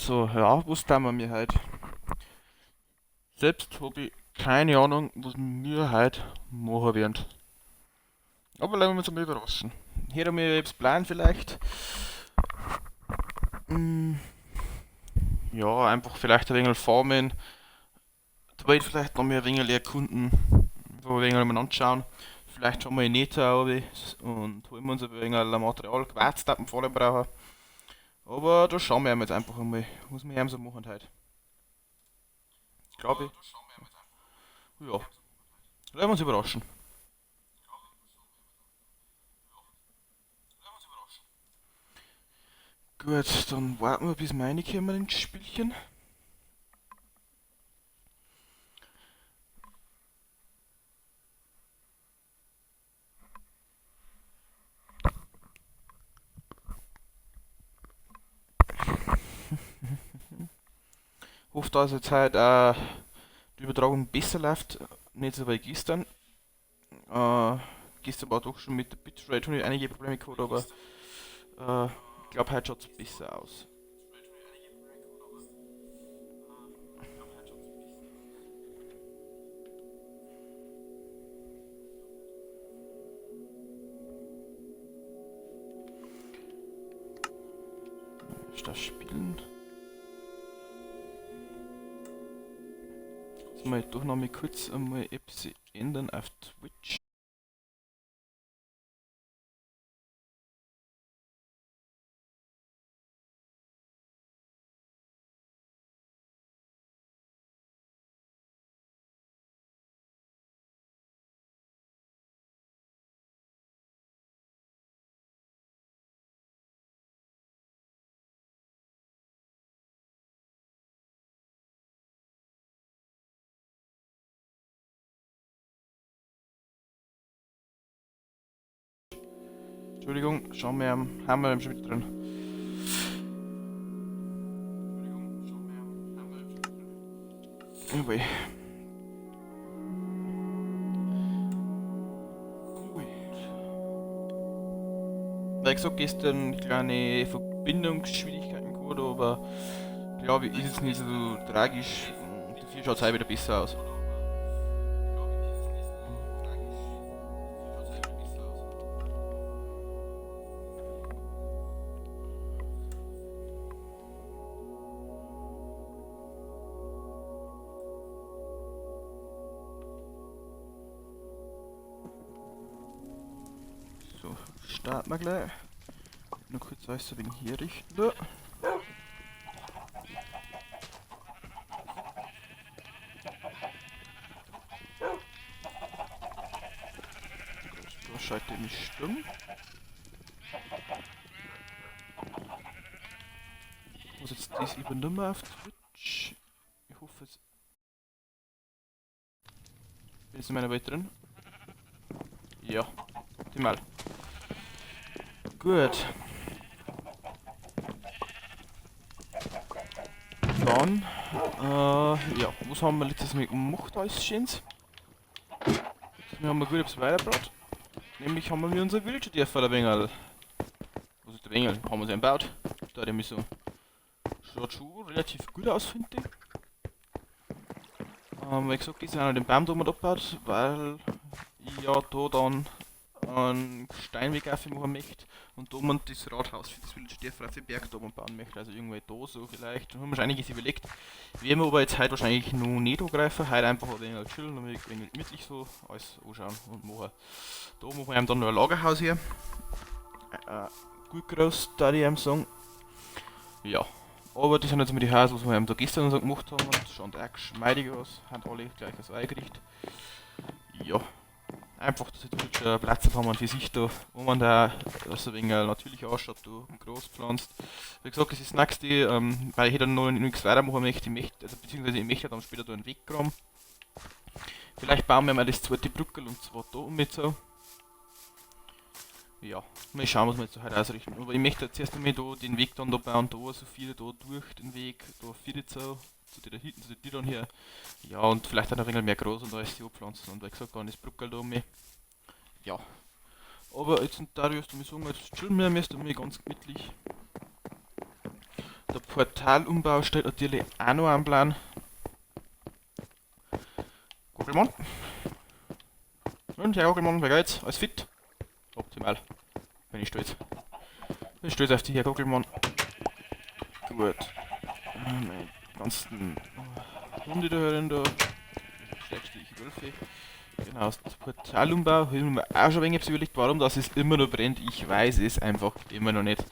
So, ja, was tun wir mir heute? Selbst hab ich keine Ahnung, was wir heute machen werden. Aber lassen wir uns mal überraschen. Hier haben wir etwas Plan vielleicht. Ja, einfach vielleicht ein wenig farmen. Die Welt vielleicht noch mehr ein wenig erkunden. So ein wenig mal anschauen. Vielleicht schauen wir in Nether runter und holen wir uns ein wenig Material, Quarz, das wir vor allem brauchen. Aber da schauen wir jetzt einfach einmal, was wir so machen heute. Glaube ich. Ja. Lassen wir uns überraschen. Gut, dann warten wir, bis wir reinkommen ins Spielchen. Hoffe, dass jetzt heute die Übertragung besser läuft, nicht so wie gestern. Gestern war doch schon mit der Bitrate schon einige Probleme gehabt, aber ich glaub, heute schaut's besser aus. Ist das Spielen? Jetzt mal doch noch mal kurz einmal etwas ändern auf Twitch. Entschuldigung, schauen wir, haben wir schon wieder drin. Jawohl. Wie gesagt, gestern kleine Verbindungsschwierigkeiten gehabt, aber glaube ich, ist es nicht so tragisch. Dafür schaut's heute wieder besser aus. So, starten wir gleich. Nur kurz alles so wegen hier richten. Da. Da schalte ich mich stumm. Ich muss jetzt das übernommen auf Twitch. Ich hoffe es. Bin jetzt in meiner Welt drin? Ja, optimal. Gut. Dann ja, was haben wir letztes Mal gemacht alles Schönes? Letztes Mal haben wir gut etwas weitergebracht. Nämlich haben wir unser Villager Dörfer ein wenig. Was ist der Wengel? Haben wir sie eingebaut. Da hat er so. Schaut schon relativ gut aus, finde ich. Wie gesagt, die sind auch noch den Baum da oben abgebaut, weil ich ja da dann einen Steinweg aufmachen möchte und da oben das Rathaus für das Villager Dörfer auf den Berg da oben bauen möchte, also irgendwo da so vielleicht. Da haben wir schon einiges überlegt. Werden wir aber jetzt heute wahrscheinlich noch nicht angreifen, heute einfach ein wenig chillen und ein wenig gemütlich so alles anschauen und machen. Da machen wir dann noch ein Lagerhaus hier. Gut groß, da ich ihm sagen. Ja, aber das sind jetzt mal die Häuser, was wir da gestern so gemacht haben und schauen auch geschmeidig aus, haben alle gleich als eingerichtet. Ja. Einfach, dass jetzt schon Platz haben für sich da, wo man da so ein wenig natürlich ausschaut, da groß pflanzt. Wie gesagt, das ist das nächste, weil ich dann noch nichts weitermachen möchte, ich möchte, also beziehungsweise ich möchte dann später da einen Weg graben. Vielleicht bauen wir mal das zweite Brückel und zwar da um mit so. Ja, mal schauen, was wir jetzt heute ausrichten. Aber ich möchte jetzt erst einmal da den Weg dann da bauen, da so viele da durch den Weg, da viele so. Zu der hinten, zu der Tür dann hier. Ja, und vielleicht auch noch ein wenig mehr groß und alles die anpflanzen. Und wie gesagt, dann ist Brückel da um mich. Ja. Aber jetzt sind Darius, du musst sagen, jetzt chillen wir erst einmal ganz gemütlich. Der Portalumbau steht natürlich auch noch am Plan. Gockelmann. Und Herr Gockelmann, wer geht's? Alles fit? Optimal. Bin ich stolz. Bin stolz auf dich, Herr Gockelmann. Gut. Meine ganzen Hunde da herin da. Schrägstrich Wölfe. Genau, das Portalumbau habe ich mir auch schon ein wenig überlegt, warum das es immer noch brennt. Ich weiß es einfach immer noch nicht.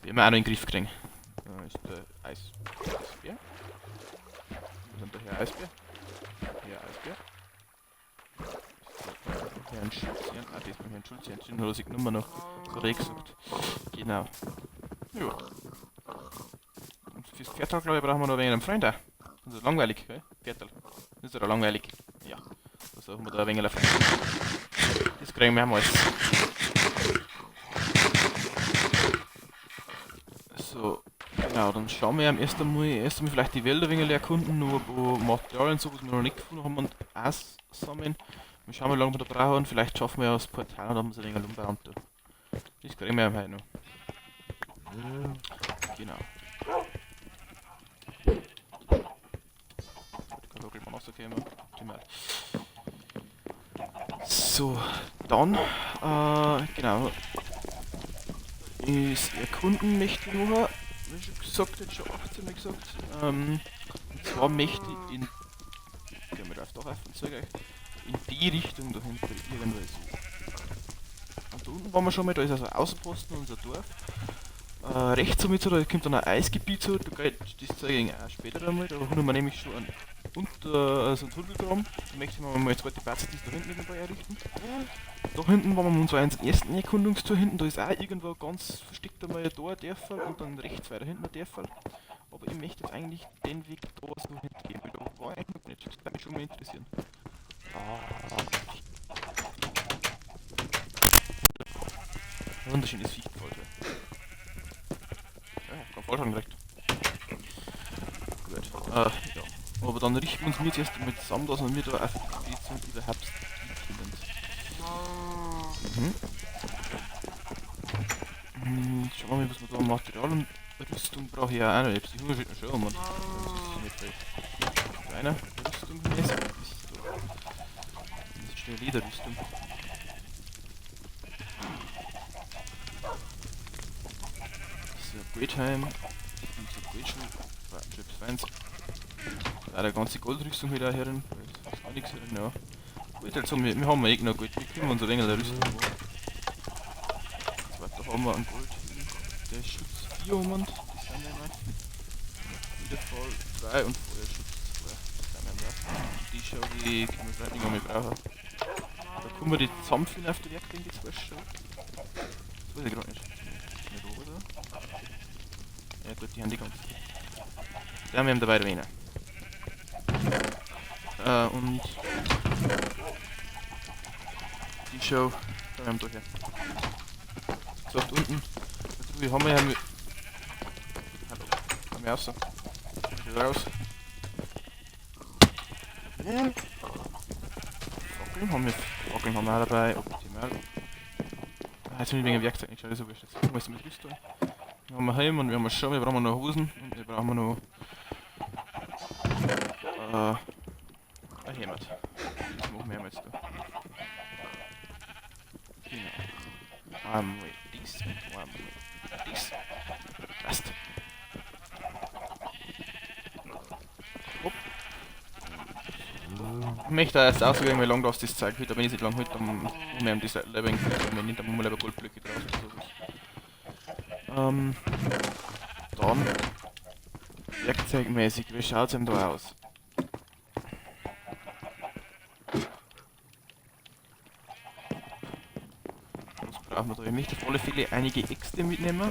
Werden wir auch noch in den Griff kriegen. Da ist der Eisbär. Wo sind der Herr Eisbär? Herr Eisbär. Herrn Schulz, ah, das ist beim Herrn Schulz, Herrn Schulz hat er sich genommen noch so gesagt. Genau. Ja. Und fürs Pferdtal, glaube ich, brauchen wir noch ein wenig einen Freund auch. Das ist langweilig, gell? Pferdtal. Das ist ja langweilig. Ja. Da suchen wir da ein wenig einen Freund. Das kriegen wir auch mal. So, genau, dann schauen wir erst einmal vielleicht die Wälder ein wenig erkunden, nur wo Materialien und so, was wir noch nicht gefunden haben, und auch sammeln. Wir schauen mal, wie lange wir da brauchen, vielleicht schaffen wir ja das Portal und haben wir es ein wenig umbauen. Das kriegen wir heute noch. Genau. Optimal. So, dann, genau. Ist erkunden möchte ich machen. Wie schon gesagt, jetzt schon 18 Mal gesagt. Und zwar möchte ich in. Gehen wir drauf, da rauf und zeige euch. In die Richtung da hinten irgendwo ist. Und da unten waren wir schon mal, da ist also ein Außenposten, unser Dorf. Rechts so mit so, da kommt dann ein Eisgebiet so, da geht, das zeige ich auch später einmal, da haben wir nämlich schon einen also einen Tunnel gegraben. Da möchte ich mal eine zweite Basis da hinten irgendwo errichten. Da hinten waren wir uns unseren ersten Erkundungstour hinten, da ist auch irgendwo ganz versteckt einmal da ein Dörferl und dann rechts weiter hinten ein Dörferl. Aber ich möchte jetzt eigentlich den Weg da so hingehen, weil da war ich eigentlich noch nicht. Das würde mich schon mal interessieren. Ah. Wunderschönes Viech gefällt mir. Ja, kein Fallschaden gekriegt. Gut. Ja. Aber dann richten wir uns jetzt erst einmal zusammen, dass wir da auf die Expedition überhaupt können. Mhm. Schauen wir mal, was wir da an Material und Rüstung brauche ich ja auch noch. Ich hab's die Hungerschritte schon, aber das ist nicht viel. Einer Rüstung mäßig ist da. Das ist schnell Lederrüstung. So, Goldheim. Und so Goldschuh. Chips Feins. Da der ganze Goldrüstung wieder herin. Da ist gar nichts herin, ja. Gut, also wir haben eh noch Gold. Wir kriegen uns ein wenig der Rüstung. Zweiter haben wir einen Gold. Der ist Schutz 4 um und das sind wir mal. Wiederfall 3 und Feuerschutz 2. Das sind wir mal. Die Schau, die können wir vielleicht nicht mehr brauchen. Da können wir die zusammenführen auf der Werkbank, die zwei Schau. Das weiß ich gerade nicht. Nicht oben da. Ja gut, die haben die ganze. Da haben wir dabei erwähnen. Und die Show, da haben wir da her. So, unten. Wie haben wir ja mit. Hallo, komm her raus. Raus. Fackeln haben wir. Fackeln haben wir auch dabei. Optimal. Ah, jetzt bin ich wegen Werkzeug nicht geschaut, das ist wurscht. Jetzt muss ich mit Rüstung. Wir haben Helm und wir haben schon, wir brauchen noch Hosen und wir brauchen noch. Ein Hemd. Das machen wir jetzt da. Genau. Einmal dies und einmal dies. Passt. Hopp. Ich möchte erst ausgehen, wie lange das Zeug heute, wenn ich nicht lange heute, dann muss ich die Seite wenn nicht, dann muss man lieber Goldblöcke draus oder sowas. Dann werkzeugmäßig, wie schaut's denn da aus? Was brauchen wir da? Ich möchte auf alle Fälle einige Äxte mitnehmen.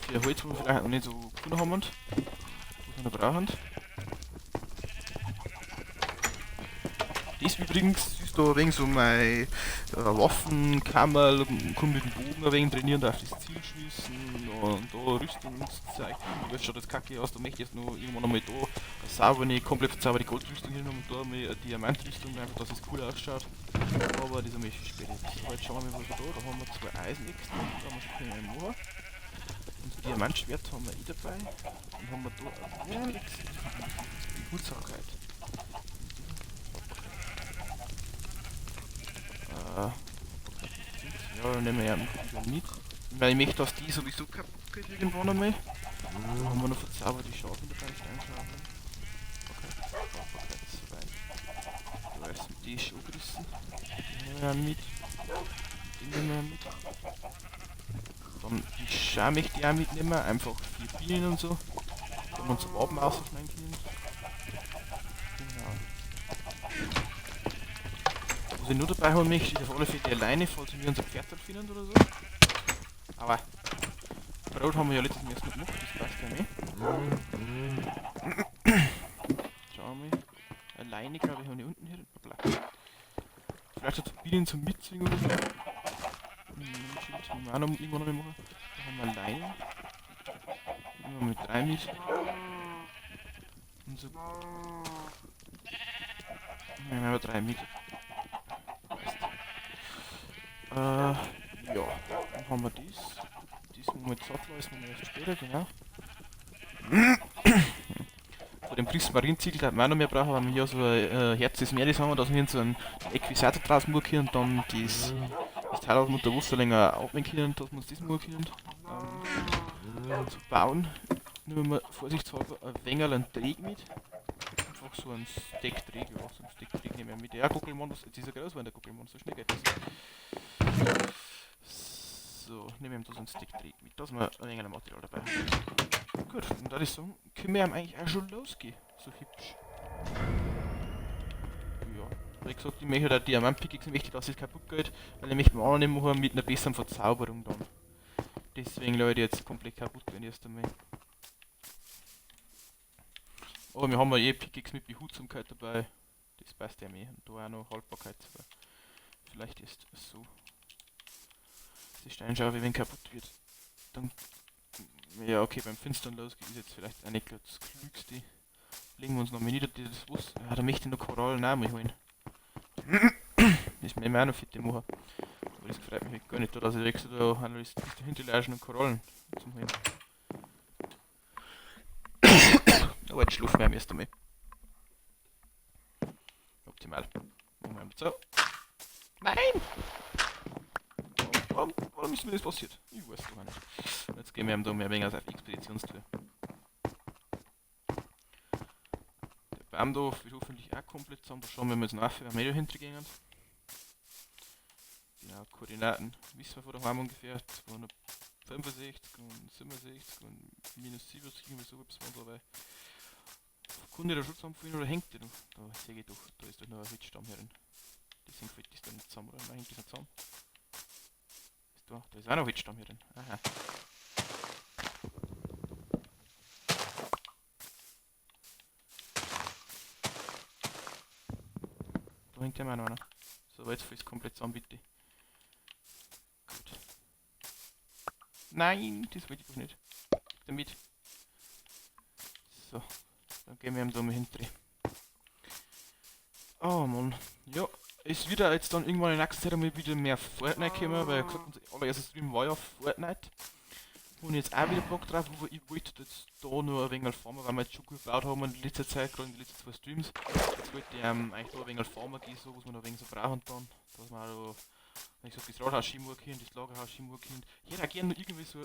Für Holz, wo wir vielleicht noch nicht so gefunden haben und was wir noch brauchen. Das übrigens ist da ein wenig so meine Waffenkammer, kann mit dem Bogen ein wenig trainieren, darf das Ziel schießen und da Rüstungszeug. Da schaut das kacke aus, da möchte ich jetzt noch irgendwann einmal da eine saubere, komplett verzauberte Goldrüstung hin und da mal eine Diamantrüstung, einfach dass es cool ausschaut. Aber das ist einmal später. So, jetzt schauen wir mal, was wir da haben wir zwei Eisenäxte, da haben wir schon können machen. Unser Diamantschwert haben wir eh dabei. Dann haben wir da ein Pickaxe. Behutsamkeit. Ja, dann nehmen wir ja mit. Weil ich möchte, dass die sowieso kaputt geht irgendwann einmal. Dann haben wir noch verzauberte Schafen dabei, Steinschaufeln. Okay, Haltbarkeit 2. Da ist die ist angerissen. Die nehmen wir mit. Die nehmen wir mit. Dann die Schar möchte ich auch mitnehmen, einfach 4 Bienen und so. Da wir uns Waben ausschneiden können. Genau. Was ich nur dabei haben möchte, ist auf alle Fälle die Leine, falls wir unser Pferd dort finden oder so. Aber Brot haben wir ja letztes Mal erst noch gemacht, das passt ja nicht. Schauen wir mal. Eine Leine, glaube ich, habe ich unten hier. Hoppla. Vielleicht auch Bienen zum Mitziehen oder so. Das müssen wir auch noch irgendwann noch mal machen. Da haben wir Leine. Nehmen wir mit 3 mit. Und so. Nehmen wir 3 mit. Passt. Ja, dann haben wir dies. Dies müssen wir mit Sattel, das machen wir erst später, genau. Von dem Prismarinziegel, da wir auch noch mehr brauchen, weil wir hier so ein Herz des Meeres haben, dass wir hier so einen Äquisator draußen machen können und dann das Teil aus dem Unterwasser länger atmen können, dass wir uns das machen können. Zu bauen, nehmen wir vorsichtshalber ein wenig einen Träg mit. Einfach so ein Steck-Träg, ja, so ein Steck-Träg nehmen wir mit. Ja, Guckelmann, das, jetzt ist er groß geworden, der Guckelmann, so schnell geht das. So, nehmen wir da so einen Steck-Träg mit, dass wir ein wenig Material dabei haben. Gut, und da ist so, können wir eigentlich auch schon losgehen. So hübsch. Ja, wie gesagt, ich möchte da Diamant-Pickaxe, möchte, dass es kaputt geht, weil ich möchte mir auch noch nicht machen mit einer besseren Verzauberung dann. Deswegen Leute jetzt komplett kaputt gehen erst einmal. Aber wir haben ja eh Pickaxe mit Behutsamkeit dabei. Das passt ja mehr. Und da auch noch Haltbarkeit. Aber vielleicht ist es so. Die Steinschaufe, wenn kaputt wird, dann. Ja, okay, beim Finstern losgeht ist jetzt vielleicht auch nicht gerade das Klügste. Legen wir uns noch mal nieder, das Wasser. Ja, da möchte ich noch Korallen auch mal holen. Das müssen wir auch noch fit machen. Aber das freut mich halt gar nicht, dass ich extra da bis dahinter schon noch Korallen zum holen. Aber jetzt schlafen wir erst einmal. Optimal. Machen wir so. Nein! Warum ist mir das passiert? Ich weiß doch nicht. Und jetzt gehen wir da mehr weniger auf Expeditionstour. Der Baum da wird hoffentlich auch komplett zusammen. Da schauen wir mal jetzt nach, wenn wir da hintergehen. Genau, Koordinaten wissen wir von daheim ungefähr. 265 und 67 und minus 70, irgendwie so etwas war dabei. Kunde der schon zusammenfallen oder hängt der noch? Da sehe ich doch, da ist doch noch ein Holzstamm herin. Deswegen fällt das da nicht zusammen, oder? Nein, hängt das nicht zusammen. Ist da, da ist auch noch ein Holzstamm hier drin. Aha. Da hängt ja auch noch einer. So, aber jetzt fällt es komplett zusammen, bitte. Gut. Nein, das wollte ich doch nicht. Damit. So, dann gehen wir ihm da mal hinter. Oh Mann. Ja, es wird jetzt dann irgendwann in der nächsten Zeit einmal wieder mehr Fortnite kommen, weil ich gesagt, unser allererster Stream war ja Fortnite. Und jetzt auch wieder Bock drauf, aber ich wollte jetzt da nur ein wenig farmen, weil wir jetzt schon gut gebaut haben in letzter Zeit, gerade in den letzten 2 Streams. Jetzt wollte ich eigentlich da ein wenig farmen gehen, so, was wir noch ein wenig so brauchen dann. Dass wir auch da, wenn ich sag, das Rathaus schieben können, das Lagerhaus schieben können. Ich hätte auch gerne noch irgendwie so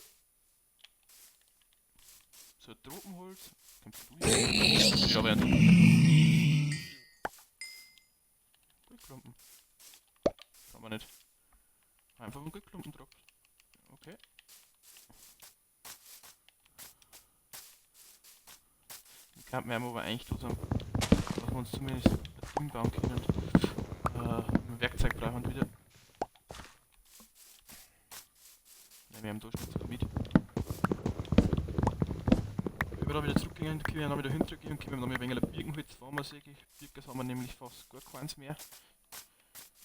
ein Tropenholz. Kommst du hier? Ich habe ja einen Goldklumpen. Kann man nicht. Einfach einen Goldklumpen droppt. Okay. Dann kann man aber eigentlich da sagen, dass wir uns zumindest ein Ding bauen können. Ein Werkzeug brauchen wir wieder. Ja, wir haben da schon zwei mit. Wenn wir da wieder zurückgehen, können wir dann wieder hintergehen und können wir dann ein wenig Birkenholz fahren, sehe ich. Birken haben wir nämlich fast gar keins mehr.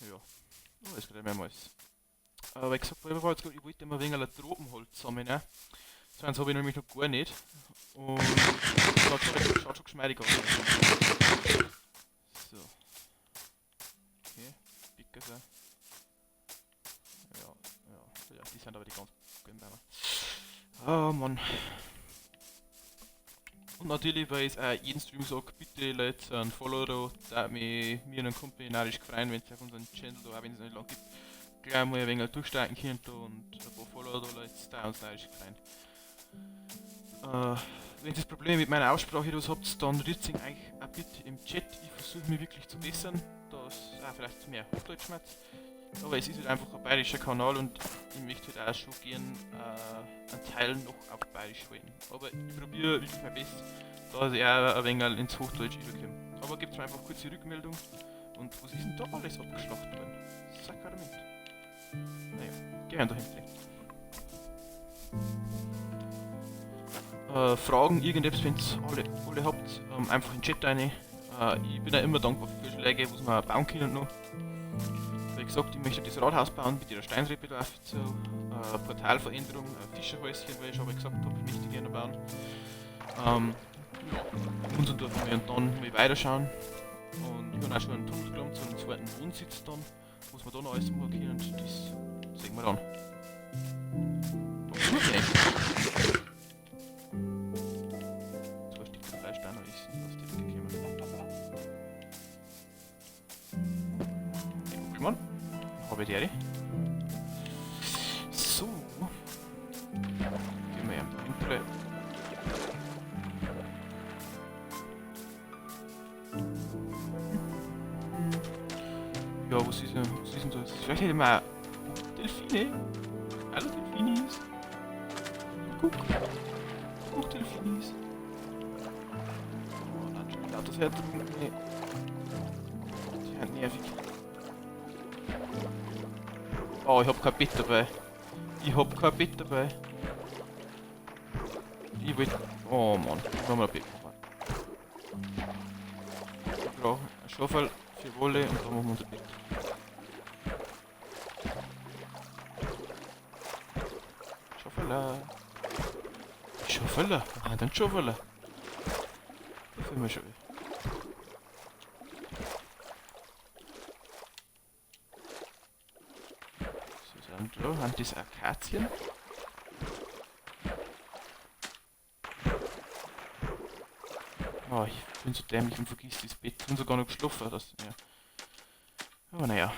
Ja, oh, das geht mehrmals. Aber wie gesagt, ich wollte immer ein wenig Tropenholz sammeln, ne? So eins habe ich nämlich noch gar nicht. Und schaut schon geschmeidig aus. So. Okay, Pickers auch. Ja, ja, ja, die sind aber die ganz guten Bäume. Oh Mann. Und natürlich, weil ich es auch jeden Stream sage, bitte Leute ein Follow da, da mich mir und Kumpel narrisch freuen, wenn ihr auf unseren Channel da, auch wenn es noch nicht lang gibt, gleich mal ein wenig durchstarten könnt und ein paar Follower da, Leute, da uns narrisch freuen. Wenn ihr das Problem mit meiner Aussprache was habt, dann rührt sich eigentlich auch bitte im Chat. Ich versuche mich wirklich zu bessern, dass auch vielleicht mehr Hochdeutsch schmerzt. Aber es ist halt einfach ein bayerischer Kanal und ich möchte halt auch schon gern einen Teil noch auf Bayerisch reden. Aber ich probiere wirklich mein Bestes, dass ich auch ein wenig ins Hochdeutsch überkomme. Aber gebt mir einfach kurz die Rückmeldung. Und was ist denn da alles abgeschlachtet worden? Sakrament. Naja, geh da hinten. Fragen, irgendetwas, wenn ihr alle habt, einfach in den Chat rein. Ich bin auch immer dankbar für Vorschläge, was wir bauen können noch. Wie gesagt, ich möchte das Rathaus bauen mit ihrer Steinrippe drauf, so, Portalveränderung, ein Fischerhäuschen, weil ich schon mal gesagt habe, möchte ich gerne bauen. Ja, und so dürfen wir und dann mal weiterschauen. Und ich habe auch schon einen Tunnel gerammt, so einen zweiten Wohnsitz dann, was wir da noch alles machen können, und das sehen wir dann. Okay. 2 Stück Fleisch da noch ist, was die gekommen. Guck mal. Habe ich die? So. Gehen wir da hinten. Ja, was ist denn das? Vielleicht hätte man auch Delfine. Hallo Delfinis. Guck. Guck, Delfinis. Oh, dann schon die Autos hertrugen. Nee. Die sind nervig. Oh, ich hab kein Bett dabei. Ich hab kein Bett dabei. Ich will. Oh Mann, ich mach mal ein Bett machen. Ich brauche ein Schaufel für Wolle und dann machen wir unser Bett. Schaufel. Schaufel. Ah, dann Schaufel. Da filmen wir schon. Da haben das Akazien. Oh, ich bin so dämlich und vergiss das Bett. Ich bin sogar noch geschlafen. Das, ja. Aber naja.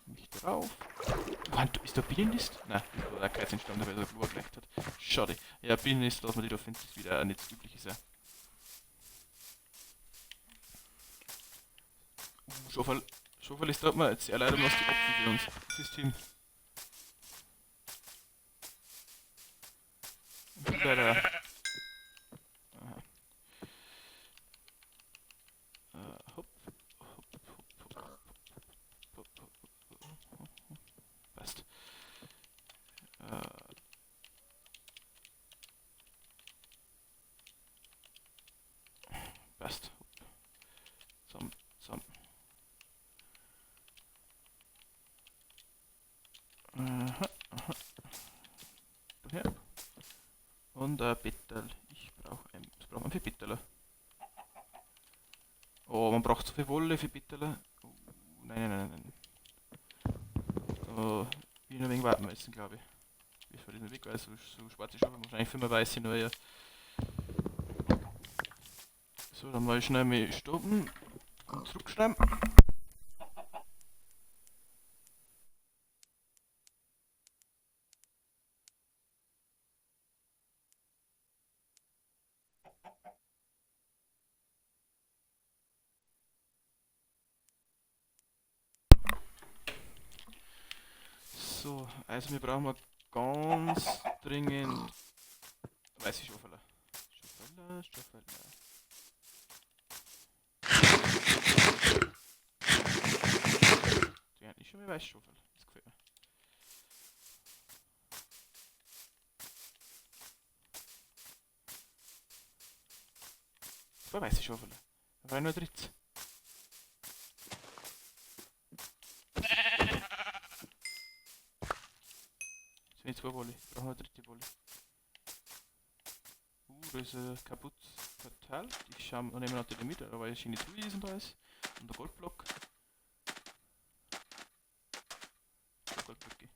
Mich drauf. Oh, ist da Bienennist? Nein, das war der Akazienstamm, der so Blut gelegt hat. Schade. Ja, Bienennist, dass man die da findet, ist wieder nicht das Übliche. Schaufel. Schaufel ist da mal jetzt sehr leider was die Opfer für uns. System. Leider. Aha. Hopp, hopp, hopp, hopp, hopp, hopp, hopp, hopp. Passt. Passt. Hopp. Zusammen, zusammen. Aha, aha. Daher. Und ein Bettel. Ich brauche ein. Was braucht man für Bettel? Oh, man braucht so viel Wolle für Bettel. Oh, nein, nein, nein, nein. Da will ich noch ein wenig warten müssen, glaube ich. Ich fahre diesen Weg, weil so schwarze Schafe, wahrscheinlich für weiße neue. So, dann mal schnell mit stoppen und zurückschreiben. So, also wir brauchen mal ganz dringend weiße Schaufel. Schaufel, Schaufel. Die haben schon mal weiße Schaufel. Das gefällt mir. Zwei weiße Schaufel. Da war nur ein drittes. Zwei Wolle. Ich brauche noch eine dritte Wolle. Da ist ein kaputtes Portal. Ich schaue, da nehmen wir natürlich mit, aber es schöne Truhe ist und alles. Und der Goldblock. Goldblöcke.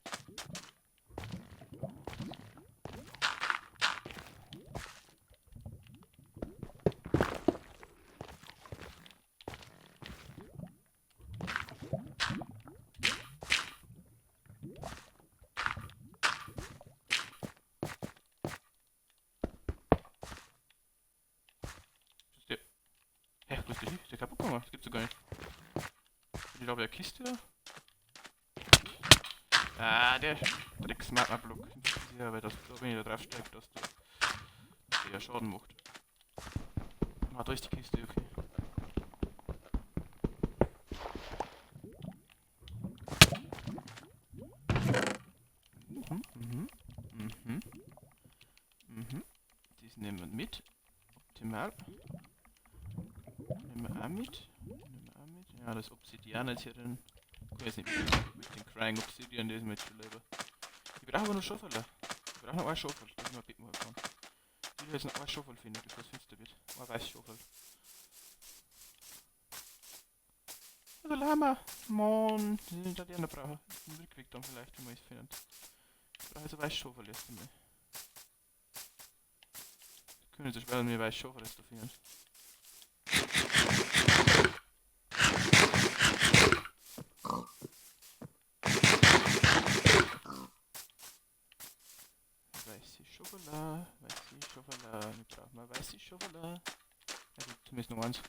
Ist der, ist der kaputt gegangen? Das gibt's doch gar nicht. Ich glaube, der Kiste da. Ah, der Drecks-Magma-Block. Ja, weil das, wenn ich da drauf steige, dass der Schaden macht. Ah, da ist die Kiste, okay. Das nehmen wir mit. Optimal. Nehmen wir auch mit. Nehmen wir auch mit. Ja, das Obsidian ist hier drin. Ich weiß nicht, mit dem Crying Obsidian, das ist mir jetzt schon lieber. Ich brauche aber noch Schaufel. Ich brauche noch einen Schaufel, dass ich mir ein Bett machen kann. Ich will jetzt noch einen Schaufel finden, bevor es finster wird. Ein weißes Schaufel. Also Lama! Mann, den ich noch brauchen. Den Rückweg dann vielleicht, wenn wir es finden. Ich brauche jetzt ein weißes Schaufel erst einmal. Ich kann nicht so schwer, mir weißes Schaufel zu finden. Weiße Schokolade, weiße Schokolade, wir brauchen mal weiße Schokolade. Also zumindest noch eins.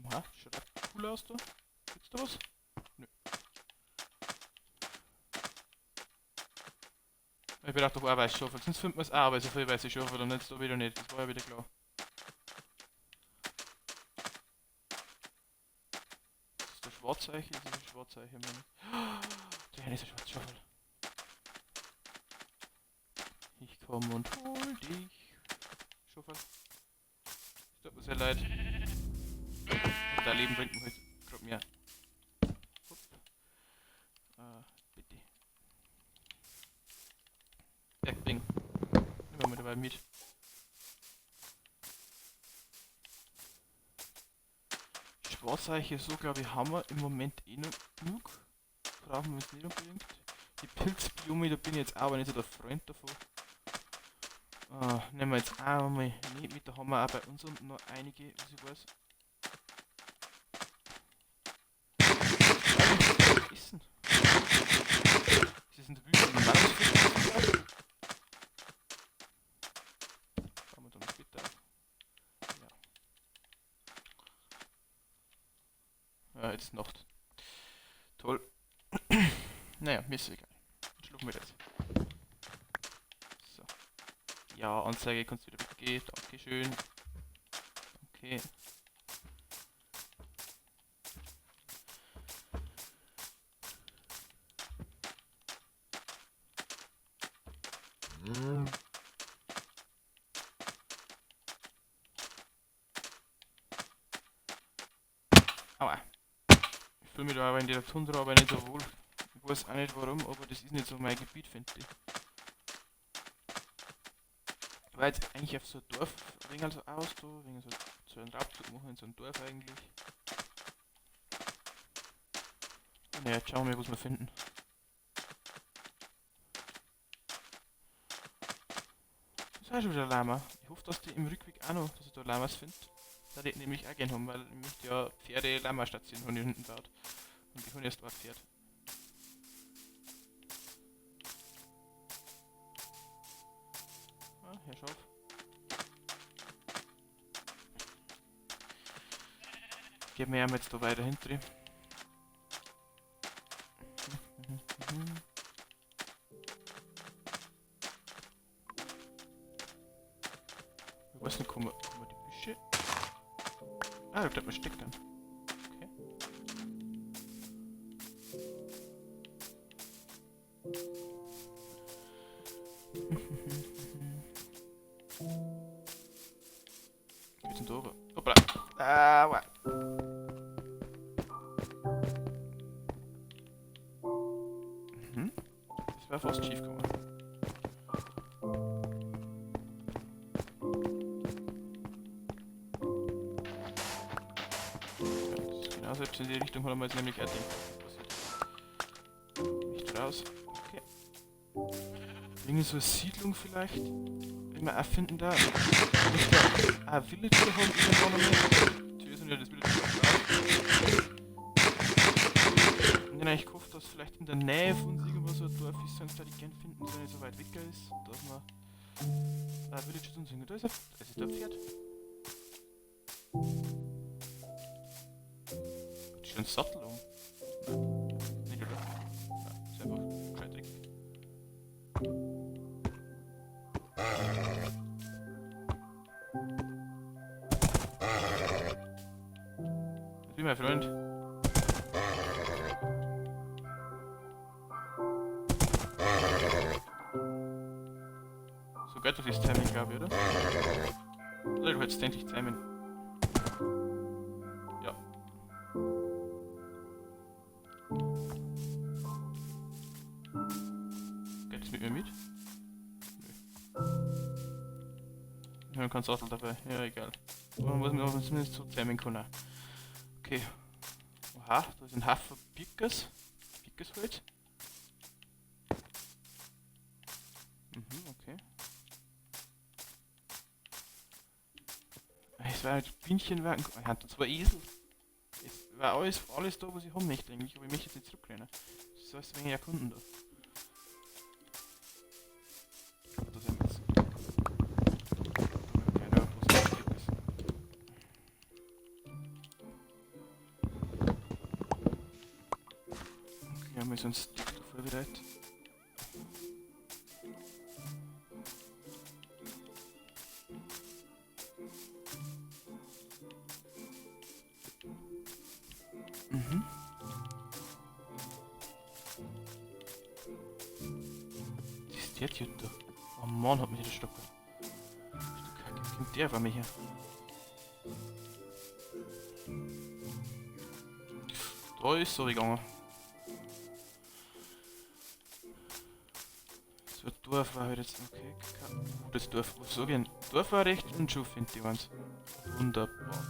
Oha, schaut auch cool aus da. Gibt's da was? Nö. Ich brauche doch auch weiße Schaufel, sonst findet man es auch, aber so viel weiße Schaufel und jetzt da wieder nicht, das war ja wieder klar. Schwarzeiche, das ist ein Schwarzeiche, meine ich. Der ist ein Schwarzschaufel. Ich komm und hol dich. Schaufel. Es tut mir sehr leid. Und dein Leben bringt mir heute gerade mehr. Hopp. Bitte. Bergbring. Nehmen wir mal dabei mit. Schwarzeiche, so glaube ich, haben wir im Moment eh noch genug. Brauchen wir uns nicht unbedingt. Die Pilzbiome, da bin ich jetzt auch nicht so der Freund davon. Nehmen wir jetzt auch mal nicht mit, da haben wir auch bei uns unten noch einige, was ich weiß. Was ist denn? Ist das in der Wüste ein Nahrungsmittel? Bauen wir da mal bitte auf. Ja. Ja, jetzt ist Nacht. Toll. Naja, mir ist egal. Dann schlafen wir jetzt. So. Ja, Anzeige kannst du wieder weggehen. Dankeschön. Danke. Aua. Ich fühle mich da aber in der Tundra aber nicht so wohl. Ich weiß auch nicht warum, aber das ist nicht so mein Gebiet, finde ich. Ich war jetzt eigentlich auf so ein Dorf, ein wenig so aus, da, wegen so einen Raubzug machen in so einem Dorf eigentlich. Naja, jetzt schauen wir mal, was wir finden. Das ist auch schon wieder Lama. Ich hoffe, dass die im Rückweg auch noch, dass ich da Lamas finde. Da hätte ich nämlich auch gerne haben, weil ich möchte ja Pferde-Lama-Station haben, die hinten baut. Und ich habe erst ein Pferd. Ah, Herr Schaf. Gehen wir jetzt da weiter hinter. Ich weiß nicht, kommen wir die Büsche? Ah, da bleibt man stecken. Okay. Wir sind da oben. Hoppla. Aua. Mhm. Das war fast schief gegangen. Genau, selbst in die Richtung haben wir jetzt nämlich auch gedacht, was passiert. Nicht raus. Okay. Irgendwie so eine Siedlung vielleicht, wenn wir auch finden da. Ich möchte ein Villager haben irgendwann einmal. Natürlich sind ja das Villager auch. Ich hätte eigentlich gehofft, dass vielleicht in der Nähe von uns irgendwo so ein Dorf ist, sonst da die gern finden, so nicht so weit weg ist, dass man da Villages und so. Da ist ein, das ist ein Pferd. Hat schon einen Sattel um. Nein, nicht oder? Nein, ist einfach gescheit dreckig. Das ist mein Freund. So geht das ist Timing, glaube ich, oder? Oder du hättest endlich Timing. Ja. Geht das mit mir mit? Nö. Ich habe keinen Sattel dabei. Ja, egal. Aber man muss mir zumindest so zähmen können. Okay. Oha, da ist ein Haufen Pickers. Pickersholz. Mhm, okay. Es war halt Bienchenwagen. Ich hatte zwei Esel. Es war alles da, was ich haben möchte eigentlich, aber ich möchte jetzt nicht zurückrennen. Das ist alles wegen Erkunden da. Da sind wir jetzt. Keine Ahnung, was das ist. Okay, haben wir so einen Stick da vorbereitet. Mhm. Was ist der Typ da? Oh Mann, hat mich der Stock. Kacke, kommt der von mir her? Da ist so gegangen. So, Dorf war halt jetzt. Okay, das Dorf, was sag ich denn? Dorf war recht und schon finde ich eins. Wunderbar.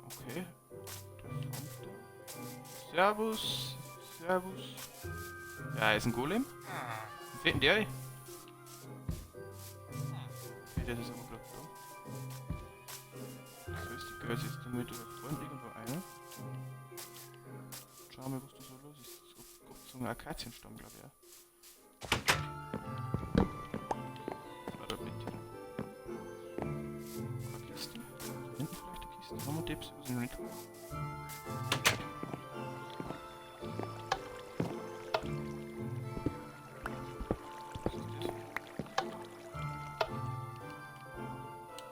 Okay. Der farmt da. Servus. Servus. Ja, ist ein Golem. Ein fetten der. Okay, der ist aber grad da. So ist die Geil, ist damit da vorne irgendwo einer. Schauen wir mal, was da so los ist. Ob so ein Akazienstamm, glaub ich, ja. Das war da bitte. Eine Kiste. Da hinten vielleicht eine Kiste. Haben wir Tipps, was ich noch nicht habe. Was ist das?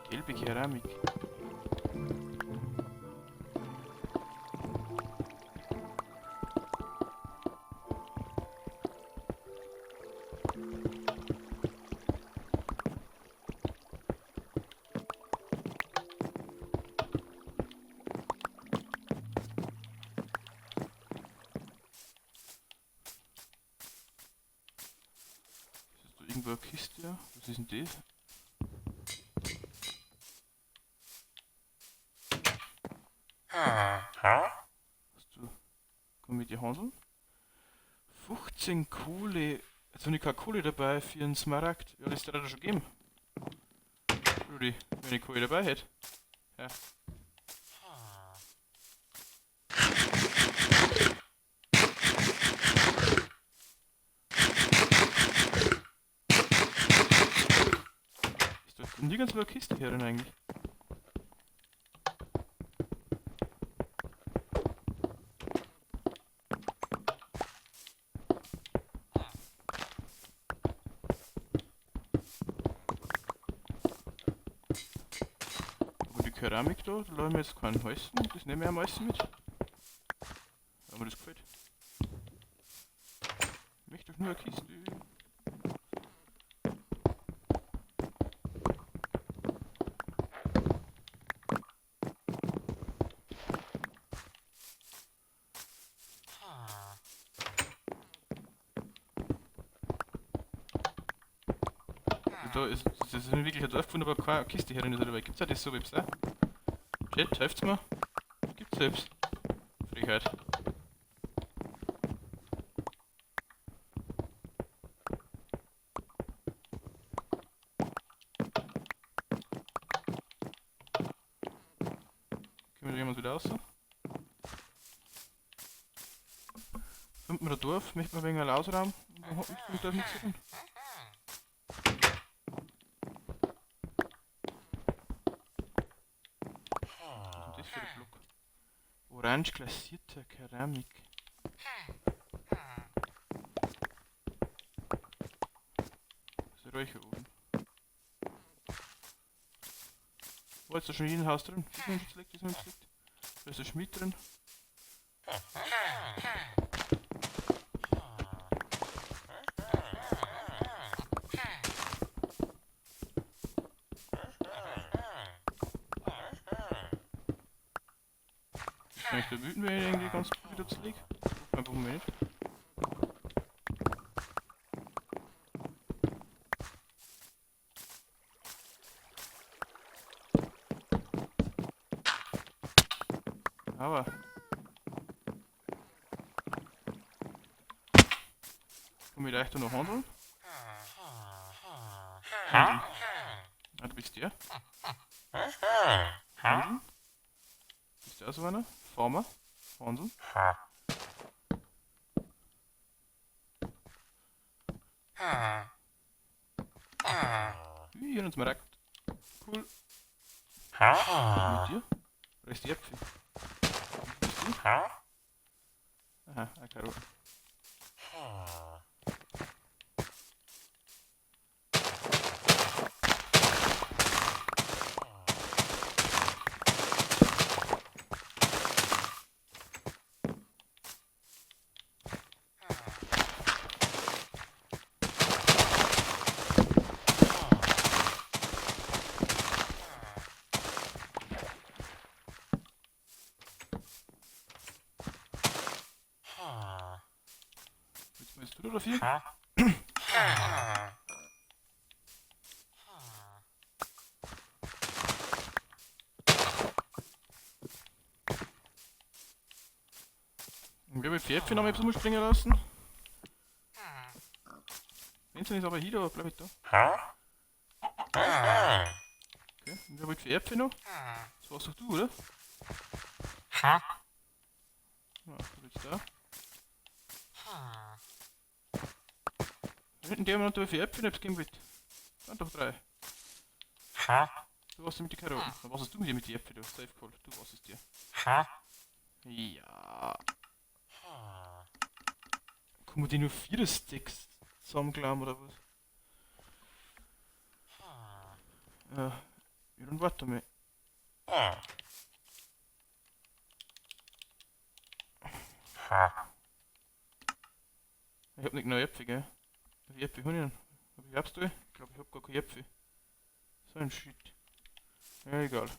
Gelbe Keramik. Irgendwo eine Kiste, ja. Was ist denn das? Hast du. Komm mit dir handeln? 15 Kohle. Jetzt habe ich keine Kohle dabei für einen Smaragd. Ja, das hat er schon gegeben. Rudi, wenn ich Kohle dabei hätte. Ja. Ist da nirgendwo eine Kiste herin eigentlich? Aber die Keramik da, da lassen wir jetzt keinen heißen, das nehmen wir am meisten mit. Aber das gefällt. Ich möchte doch nur eine Kiste. Da ist, das ist wirklich ein Dorf gefunden, aber keine Kiste herin ist dabei. Gibt's auch das so Webs auch? Chat, helft's mir? Gibt's selbst. Frechheit. Können wir da jemand wieder raus? Findet man ein Dorf, möchte man wegen ein Ausraum und dann hat nichts mit dem Dorf nichts zu tun. Was ist das für ein Block? Orange glasierte Keramik. Das ist ein Räucherofen. War jetzt da schon in jedem Haus drin? Das ist noch das ist noch. Da ist der Schmied drin. Kann ich da wütend, wenn ich irgendwie ganz gut wieder zurück? Einfach mal nicht. Aber. Kann ich leichter noch handeln? Handeln. Ah, du bist der. Handeln. Bist du auch so einer? Farmer? Handeln. Hier ein Smaragd. Cool. Mit dir? Oder ist die Äpfel? Bist du? Aha, eine Karotte. Willst du dafür? Und wir haben die Äpfel noch mal springen lassen. Vincent ist aber hier, da bleib ich da. Okay, und wer will die Äpfel noch? Das warst doch du, oder? Ja, du bist da. Hinten der noch die Äpfel nicht geben wird. Sind doch drei. Du warst mit den Karotten. Was hast du mit dir mit den Äpfeln? Du Safe Call. Du warst es dir. Ja. Kann man die nur 4 Sticks zusammenklauen oder was? Ja, dann warte mal. Ich hab nicht genau Äpfel, gell? Wie viele Äpfel hab ich denn? Hab ich Herbst? Ich glaub, ich hab gar keine Äpfel. So ein Shit. Ja, egal.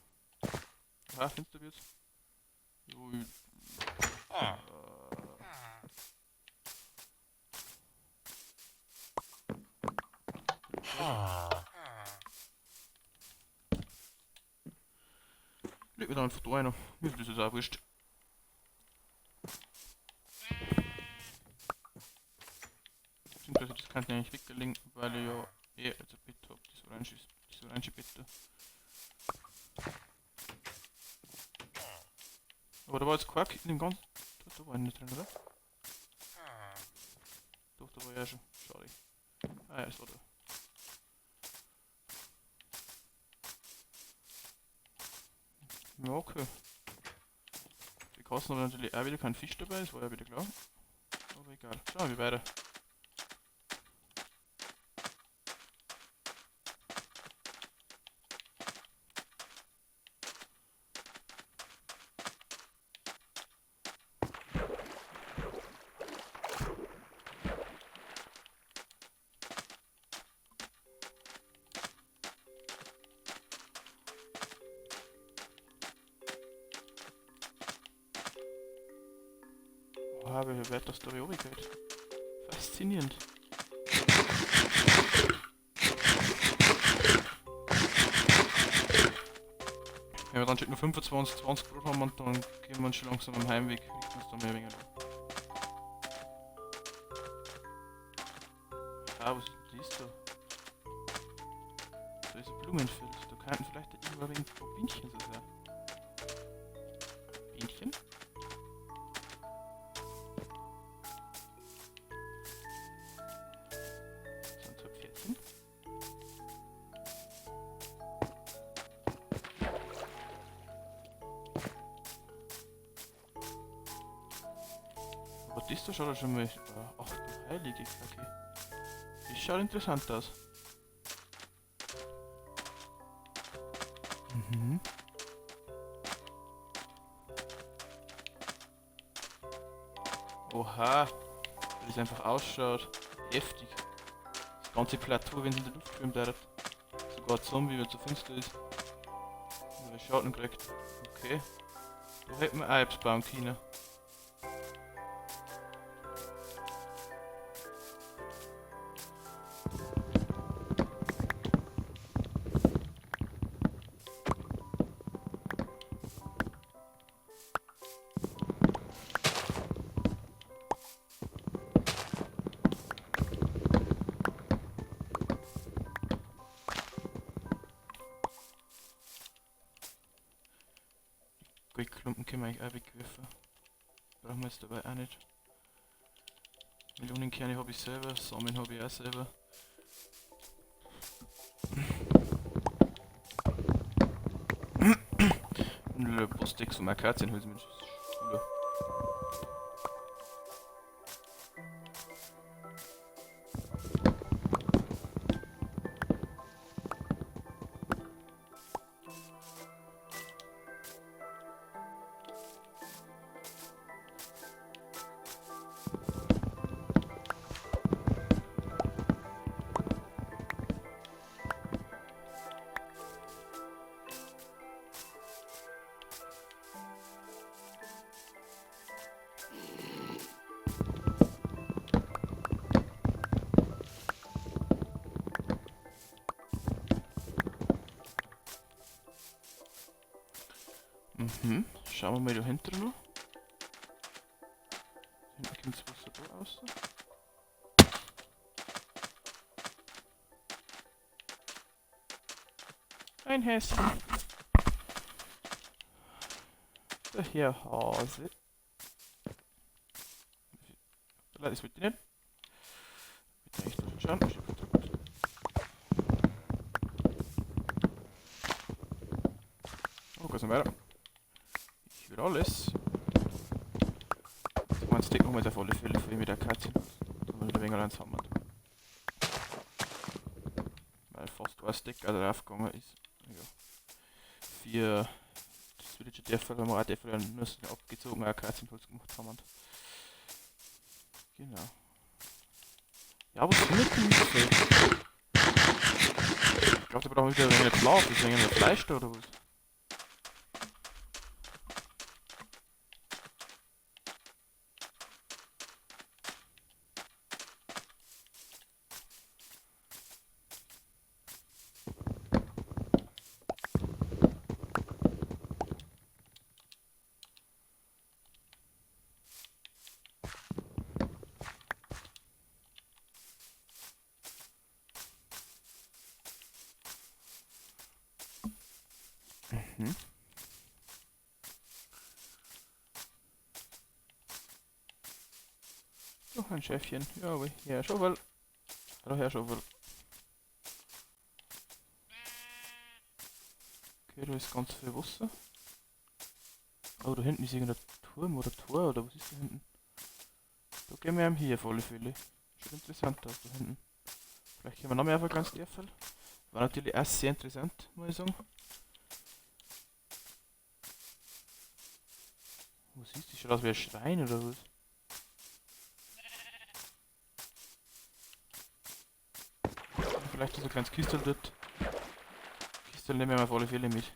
Aha, findest du jetzt? Jo, ich. Leg mir da einfach da rein. Mir ist das jetzt auch wurscht. Beziehungsweise das kann ich eigentlich weglegen, weil ich ja eh jetzt ein Bett hab, das orange Bett da. Aber da war jetzt Quark in dem ganzen. Da war ich nicht drin, oder? Doch, da war ich ja schon. Schade. Ah ja, das war da. Ja, okay. Die Kassen haben natürlich auch wieder keinen Fisch dabei, das war ja wieder klar. Aber egal. Schauen wir weiter. Oha, wie weit das da runtergeht. Faszinierend. Wenn wir dann schon nur 25, 20 Grad haben und dann gehen wir uns schon langsam am Heimweg. Richten uns dann mehr weniger. Ah, was ist denn das da? Da ist ein Blumenfeld. Da könnten vielleicht irgendwo ein wenig Bienchen so sein. Bienchen? Was ist da schon mal? Ach du heilige Kacke. Das schaut interessant aus. Mhm. Oha, wie das einfach ausschaut. Heftig. Das ganze Plateau, wenn es in der Luft schwimmt, hat. Sogar ein Zombie, wenn es so finster ist. Und Schatten kriegt. Okay. Da hätten wir auch etwas bauen können. Goldklumpen können wir eigentlich auch wegwerfen. Brauchen wir jetzt dabei auch nicht. Melonenkerne habe ich selber, Samen habe ich auch selber. Und ein paar Sticks vom Akazienholz mit cooler. Mhm. Schauen wir mal da hinten noch. Hinten kommt das Wasser da raus. Ein Häschen. Der Herr Hase. Das will ich nicht. Bitte echt schauen. Gedrückt. Oh, geht's noch weiter. Ich will alles. So, mein Stick machen wir jetzt auf alle Fälle für mit der Katze. Da wir wieder ein wenig eins haben. Weil fast ein Stick auch drauf gegangen ist. Ja. Für das Villager Dörfer, weil wir auch Dörfer nur so abgezogen Akazienholz gemacht haben. Genau. Ja, was findet denn nicht? Ich glaube, da brauchen wir wieder ein wenig Fleisch, ist ein wenig Fleisch da oder was? Mhm. Noch ein Schäfchen. Ja, Herr Schauvel. Hallo, Herr Schauvel. Okay, da ist ganz viel Wasser. Oh, da hinten ist irgendein Turm oder Tor oder was ist da hinten? Da gehen wir hier auf alle Fälle. Schaut interessant aus da hinten. Vielleicht können wir noch mehr auf ein kleines Dörfel. War natürlich auch sehr interessant, muss ich sagen. Was ist das? Schaut aus wie ein Schrein oder was? Vielleicht ist ein kleines Kistel dort. Kistel nehmen wir auf alle Fälle mit.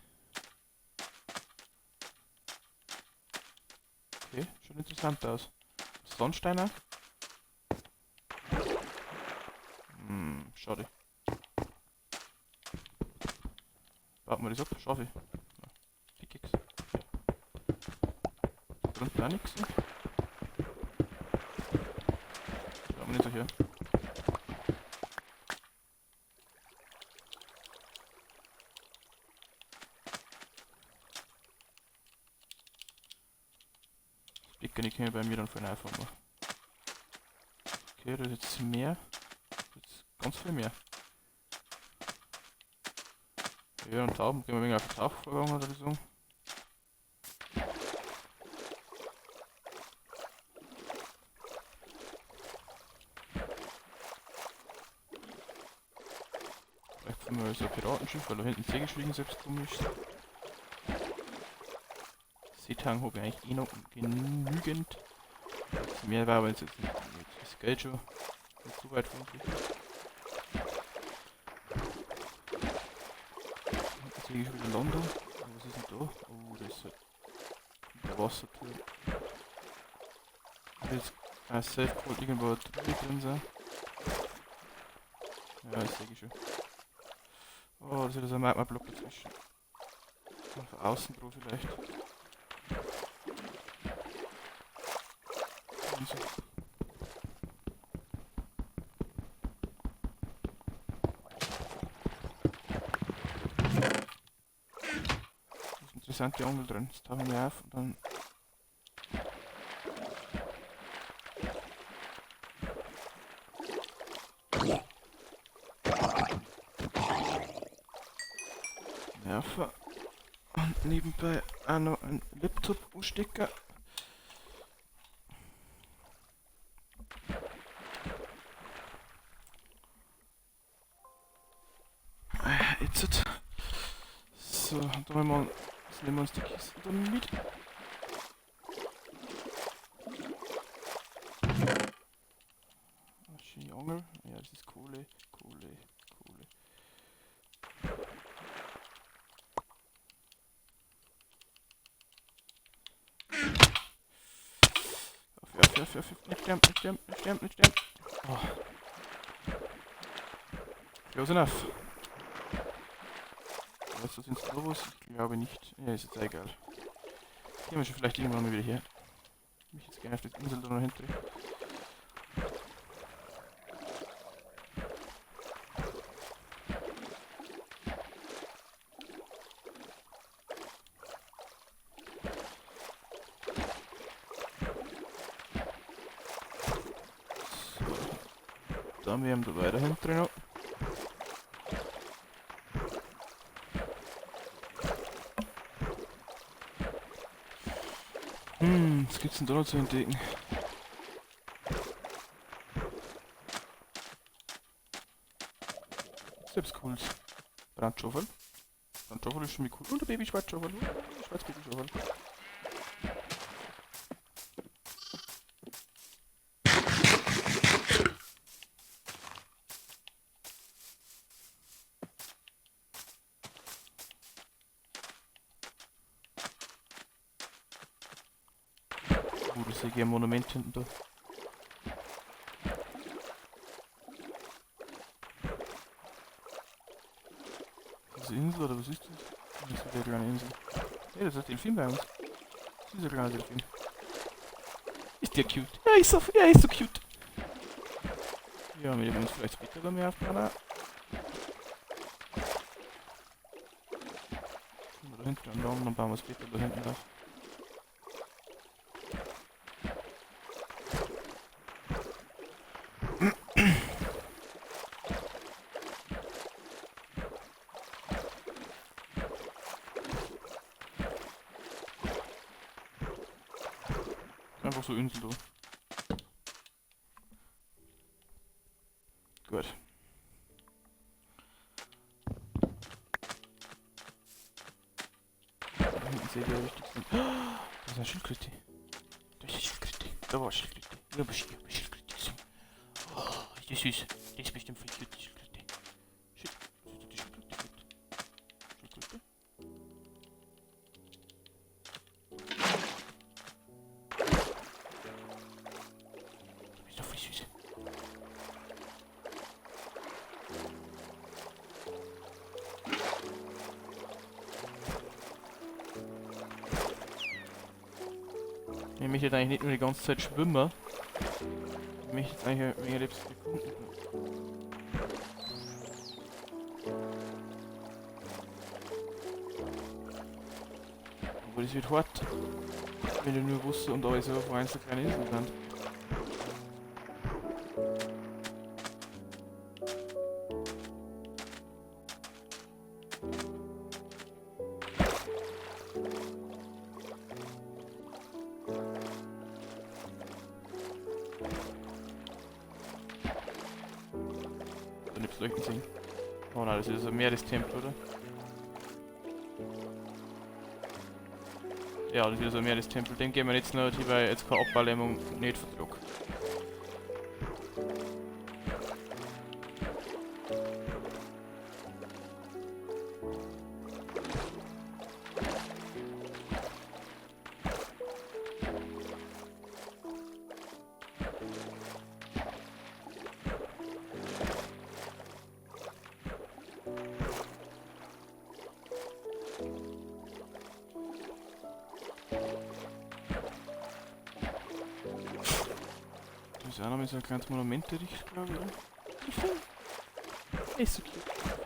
Okay, schaut interessant aus. Sonnsteiner? Hm, schade. Warten wir das ab, schaffe ich. Pickaxe. Drunter auch nichts. Schauen wir nicht so hier. Das Picknick kann ich bei mir dann vorhin einfach machen. Okay, da ist jetzt mehr. Das ist ganz viel mehr. Ja, und Tauben. Gehen wir wegen auf den Tauchvorgang oder so. hinten mal so ein Piratenschiff, weil da hinten sehe ich selbst komisch. Seetang habe ich eigentlich eh noch genügend. Mehr war aber jetzt nicht. Das Geld schon nicht so weit von sich. Hinten sehe ich schon wieder London. Was ist denn da? Oh, das ist der Wasserturm. Und jetzt kann safe call irgendwo eine Truhe drin sein. Ja, das sehe ich schon. Oh, das ist so ein Magma-Block dazwischen. Und von außen drauf vielleicht. So. Das ist interessante Angel drin. Das tauchen wir auf und dann. Nerven. Und nebenbei auch noch ein Laptop anstecken. Jetzt. So, und dann nehmen wir uns die Kisten dann mit. Schöne Angel. Ja, das ist Kohle, Kohle, Kohle. Auf, auf, auf, auf, nicht sterben, nicht sterben, nicht sterben, nicht sterben. Oh. Close enough. Was ist das los? Ich glaube nicht. Ja, ist jetzt egal. Gehen wir schon vielleicht irgendwann mal wieder her. Ich möchte jetzt gerne auf die Insel da noch hinten. So. Dann wir haben da weiter hinten noch. Was gibt's denn da noch zu entdecken? Selbst cool. Brandschaufel. Brandschaufel ist schon mal cool. Und ein Baby Schwarzschaufel. Schwarz Baby Schaufel. Oh, das sehe ich ein Monument hinten da. Ist das eine Insel oder was ist das? Das ist eine kleine Insel. Hey, das ist ein Delfin bei uns. Das ist ein kleiner Delfin. Ist der cute? Ja, ist so cute. Ja, wir nehmen uns vielleicht später da mehr aufbauen. Da hinten am Raum, dann bauen wir es später da hinten auf. Einfach so Insel da. Gut. Da hinten seht ihr richtig. Da ist eine Schildkröte. Da ist eine Schildkröte. Da war eine Schildkröte. Ich habe eine Schildkröte gesehen. Oh, ist das süß. Das ist bestimmt voll cute, die Schildkröte. Shit. Was ist die Schildkröte? Schildkröte? Du bist doch voll süß. Ich möchte jetzt eigentlich nicht nur die ganze Zeit schwimmen. Ich möchte jetzt eigentlich ein wenig selbst erkunden. Aber das wird hart, wenn du nur Wasser und alles auf einzelne kleine Inseln sind. Leuchten sehen. Oh nein, das ist ein Meerestempel, oder? Ja, das ist ein Meerestempel. Den gehen wir jetzt noch, weil jetzt keine Abballämung nicht vertrag. Das ist auch noch mal so ein kleines Monument, glaube ich, oder? Ich finde, er ist so cute.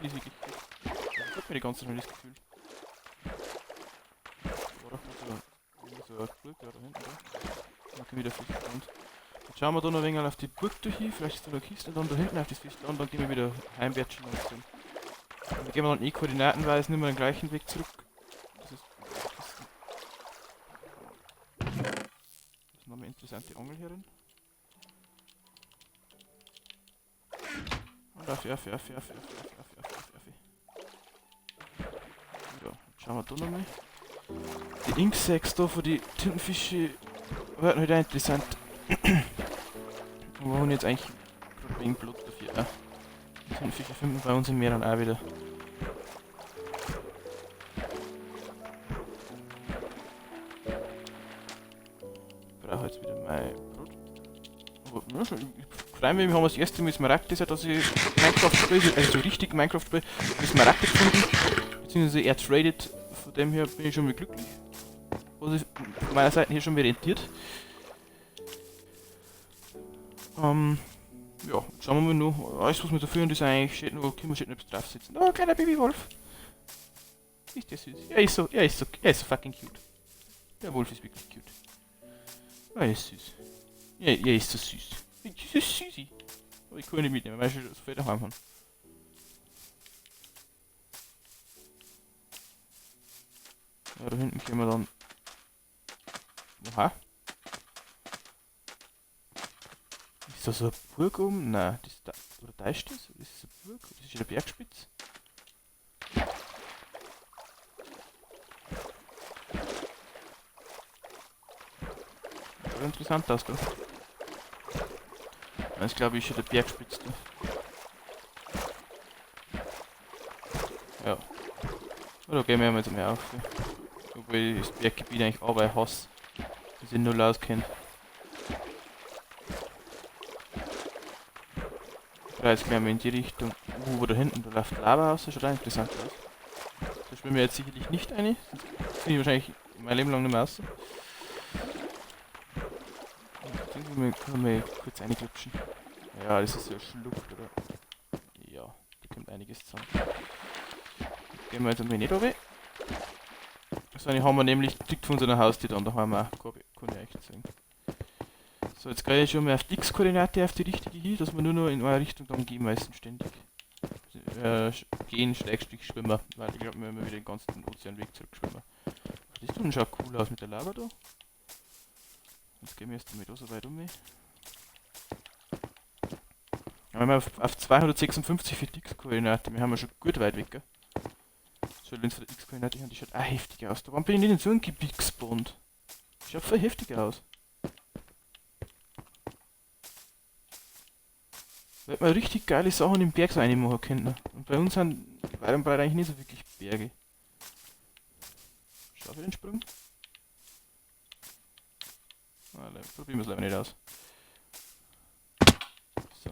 Er ist wirklich cute. Ich hab mir die ganze Zeit das Gefühl. War doch so eine Burg da hinten, da. Dann können wir wieder Festland. Jetzt schauen wir da noch ein wenig auf die Burg da hin, vielleicht ist da noch eine Kiste und dann da hinten auf das Festland, dann gehen wir wieder heimwärts schon langsam. Und dann gehen wir dann eh koordinatenweise nicht mehr den gleichen Weg zurück. Das ist Kisten. Das ist noch eine interessante Angel hier drin. Und auf, auf, auf, auf, auf, auf, auf, auf, auf, auf. Ja, jetzt schauen wir da nochmal. Die Inksacks da von die Tintenfische werden halt auch interessant. Wir haben jetzt eigentlich gerade wegen Blut dafür. Ja. Die Tintenfische finden wir bei uns im Meer dann auch wieder. Ich brauche jetzt wieder mein Brot. Aber, ja, schon, ich freue mich, wir haben das erste Mal Smaragd, dass ich Minecraft spiele, also so richtig Minecraft spiele, mit Smaragd gefunden, beziehungsweise er tradet, von dem her bin ich schon mal glücklich. Was ich von meiner Seite hier schon wieder rentiert. Ja, schauen wir mal noch. Alles, was wir da führen, ist eigentlich steht noch, können wir schon etwas draufsetzen. Oh, kleiner Babywolf. Ist der süß. Er ist so, er ist so, er ist so fucking cute. Der Wolf ist wirklich cute. Oh, er ist süß. Ja, er ist so süß. Das ist süßi. Aber ich kann ihn nicht mitnehmen, weil ich schon so viel daheim habe. Ja, da hinten können wir dann... Oha. Ist das so eine Burg oben? Nein, das ist da. Oder da ist das? Das ist eine Burg? Das ist eine Bergspitze. Schaut interessant aus, da. Das glaube ich ist schon der Bergspitze. Ja. Oder gehen wir jetzt mal auf. Obwohl ich das Berggebiet eigentlich auch bei Hass, dass ich null auskenne. Da jetzt gleich mal in die Richtung. Wo da hinten, da läuft Lava raus, das schaut auch interessant aus. Da schwimmen wir jetzt sicherlich nicht rein, sonst finde ich wahrscheinlich mein Leben lang nicht mehr raus. Können wir kurz reinklutschen. Ja, das ist ja Schlucht, oder? Ja, da kommt einiges zusammen. Gehen wir jetzt einmal nicht runter. So eine haben wir nämlich direkt von unserer Haustür dann daheim auch. Kann ich echt sagen. So, jetzt gehe ich schon mal auf die X-Koordinate auf die richtige hin, dass wir nur noch in eine Richtung dann gehen, meistens ständig. Gehen, Schrägstrich, schwimmen, weil ich glaub, wir müssen wieder den ganzen Ozeanweg zurückschwimmen. Das tut schon cool aus mit der Lava da. Jetzt gehen wir erst damit auch so weit um. Ja, wir haben auf 256 für die X-Koordinate, wir haben ja schon gut weit weg, gell? So, wenn es von der X-Koordinate haben, die schaut auch heftig aus. Da warum bin ich nicht in so einem Gebiet gespawnt? Die schaut voll heftig aus. Da hätte man richtig geile Sachen im Berg so reinmachen können. Und bei uns sind weit und breit eigentlich nicht so wirklich Berge. Schau für den Sprung. Na, probieren wir es leider nicht aus. So.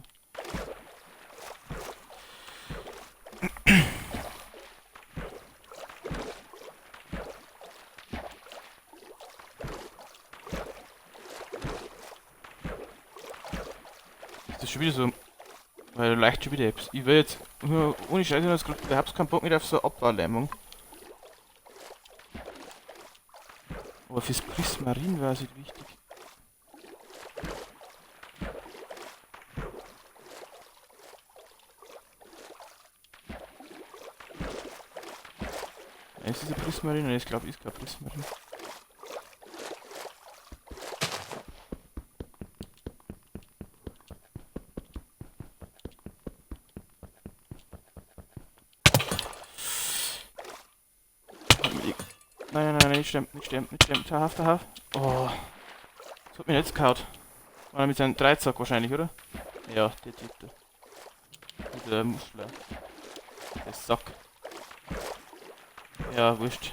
Ist das schon wieder so? Weil leicht schon wieder Apps. Ich will jetzt, ohne Scheiße, ich hab jetzt grad überhaupt keinen Bock mehr auf so eine Abbaulähmung. Aber fürs Prismarin war es halt wichtig. Ist das ein Prismarin? Nein, ich glaub, ist kein Prismarin. Nein, nein, nein, nicht sterben, nicht sterben, nicht sterben. Tahaf, tahaf. Oh. Das hat mich jetzt gehauen. War mit seinem Dreizack wahrscheinlich, oder? Ja, der Typ da. Mit der Muschel. Der Sack. Ja, wurscht.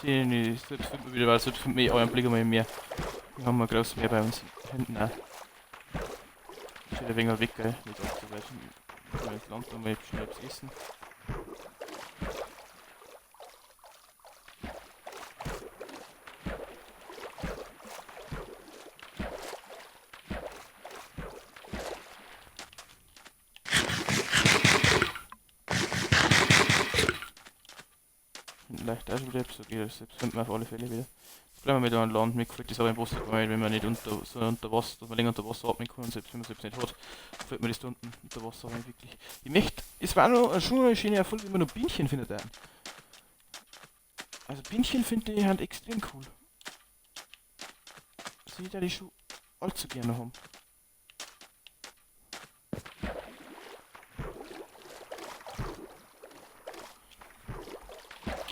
Selbst findet man wieder, weil selbst findet man euren Blick einmal mehr. Wir haben ein großes Meer bei uns hinten auch. Steht ein wenig weg, gell? Nicht allzu weit. Ich muss ins Land nochmal schnell etwas essen. Leicht auch schon wieder so geht das. Jetzt finden wir auf alle Fälle wieder. Jetzt bleiben wir mit einem Land. Mir gefällt das aber im Wasser gar nicht, wenn man nicht unter, so unter Wasser, dass man länger unter Wasser atmen kann und selbst wenn man selbst nicht hat, gefällt mir das da unten unter Wasser nicht wirklich. Ich möchte, es war noch schon eine schöne Erfolg, wenn man noch Bienchen findet. Auch. Also Bienchen finde ich halt extrem cool. Sie da die schon allzu gerne haben.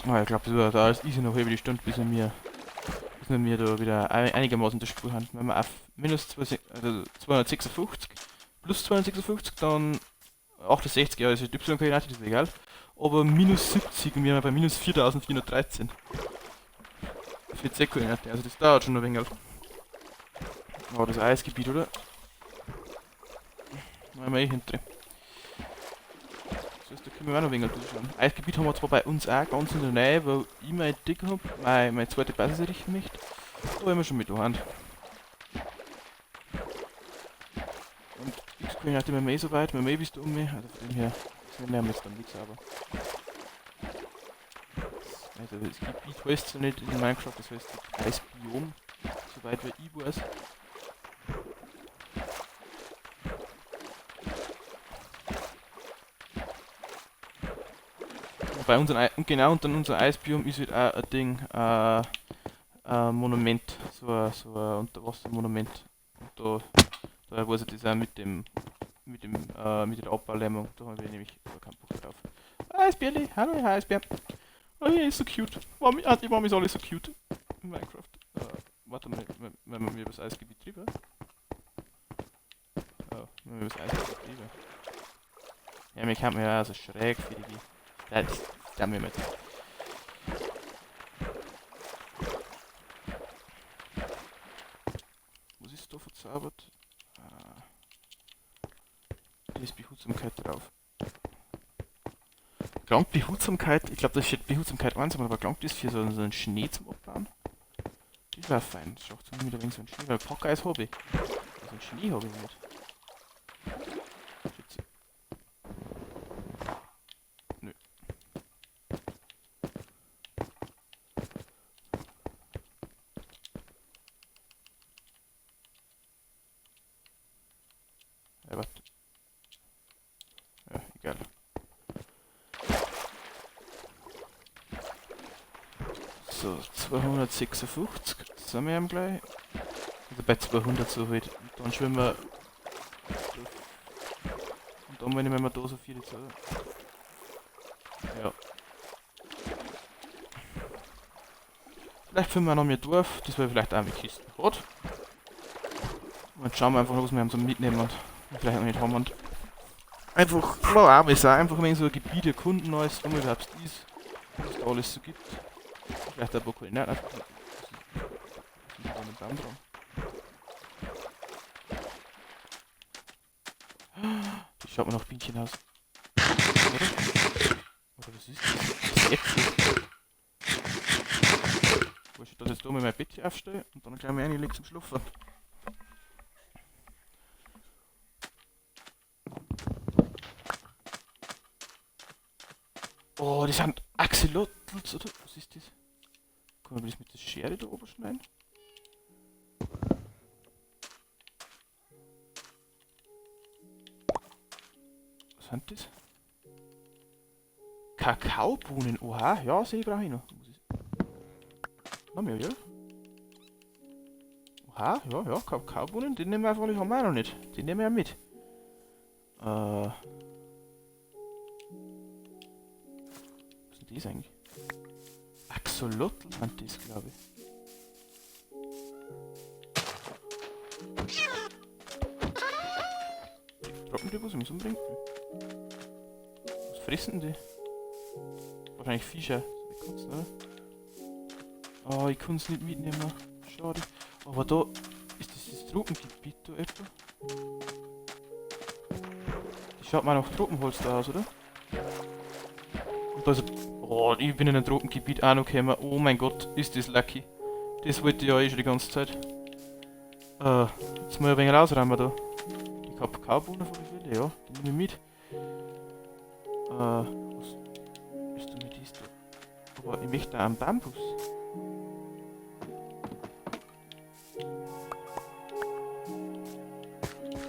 Oh, ich glaube, da ist easy noch über die Stunde, bis wir da wieder einigermaßen der Spur haben. Wenn wir auf minus 2, also 256 plus 256, dann 68, ja, das ist Y-Koordinate, das ist egal. Aber minus 70 und wir haben bei minus 4413. Für Z-Koordinate, also das dauert schon ein wenig. Oh, das Eisgebiet, oder? Da haben wir eh hinter. Das heißt, da können wir auch noch ein wenig durchschauen. Eisgebiet haben wir zwar bei uns auch ganz in der Nähe, weil ich mein Dick hab, meine zweite Basis errichten möchte. Da haben wir schon mit der Hand. Und X-Koordinate mit mir eh so weit, mit mir bist du um mich, also von dem her, das nehmen wir jetzt dann nichts, aber. Also das Gebiet heißt so nicht in Minecraft, das heißt Eisbiom, soweit wie ich weiß. Bei unseren und genau, und dann unser Eisbiom ist halt auch ein Ding, ein Monument, so ein Unterwassermonument. Und da weiß ich das auch mit der Abbaulähmung, da haben wir nämlich gar keinen Bock drauf. Eisbärli, hallo Eisbär. Oh, hier ist so cute. Die Mami ist alle so cute in Minecraft. Warte mal, wenn wir über das Eisgebiet drüber. Oh, wenn wir über das Eisgebiet drüber. Ja, mir kommt mir ja so schräg für die. Das haben wir mit. Was ist da verzaubert? Ah. Da ist Behutsamkeit drauf. Gelangt Behutsamkeit, ich glaube, das steht Behutsamkeit 1, aber gelangt ist für so einen Schnee zum Abbauen. Das war fein. Das schaut so wieder wegen so einen Schnee, weil Packeis habe ich. Also einen Schnee habe ich nicht. Nö. Ja, warte. Ja, egal. So, 256 sind wir gleich. Also bei 200 so halt. Und dann schwimmen wir. Und dann nehmen wir da so viel jetzt, oder? Ja. Vielleicht finden wir noch mehr Dorf, das wäre vielleicht auch mit Kisten hat. Und dann schauen wir einfach, was wir so mitnehmen und vielleicht noch nicht haben. Und einfach, ja, auch einfach wenn so ein Gebiet erkunden, alles, wo man überhaupt ist, was da alles so gibt. Vielleicht ein paar Koordinaten. Was ist da mit Baum dran? Das schaut mir nach Bienchen aus. Oder? Oder was ist das? Das ist Äpfel. Wo ich das jetzt da mal mein Bett hier aufstelle und dann gleich mal reinlege zum Schlafen. Oh, das sind Axolotls, oder? Was ist das? Kann man das mit der Schere da oben schneiden? Was sind das? Kakaobohnen, oha, ja, sehe ich, brauche ich noch. Noch mehr, ja? Oha, ja, ja, Kakaobohnen, den nehmen wir einfach, haben wir auch noch nicht. Den nehmen wir ja mit. Was ist denn das eigentlich? Axolotl sind das, glaube ich. Droppen die was? Ich muss umbringen. Was fressen die? Wahrscheinlich Fische. So wie Katzen, oder? Oh, ich kann's nicht mitnehmen. Schade. Aber da ist das das Tropengebiet da etwa? Das schaut mal nach Tropenholz da aus, oder? Und da ist ein... Oh, ich bin in einem Tropengebiet auch noch gekommen. Oh mein Gott, ist das lucky. Das wollte ich ja eh schon die ganze Zeit. Jetzt muss ich ein wenig rausräumen da. Die Kakaobohnen von der Wille, ja, die nehme ich mit. Was ist denn mit dies da? Aber ich möchte auch einen Bambus.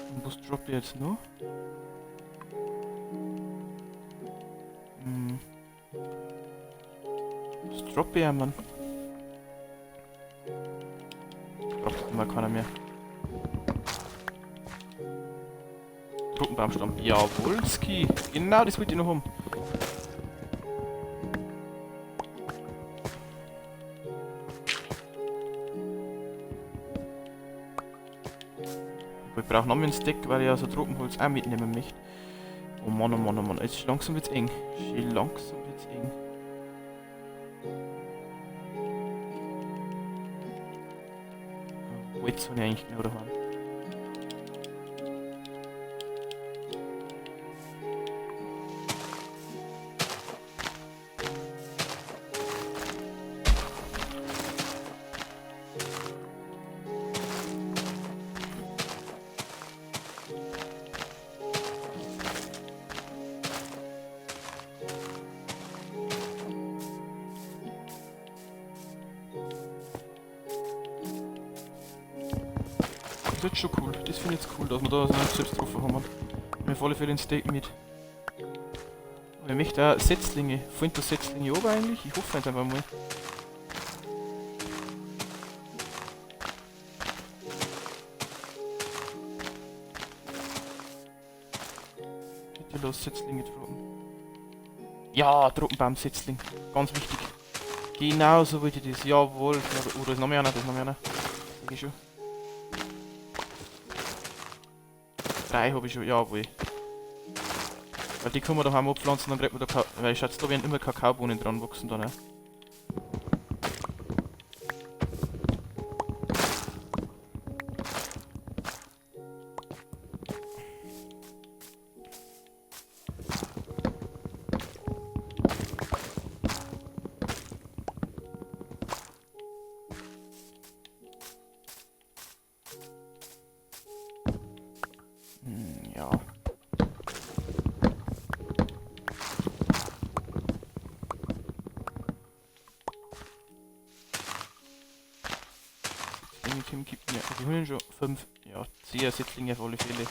Und was droppe ich jetzt noch? Hm. Was droppe ich, Mann? Braucht immer keiner mehr. Tropenbaumstamm. Jawohl, Ski. Genau, das wollte ich noch haben. Ich brauche noch mehr einen Stack, weil ich ja so Tropenholz auch mitnehmen möchte. Oh Mann, oh Mann, oh Mann. Jetzt langsam wird's eng. Schön langsam wird's eng. Holz habe ich eigentlich genau daheim. Das ist schon cool. Das finde ich jetzt cool, dass wir da so einen selbst drauf haben. Ich nehme auf alle Fälle den Steak mit. Aber ich möchte auch Setzlinge. Fallen da Setzlinge oben eigentlich? Ich hoffe jetzt einfach mal. Bitte los, Setzlinge droppen. Ja, Tropenbaum-Setzling. Ganz wichtig. Genau so wollte ich das. Jawohl. Oh, da ist noch mehr einer, da ist noch mehr einer. Sag ich schon. 3 habe ich schon, jawohl. Weil die können wir daheim abpflanzen, dann kriegt man da weil ich schätze, da werden immer Kakaobohnen dran wachsen dann, ne? Ja. Setzlinge gibt mir. Also wir haben schon 5. Ja, 10 Setzlinge auf alle Fälle.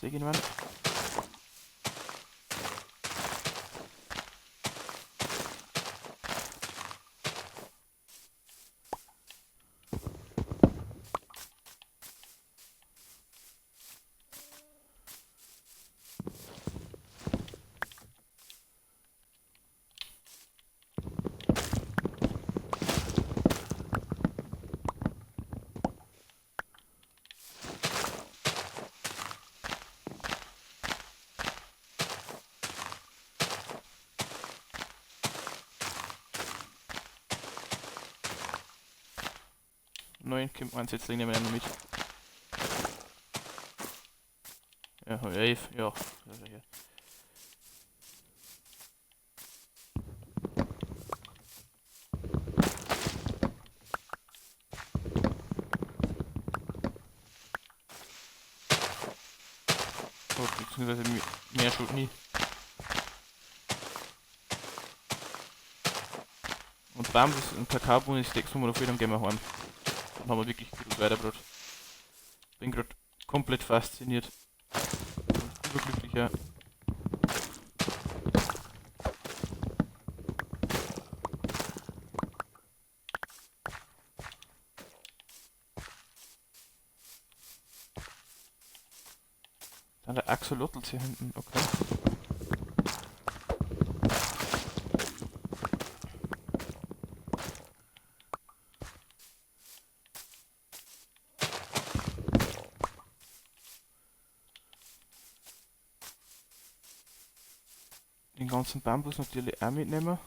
Irgendwann. Neun kommt ein Setzling nehmen wir noch mit. Ja, 11, ja. Oh, beziehungsweise mehr schon nie. Und Bambus und Kakaobohnen ist 6 wir noch viel, dann gehen wir heim. Dann haben wir wirklich gut weitergebracht. Bin grad komplett fasziniert. Und überglücklicher. Dann der Axolotls hier hinten, okay. Den ganzen Bambus natürlich auch mitnehmen.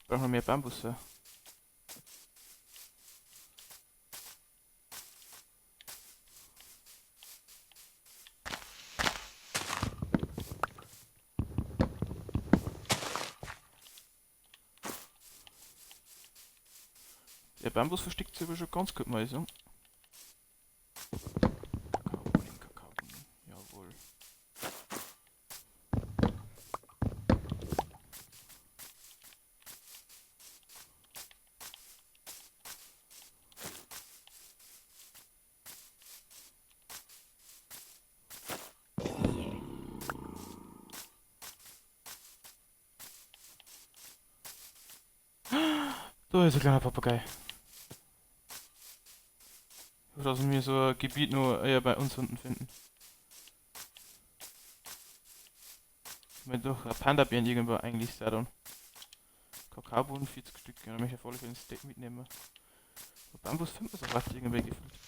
Brauchen wir mehr Bambusse. Der Bambus versteckt sich aber schon ganz gut, mal so. Kakaobohnen, Kakaobohnen, jawohl. Da ist ein kleiner Papagei. Ich hoffe, dass wir so ein Gebiet nur eher bei uns unten finden. Ich meine doch, ein Panda-Bären irgendwo eigentlich sei dann. Kakaobohnen 40 Stück, ja, da möchte ich auf alle Fälle ein Steak mitnehmen. Aber Bambus findet man so weit irgendwie gefühlt.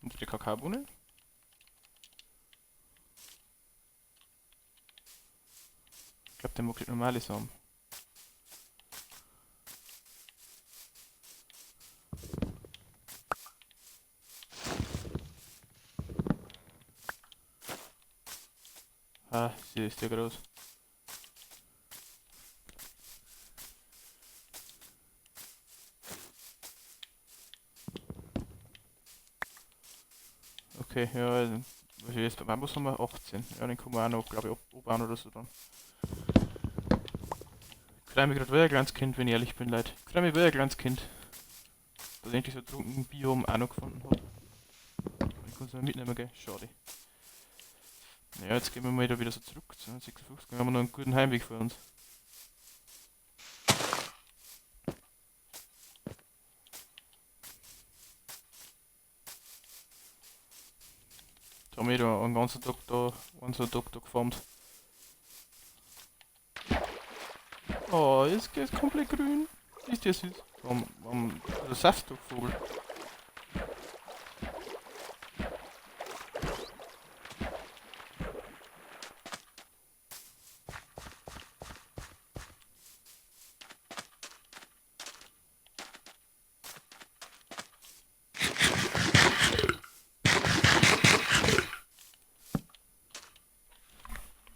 Und die Kakaobohne? Ich glaub, der mag nicht normale Samen. Ah, sie ist ja groß. Okay, ja, also, was ist jetzt beim Bambus haben wir 18. Ja, den können wir auch noch, glaub ich, abbauen oder so dann. Ich freu mich grad wie ein kleines Kind, wenn ich ehrlich bin, Leute. Ich freu mich wie ein kleines Kind, dass ich endlich so ein trunken Biom auch noch gefunden hab. Ich kann's noch mitnehmen, gell? Schade. Naja, jetzt gehen wir mal da wieder so zurück zu 56. Dann haben wir noch einen guten Heimweg vor uns. Da haben wir da einen ganzen Tag da, einen so einen Tag da gefarmt. Oh, jetzt ist komplett grün. Ist der süß. Warum, der Saftdruckvogel.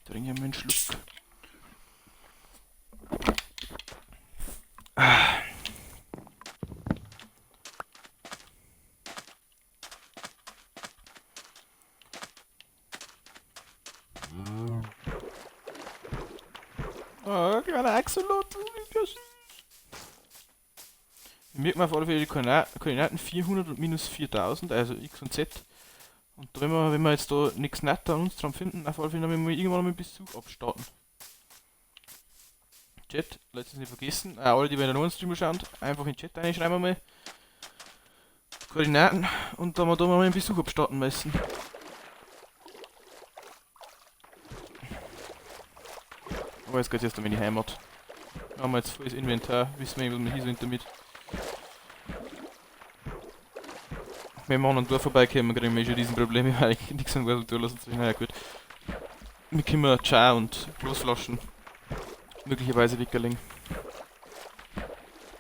Trinke ich mal einen Schluck. Ah. Oh, kleiner Axolotl, ist ja süß. Wir merken auf alle Fälle die Koordinaten 400 und minus 4000, also X und Z. Und da, wenn wir jetzt da nichts Netter an uns dran finden, auf alle Fälle dann müssen wir irgendwann mal einen Besuch abstarten. Chat, lasst es nicht vergessen, auch alle, die bei der neuen Streamer schauen, einfach in den Chat reinschreiben mal Koordinaten und dann wir da mal einen Besuch abstarten müssen. Aber jetzt geht's erst einmal in die Heimat. Da haben wir jetzt volles Inventar, wissen wir, was wir hier sind damit. Wenn wir an einem Dorf vorbeikommen, kriegen wir schon diesen Probleme, weil ich nichts an Wurzel tun lassen. Naja, gut. Wir können Chai und Glasflaschen möglicherweise wickerling.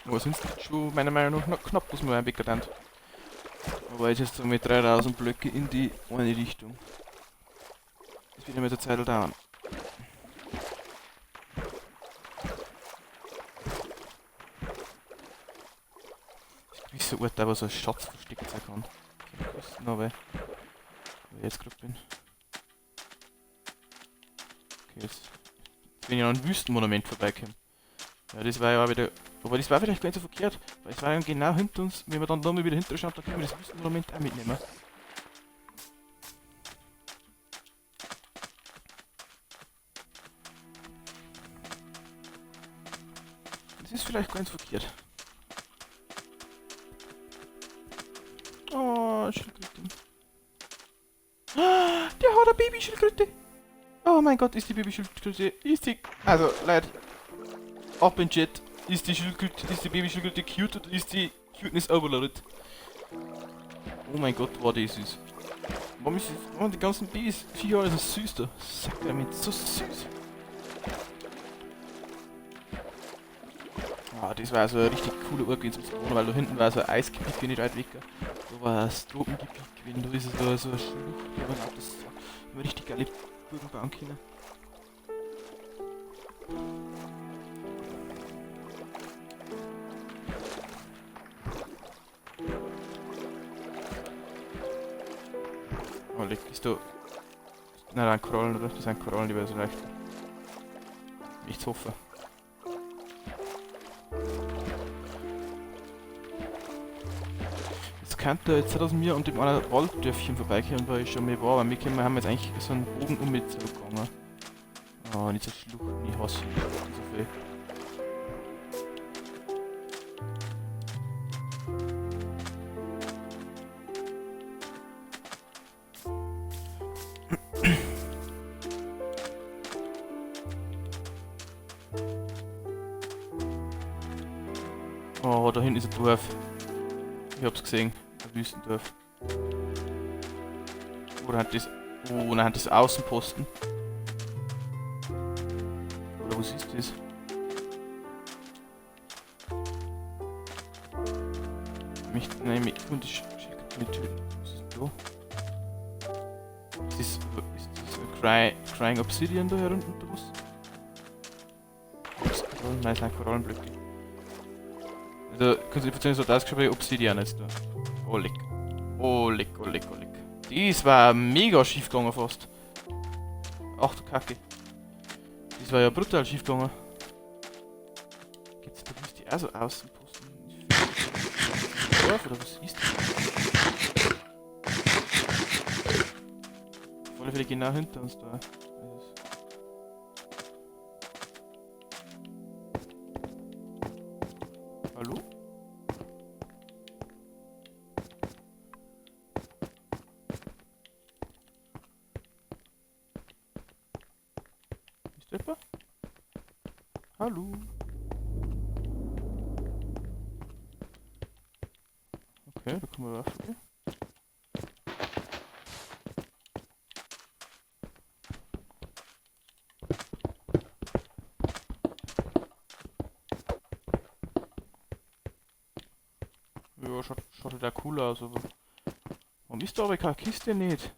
Aber sonst schon meiner Meinung nach noch knapp, was wir einwickelt haben. Aber jetzt ist mit 3000 Blöcke in die eine Richtung. Das wird ja mit der Zeit dauern. Das ist ein gewisser Ort, aber so ein Schatz versteckt sein kann. Ich weiß noch, wo ich jetzt gerade bin. Okay, jetzt bin ich an einem Wüstenmonument vorbeigekommen. Ja, das war ja auch wieder. Aber das war vielleicht gar nicht so verkehrt, weil es war ja genau hinter uns, wenn wir dann da mal wieder hinter schauen, dann können wir das Wüstenmonument auch mitnehmen. Das ist vielleicht gar nicht so verkehrt. Oh, Schildkröte. Der hat eine Babyschildkröte. Oh mein Gott, ist die Babyschildkröte. Ist die. Also, Leute. Ab in den Chat. Ist die Schildkröte, ist die Babyschildkröte cute oder ist die Cuteness overloaded? Oh mein Gott, war die süß. Warum ist die, warum die ganzen Babys, Viecher alle so süß da? Sakrament, so süß. Ah, das war so ein richtig cooler Ort gewesen zum Spawnen, weil da hinten war so ein Eisgebiet, wenn ich weit weg war. Da war das Tropengebiet gewesen, da ist es so, so eine Schlucht, da war auch das, da war richtig geile Burgen bauen können. Oh, leck, ist da. Nein, nein, Korallen, oder? Das sind Korallen, die werden so leicht. Nichts hoffe. Jetzt könnte jetzt aus mir und dem anderen Walddörfchen vorbeikommen, weil ich schon mal war, aber wir haben jetzt eigentlich so einen Bogen um mit zurückgegangen. Oh, nicht so Schluchten, ich hasse so viel. Oh, da hinten ist ein Dorf. Ich hab's gesehen. Ein Wüstendorf. Oder hat das. Oh, nein, das Außenposten. Oder was ist das? Mich, nein, mich, und ich mit töten. Was ist denn da? Ist das ein Crying Obsidian da herunten oder was? Nein, das sind Korallenblöcke. Also, kannst du dir vorstellen, so das geschaut, Obsidian jetzt da. Oh, leck. Oh, leck, oh, leck, oh, leck. Das war mega schief gegangen fast. Ach du Kacke. Das war ja brutal schief gegangen. Gibt's da müsste ich auch so Außenposten? Dorf oder was ist das? Auf alle Fälle genau hinter uns da. Hallo? Ist der jemand? Hallo? Okay, da kommen wir rauf. Ja, schaut halt auch cool aus, aber warum ist da aber keine Kiste nicht?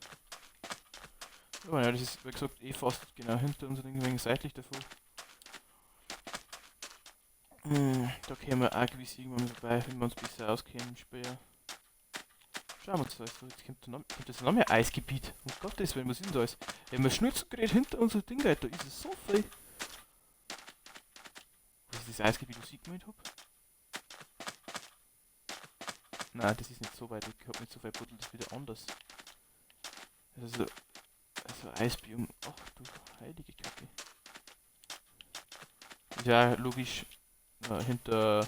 Aber ja, das ist, wie gesagt, eh fast genau hinter uns und irgendwie seitlich davor. Da kämen wir auch gewiss irgendwann mal vorbei, wenn wir uns besser auskennen im Spiel. Schauen wir uns das an. Jetzt kommt, da noch, kommt das noch mehr Eisgebiet. Um Gottes Willen, was ist denn da alles? Wenn wir Schnitzelgerät hinter unser Ding geht, da ist es so viel. das Eisgebiet, was ich gemeint hab? Nein, das ist nicht so weit weg. Ich hab nicht so viel Buddel, das ist wieder anders. Also Eisbiom. Ach du heilige Kacke. Ist ja logisch, hinter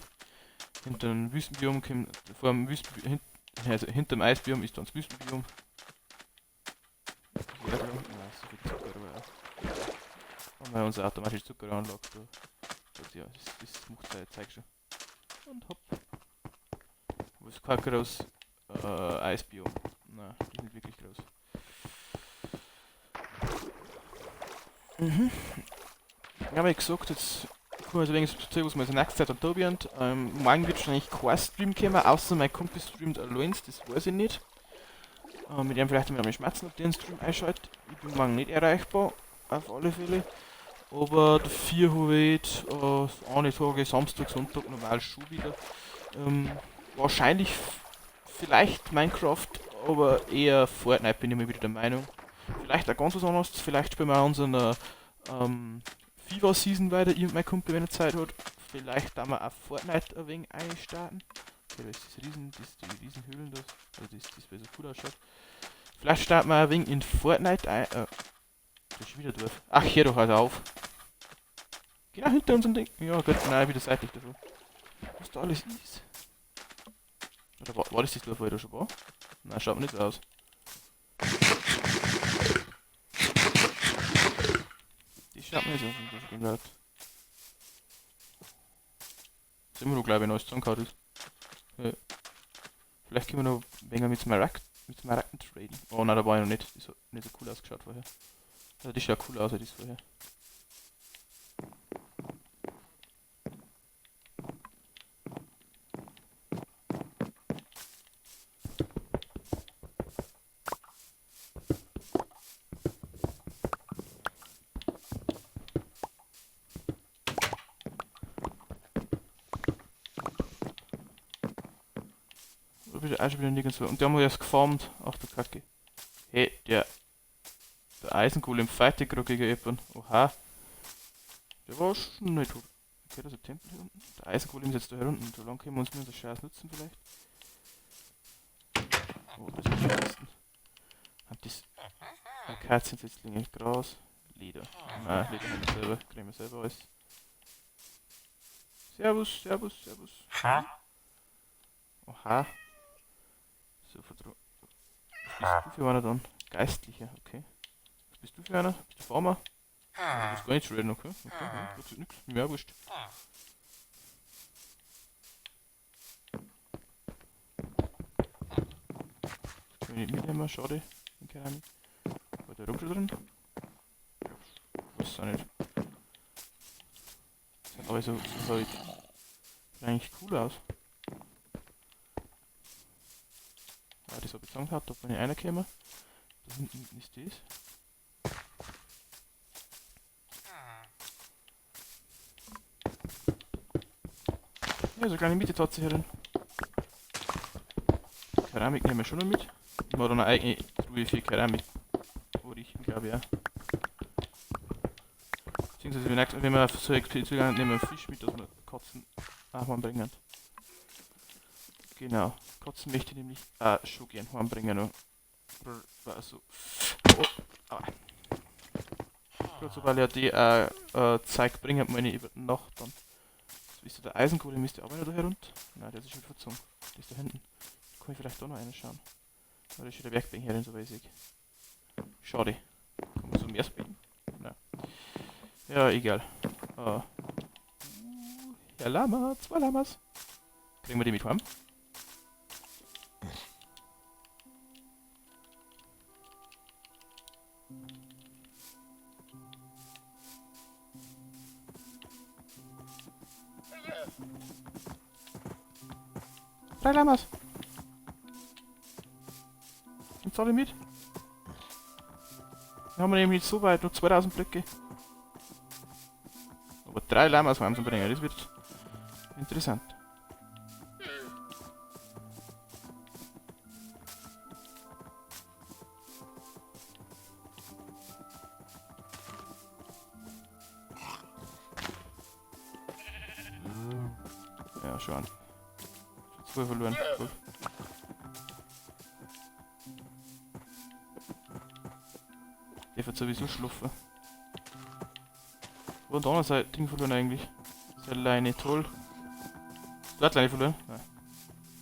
dem Wüstenbiom kommt, vor dem Wüsten, hin, also hinter dem Eisbiom ist dann das Wüstenbiom. Ja, klar. Nein, so viel Zucker aber auch. Haben wir unsere automatische Zuckeranlage da. Gut, ja, das macht sein Zeug schon. Und hopp. Aber es ist kein großes Eisbiom. Nein, das ist nicht wirklich groß. Mhm. Ja, wie gesagt, jetzt kann ich wenigstens erzählen, was wir in der nächsten Zeit am Tobi haben. Morgen wird wahrscheinlich kein Stream kommen, außer mein Kumpel streamt allein, das weiß ich nicht. Mit dem vielleicht einmal schmerzen, ob der den Stream einschaltet. Ich bin morgen nicht erreichbar, auf alle Fälle. Aber dafür habe ich eine Tage, Samstag, Sonntag normal schon wieder. Wahrscheinlich vielleicht Minecraft, aber eher Fortnite bin ich mal wieder der Meinung. Vielleicht auch ganz was anderes, vielleicht spielen wir auch unseren FIFA Season weiter, ich und mein Kumpel, wenn er Zeit hat. Vielleicht da wir auch Fortnite ein wenig einstarten. Okay, da ist das Riesen, das, die Riesenhöhlen da, also das, weil so cool ausschaut. Vielleicht starten wir ein wenig in Fortnite ein. Das ist schon wieder doof. Ach, hier doch, also auf. Genau hinter unserem Ding. Ja gut, nein, wieder seitlich davon. Was da alles ist. Oder war das das Dorf, wo ich da schon war? Nein, schaut mir nicht so aus. Die schaut mir nicht so aus, wenn das schon bleibt. Das ist immer noch, glaube ich, neues zusammengehauen ist. Ja. Vielleicht können wir noch ein wenig mit Smaragden traden. Oh nein, da war ich noch nicht. Das hat nicht so cool ausgeschaut vorher. Also das schaut cool aus, das vorher. Auch schon wieder nirgendwo. Und der haben wir erst gefarmt. Ach du Kacke. Hey, der Eisengolem fightet gerade gegen jemanden. Oha. Der war schon nicht tot. Okay, da ist ein Tempel hier unten. Der Eisengolem ist jetzt da unten. So lange können wir uns mit unserer Scheiß nutzen vielleicht. Oh, das ist am besten. Hat das Akaziensetzlinge, Gras, Leder. Nein, Leder haben wir selber. Kriegen wir selber alles. Servus, servus, servus. Ha? Oha. So, was bist du für einer dann? Geistlicher, okay. Was bist du für einer? Bist du Farmer? Du bist gar nicht reden, okay. Okay, ja, das ist nix. Mir auch wurscht. Das kann ich nicht mitnehmen, schade. In Keramik. War der Rum schon drin? Ja, weiß auch nicht. Das sind alle so halt. Sieht eigentlich cool aus. Ah, das hab ich zusammengehauen, da bin ich reingekommen. Da hinten ist das. Ja, so eine kleine Mitte-Tatze hier drin. Keramik nehmen wir schon noch mit. Ich mache da noch eine eigene Truhe für Keramik. Richten, glaube ich auch. Beziehungsweise wenn wir auf so eine Expedition gehen, nehmen wir einen Fisch mit, dass wir Katzen auch heimbringen. Genau, Katzen möchte ich nämlich auch schon gern heimbringen noch. Also. Oh, aua. Gerade so, weil ja die auch Zeug bringen, meine ich über die Nacht dann. So ist der Eisenkohle, ist der aber noch da herunter? Nein, der ist schon verzogen. Der ist da hinten. Da kann ich vielleicht da noch einen schauen. Da ist schon der Werkbank herin, so weiß ich. Schade. Kann man so mehr spielen? Nein. Ja, egal. Herr Lama, 2 Lamas. Kriegen wir die mit heim? 3 Lamas. Jetzt alle mit. Wir haben nämlich nicht so weit, nur 2000 Blöcke. Aber 3 Lamas heim zu bringen, das wird interessant. Schon an. Schon zwei verloren. Gut. Der wird sowieso schlafen. Wo hat der sein Ding verloren eigentlich? Seine Leine, toll. Du hast Leine verloren? Nein.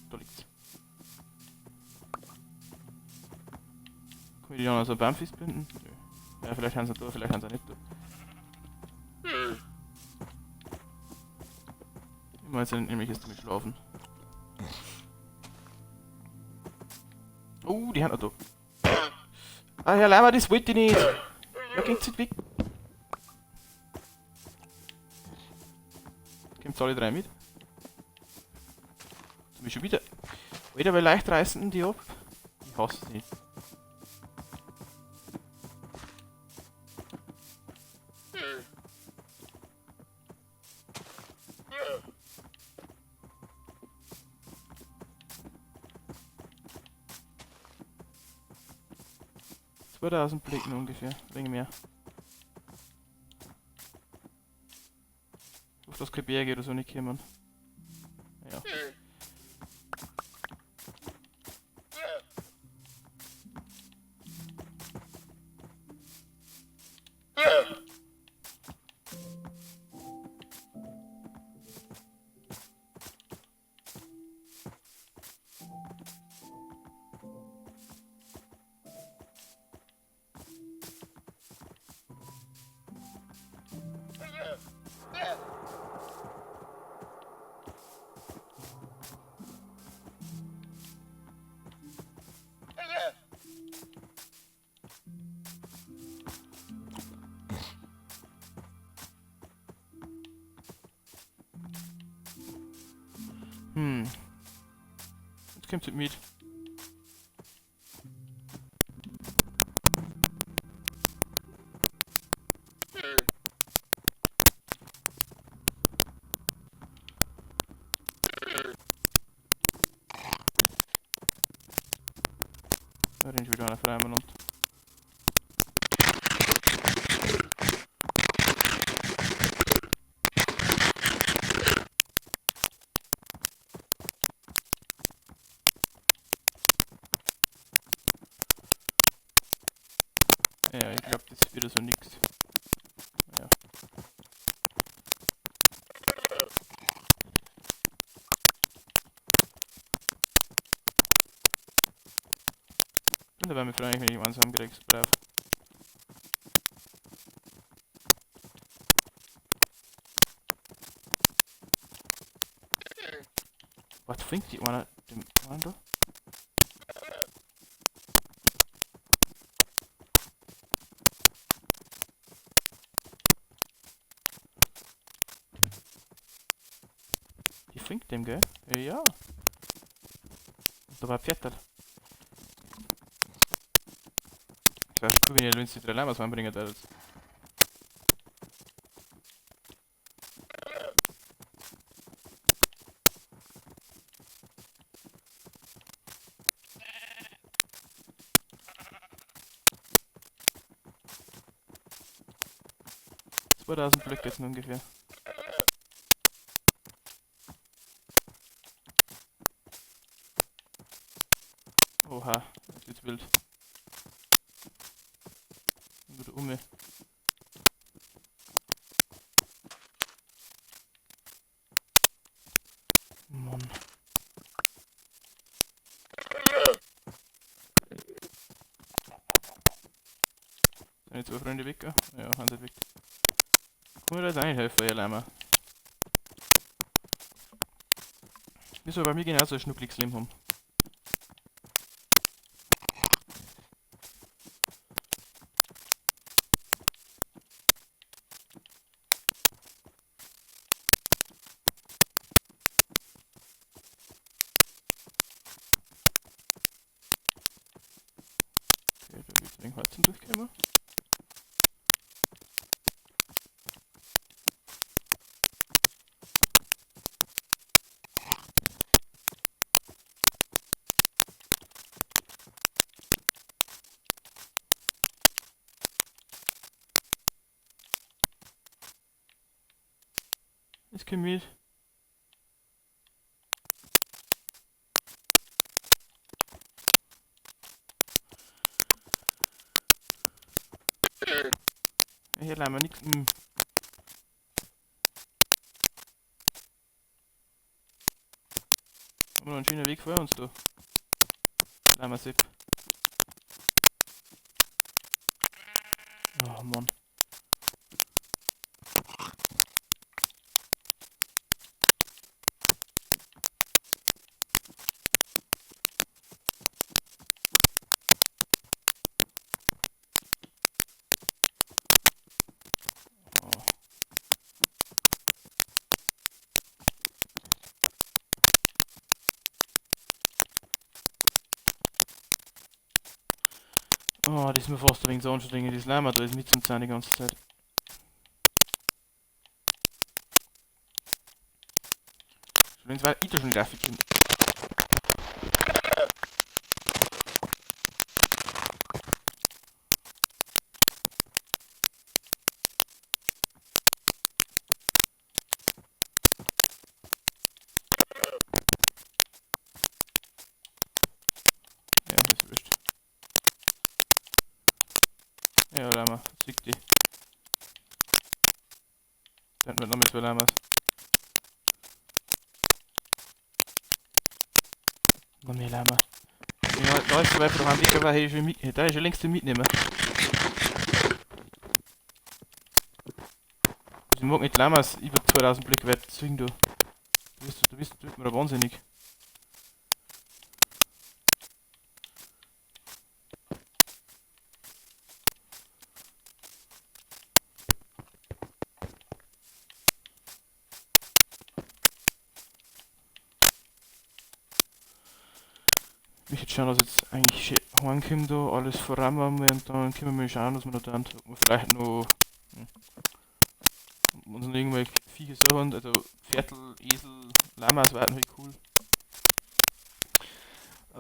Da liegt's. Kann ich die dann also beim festbinden? Nö. Ja, vielleicht haben sie da, vielleicht haben sie nicht da. Ich meine, jetzt nämlich jetzt damit schlafen. Oh, die haben auch da. Ah, Herr Leimer, das wollte ich nicht. Ja, geht's nicht weg. Kommt alle drei mit? Jetzt hab ich schon wieder. Alter, wie leicht reißen denn die ab? Ich hasse es nicht. 2000 Blicken ungefähr, wegen mehr. Auf das keine Berge oder so nicht kommen. Ja. Jetzt kommt mit. Da rennt wieder einer frei und. Ja, ich glaub, das wird so nix. Ja. Und da wäre mir freundlich, wenn ich einen zusammenkrieg, so brav. Was fängt die einer dem einen da? Die fängt dem, gell? Ja. Und da war ein Pferd. Das wäre cool, wenn ihr die drei Lamas reinbringen würdet. 2000 Blöcke sind ungefähr. Oha, das wird wild. Wieder um. Mann. Sind die zwei Freunde weg? Ja, haben sie weg. Kann mir da jetzt auch nicht helfen, ihr Leimer. Wieso bei mir genauso ein schnuckliges Leben haben? Okay, da wird's wegen Holzen durchkommen. Es kommt mit. Hier leider nichts. Haben wir noch einen schönen Weg vor uns da. Leider Sepp. Oh Mann. Oh, das ist mir fast ein wenig so anstrengend, das Lärm da ist mit zum Zahn die ganze Zeit. Wenn es weiter schon Grafik sind. Ja, das ist wurscht. Ja, Lama, zück die. Dann wird noch mit 2 Lamas. Noch mehr Lama. Ja, da ist zum Beispiel noch ein Weg, aber hier ist schon mit, da ist schon längst zum Mitnehmen. Ich mag nicht Lamas über 2000 Blöcke weit zwingen, du. Du bist mir da wahnsinnig. Ich jetzt schauen, dass jetzt eigentlich schön heimkommen da, alles voran haben wir und dann können wir mal schauen, was wir da tun. Ob wir vielleicht noch, ob wir uns noch irgendwelche Viecher so haben, also Pferdl, Esel, Lamas wären halt cool.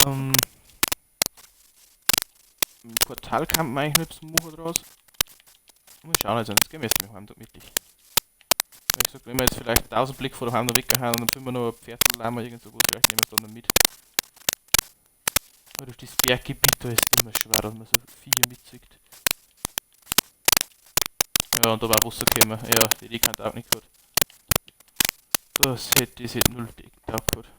Ein Portal kann man eigentlich nicht machen draus. Mal schauen, also jetzt gehen wir erst mal heim, da mittig. Wie gesagt, wenn wir jetzt vielleicht 1000 Blick vor daheim noch weggehauen und dann finden wir noch ein Pferdl, Lama, irgend so was, vielleicht nehmen wir es dann noch mit. Aber durch das Berggebiet, da ist immer schwer, dass man so Viecher mitzieht. Ja, und da war Wasser gekommen. Ja, die Idee kann auch nicht gehabt. Das hätte null getaugt gehabt.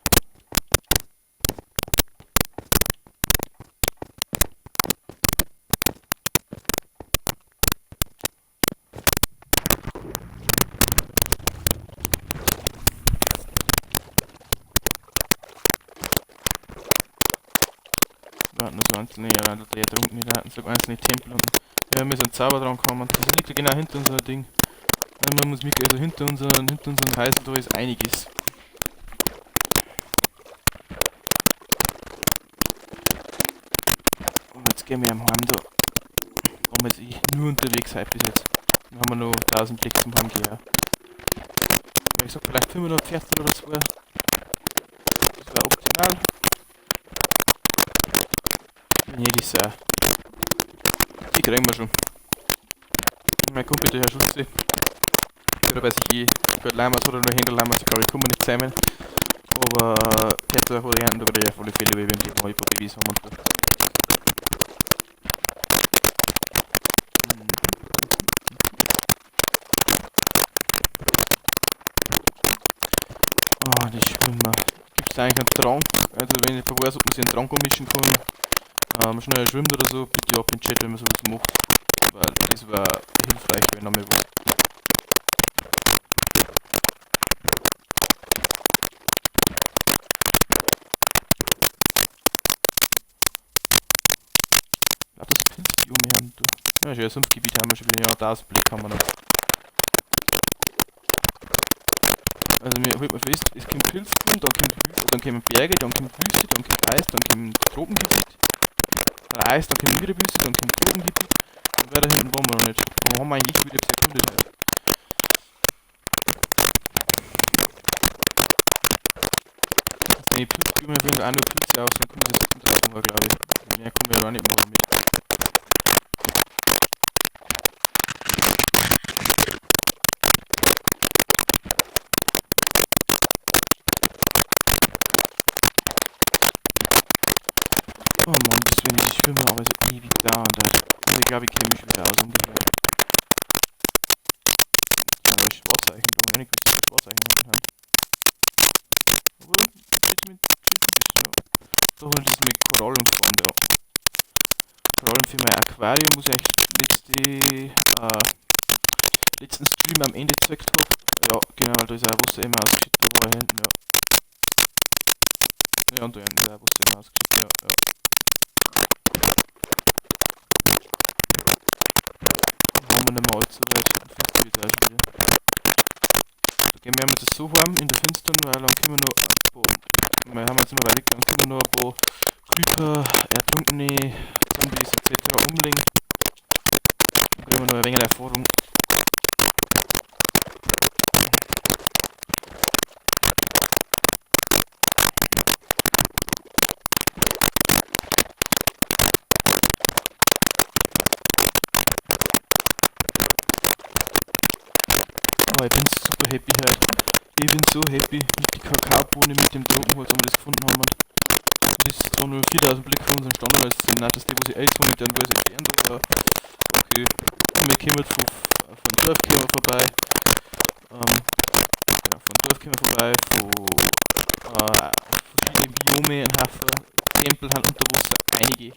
Da hatten wir so einzelne, ja, da hat der ertrunken, da hatten so einzelne Tempel und ja, wir sind sauber dran gekommen. Das liegt ja genau hinter unserem Ding. Also man muss mit, also hinter unseren Häusern da ist einiges. Und jetzt gehen wir am Heim da. Waren wir jetzt eh nur unterwegs heute bis jetzt. Dann haben wir noch 1000 Blick zum Heimgehen. Wie gesagt, vielleicht 500 Pferdchen oder zwei. Das wäre optimal. Nee, die ist auch. Die kriegen wir schon. Mein Kumpel, der Herr Schulze, der bei sich eh gut Lamas oder nur Händler-Lamas, ich glaube, ich komme nicht zusammen. Aber Pferdl hat er da wird er auf alle Fälle, weil wir die neue Babys haben und so. Oh, die Schwimmer. Gibt's da eigentlich einen Trank? Also wenn ich weiß, ob man sich einen Trank mischen kann. Schneller schwimmt oder so, bitte ab in den Chat, wenn man sowas macht. Weil das war hilfreich, wenn einmal was. Lass das Pilzbiome haben, du. Ja, schon ein Sumpfgebiet haben wir schon wieder. Ja, 1000 Blick haben wir noch. Also mir holt man fest, es kommt Pilzbiom, dann kommt Wüste, dann kommen Berge, dann kommt Wüste, dann kommt Eis, dann kommt Tropengebiet. Dann Eis, dann kommt wieder Wüste, dann kommt Tropengebiet. Und weiter hinten waren wir noch nicht. Aber haben wir eigentlich wieder bisher erkundet heute. Also die Pilzblumen finden auch nur Pilze aus, dann kommen sie jetzt unter, glaube ich. Mehr kommen wir auch nicht mehr mit. Oh Mann, das finde ich schwimmen aber so ewig dauernd. Also ich glaube, ich kenne mich wieder aus ungefähr. Ich nicht gewusst, dass das schwarz Eichhörnchen haben. Aber steht mit, steht ein bisschen, ja. Da haben wir das mit Korallen geformt, ja. Vor allem für mein Aquarium, muss ich eigentlich letzten Stream am Ende gezeigt hab. Ja, genau, weil da ist auch Wasser immer ausgeschüttet, da war ich hinten, ja. Ja, und da hinten ist auch Wasser immer ausgeschüttet, ja, ja. Dann haben wir nicht mehr allzu weit, dann funktioniert es auch schon wieder. Da gehen wir jetzt so warm in der Finstern, weil dann können wir noch ein paar, wir haben jetzt immer weit weg, dann können wir noch ein paar Creeper, Ertrunkene, Zombies et cetera umlegen. Dann kriegen wir noch ein wenig Erfahrung. Oh, ich bin super happy heute. Ich bin so happy mit der Kakaobohne, mit dem Tropenholz, wo wir das gefunden haben. Und das ist zwar nur 4000 Blick von unserem Standort, weil es sind nicht, dass die, wo sie eingezogen mit deren Wurzel entfernt, aber okay. Wir kommen von Dorf kommen wir vorbei. Genau, von Dorf kommen wir vorbei, von verschiedenen Biome, ein Haufen Tempel haben unter Wasser einige.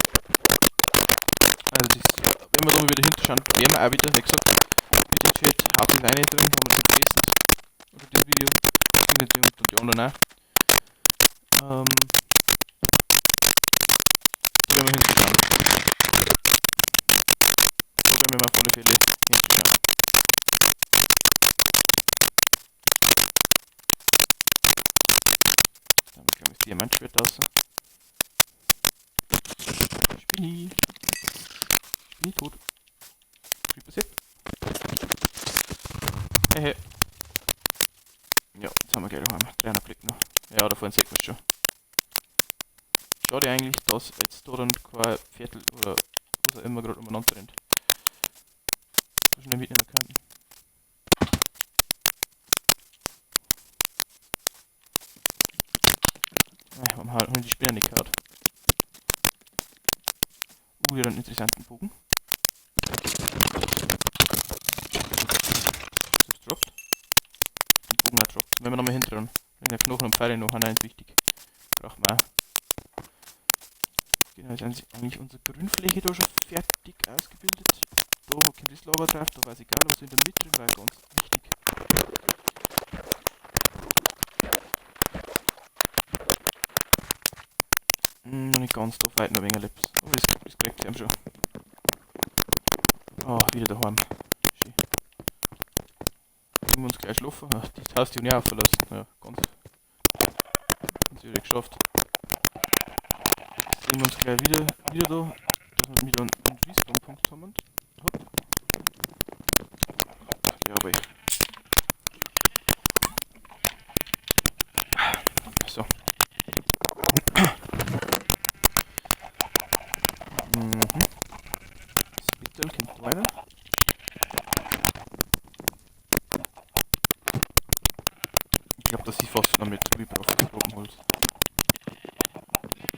Also das, wenn wir da mal wieder hinterschauen, werden wir auch wieder, wie gesagt, bitte Chat, haut die Leine drin, haben wir schon vergessen. Oder das Video, und die anderen auch. Da werden wir hinterschauen. Da werden wir auf alle Fälle hinterschauen. Da haben wir, glaub ich, das Diamantschwert draußen. Spinni. Spinni tot. Creeper Sepp. Hey, hey. Ja, jetzt haben wir gleich daheim. 300 Blick noch. Ja, da vorne sieht man's schon. Schade eigentlich, dass jetzt da dann kein Viertel oder was auch immer gerade umeinander rennt. So schnell mitnehmen können. Warum haben die Spinner nicht gehört? Wieder einen interessanten Bogen. Selbst droppt. Den Bogen auch droppt. Wenn wir nochmal hinterher. Wenn der Knochen und Pfeile noch haben, ist wichtig. Brauchen wir auch. Genau, ist eigentlich unsere Grünfläche da schon fertig ausgebildet. Da, wo kommt das Lava drauf? Da weiß ich gar nicht, ob es in der Mitte drin war, ganz wichtig. Noch nicht ganz, da fehlt noch ein wenig Lips. Aber das kriegt sie schon. Oh, wieder daheim. Schön. Können wir uns gleich schlafen? Ach, die Haus die auch verlassen. Ja, ganz, ganz wieder geschafft. Sehen wir uns gleich wieder da, dass wir wieder einen Respawn-Punkt haben. Hopp. Jawohl. So. Das Bitterl kommt da rein. Ich glaub, das ist fast noch mit Reaper auf das Tropenholz.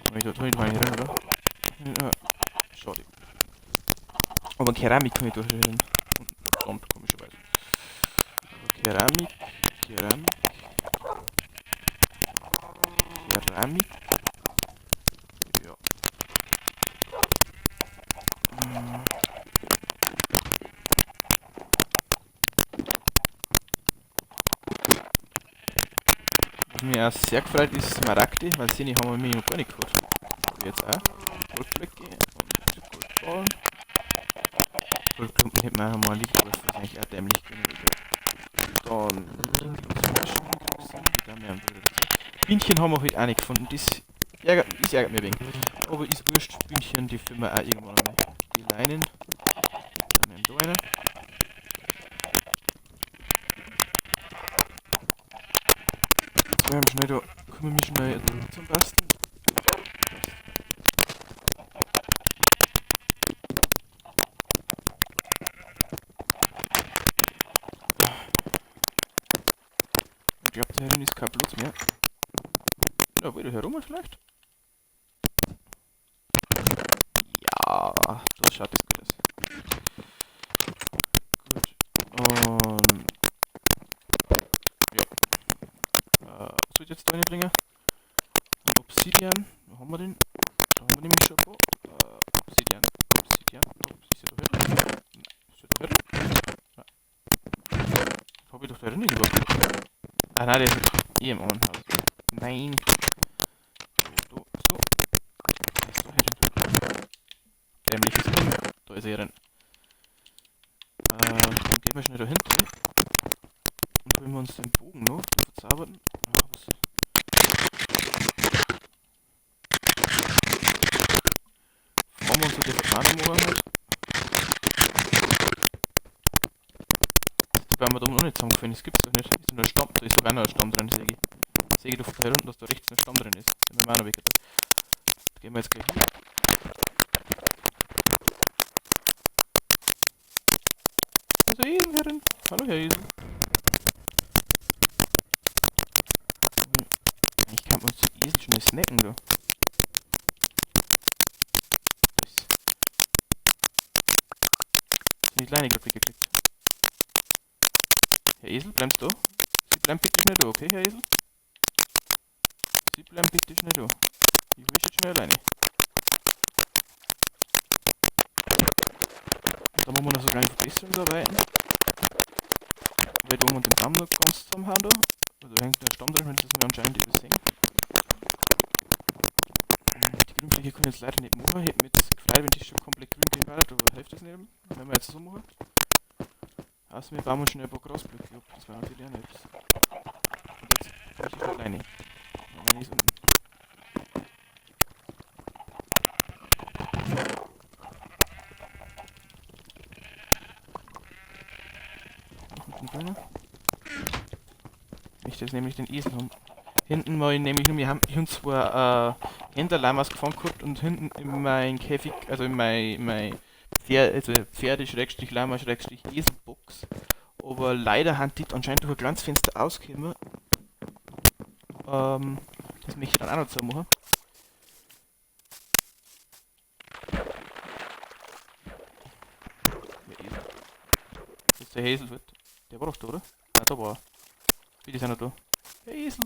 Hab ich da drin rein, oder? Ja, schade. Aber Keramik kann ich da schon hin. Und Sand, komischerweise. Aber Keramik, Keramik. Keramik. Ja. Was mich auch sehr gefreut ist Smaragde, weil sie haben wir mir noch gar nicht geholt. Jetzt auch. Goldblöcke und Goldballen. Goldklumpen hätten wir auch noch mal liegen, aber das ist eigentlich auch dämlich genug. Dann Bienchen haben wir heute auch nicht gefunden. Das ärgert mich ein wenig. Aber ist wurscht, Bienchen, die finden wir auch irgendwann einmal. Die Leinen. Dann nehmen wir da eine. Jetzt werden wir schnell da, kommen wir schnell zum Basteln. Ich glaub, da hinten ist kein Platz mehr. Ja, wieder herum vielleicht? Ja, das schaut jetzt gut aus. Gut. Und reinbringen. Und Obsidian, wo haben wir den? Da haben wir nämlich schon ein paar. Obsidian, Obsidian, ist der da drin? Nein, ist der da drin? Nein. Hab ich doch da drin nicht überhaupt. Ah nein, der ist eh im anderen Haus. Nein. So, so. Da ist da drin. Dämliches Ding. Da ist er drin. Dann gehen wir schnell da hinten. Und holen wir uns den Bogen noch, den verzauberten. Ach, was? Fahren wir uns so die Verbrennung machen halt. Die werden wir da noch nicht zusammengefallen, das gibt's doch nicht. Ist nur ein Stamm, da ist sogar noch ein Stamm drin, sehe ich. Sehe ich doch von da unten, dass da rechts ein Stamm drin ist. Den haben wir auch noch weg. Da gehen wir jetzt gleich hin. Also Esel herin. Hallo Herr Esel. Ich kann uns den Esel schnell snacken, du. Das. Die kleine Klappe gekriegt. Herr Esel, bleibst du da? Sie bleiben bitte schnell da, okay, Herr Esel? Sie bleiben bitte schnell da. Ich wische schnell alleine. Und da machen wir noch so kleine Verbesserungsarbeiten. Weil da oben den Baum noch ganz zusammenhauen da. Also da hängt ein Stamm drin, wenn das wir anscheinend übersehen. Die Grünfläche kann ich jetzt leider nicht machen. Ich hätte mich jetzt gefreut, wenn das schon komplett grün gewesen wäre, aber hilft das nicht, wenn wir jetzt so machen. Außer wir bauen schnell ein paar Grasblöcke ab, das wäre natürlich auch noch etwas. Und jetzt brauche ich die kleine. Meine ist unten. Noch ein kleiner. Ich möchte jetzt nämlich den Esel haben. Hinten war ich nämlich nur, wir haben hier zwar Händlerlamas gefangen gehabt und hinten in mein Käfig, also in mein Pferd, also Pferde Schrägstrich Lama Schrägstrich Eselbox. Aber leider haben die anscheinend durch ein kleines Fenster ausgekommen. Das möchte ich dann auch noch zusammen machen. Der Esel. Das ist der Esel, der war doch da, oder? Nein, da war er. Bitte ist er noch da. Der Esel!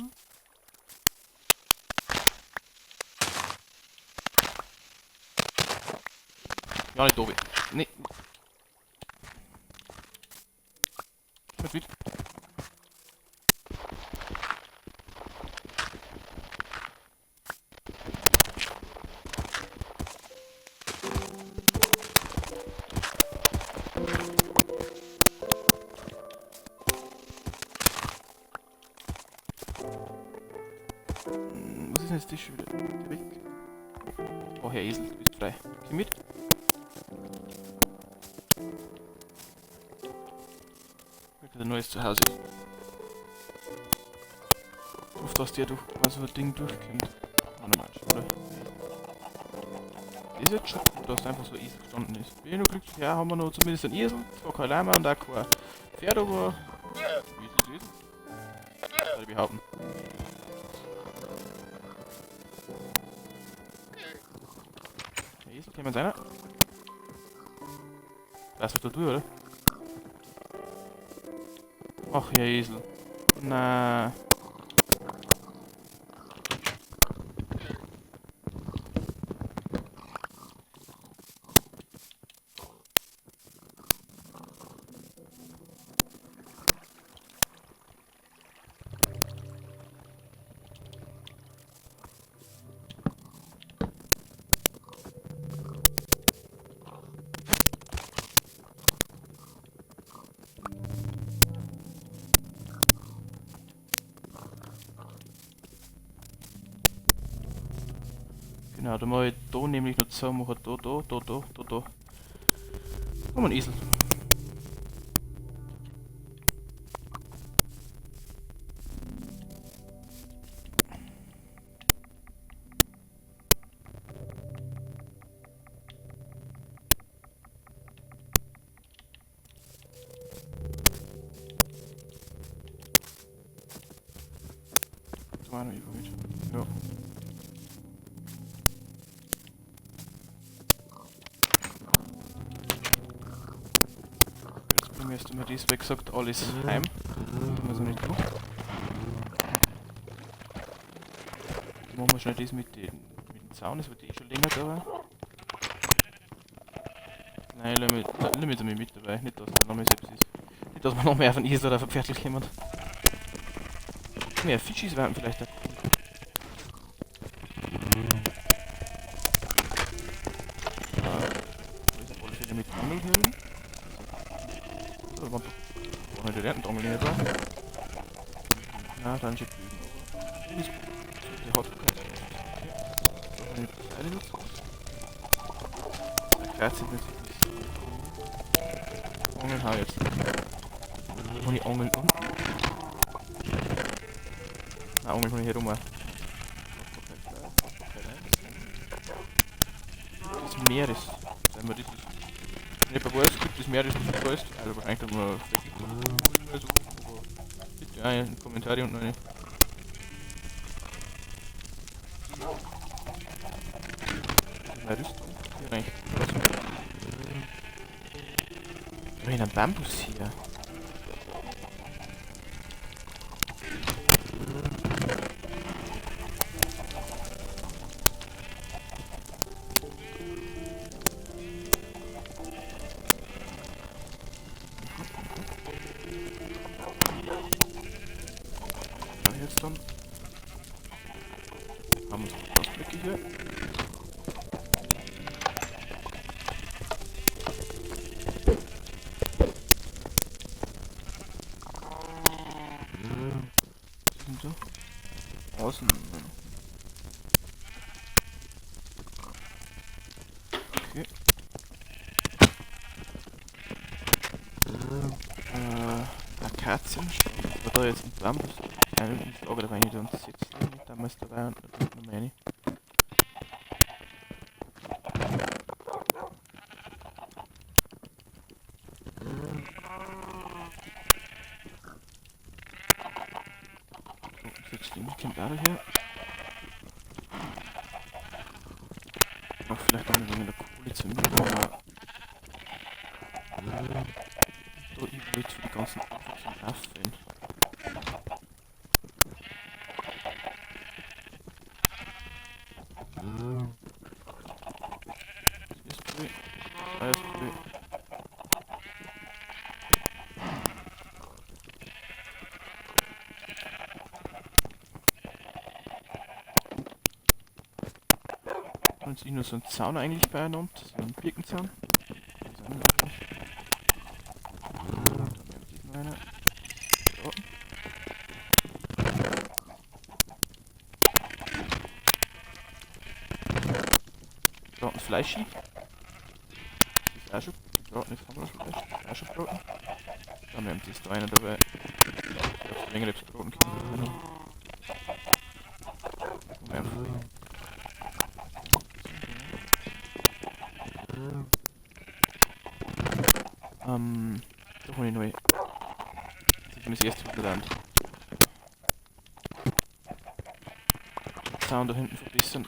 Ja, nicht Tobi. Nee. Komm jetzt mit. Was ist denn jetzt das schon wieder? Geh weg. Oh, Herr Esel, du bist frei. Geh mit. Ein neues Zuhause. Ich hoffe, dass der durch was so ein Ding durchkommt. Ah, normal, oder? Das ist jetzt schon gut, dass da einfach so ein Esel gestanden ist. Bin ich noch glücklich, ja, haben wir noch zumindest einen Esel. Zwar kein Lama und auch kein Pferd, aber Esel ist Esel. Würde ich behaupten. Der Esel, käme jetzt einer? Lass doch da durch, oder? Ach, Herr Esel. Na. Genau, da mach ich da nämlich noch zusammen, mache da, da, da, da, da, da. Haben wir einen Esel. Da war noch irgendwo mit. Ja. Jetzt bringen wir erst einmal das, wie gesagt, alles heim. Das muss nicht durch. Machen wir schnell das mit dem Zaun, das wird eh schon länger dauern. Nein, lass mich mit dabei, nicht dass da noch mehr selbst ist. Nicht, dass man noch mehr auf den Esel oder auf ein Pferdl kommt. Mehr Fischis wären vielleicht auch cool. Da ist auf alle Fälle mit Angelhöhlen. So, man braucht nicht die Angel nicht da. Na, dann steht Bögen. Der hat keine. Okay. Da haben wir die Pfeile dazu. Der Kreuz sind nicht wirklich so. Angeln habe ich jetzt. Kann ich Angeln unten? Nein, Angeln kann ich hier rum. Das Meer ist. Sagen wir, das ist. Wenn ich weiß, gibt das Meer ist nicht so ist. Also wahrscheinlich tut man vielleicht so, aber bitte auch in die Kommentare unten rein. Meine Rüstung. Hier eigentlich. Wir haben einen Bambus hier. Ja, jetzt dann haben wir unsere Glasblöcke hier. Was ist denn da? Außen. Okay. Akazien. Aber da jetzt ein Bambus. Einen Schlager da rein, da und setzen. Damals dabei und da noch meine. So, Setzling kommt auch daher. Auch vielleicht auch noch der Kohle zum Mitnehmen. Da ich wollte für die ganzen zum Affen. Das ist blöd. Alles blöd. Und jetzt ist nur so ein Zaun eigentlich beieinander, so ein Birkenzaun. Das ist auch nicht schlecht. Dann nehmen wir diesen einer. So. Braten Fleischi. Das ist auch schon gebraten, das haben wir schon Fleisch. Das ist auch schon gebraten. Dann haben wir das da einer dabei. Ich hab's länger nicht gebraten können. Da hol ich neu. Das ist das erste gelernt. Zaun da hinten verbessern.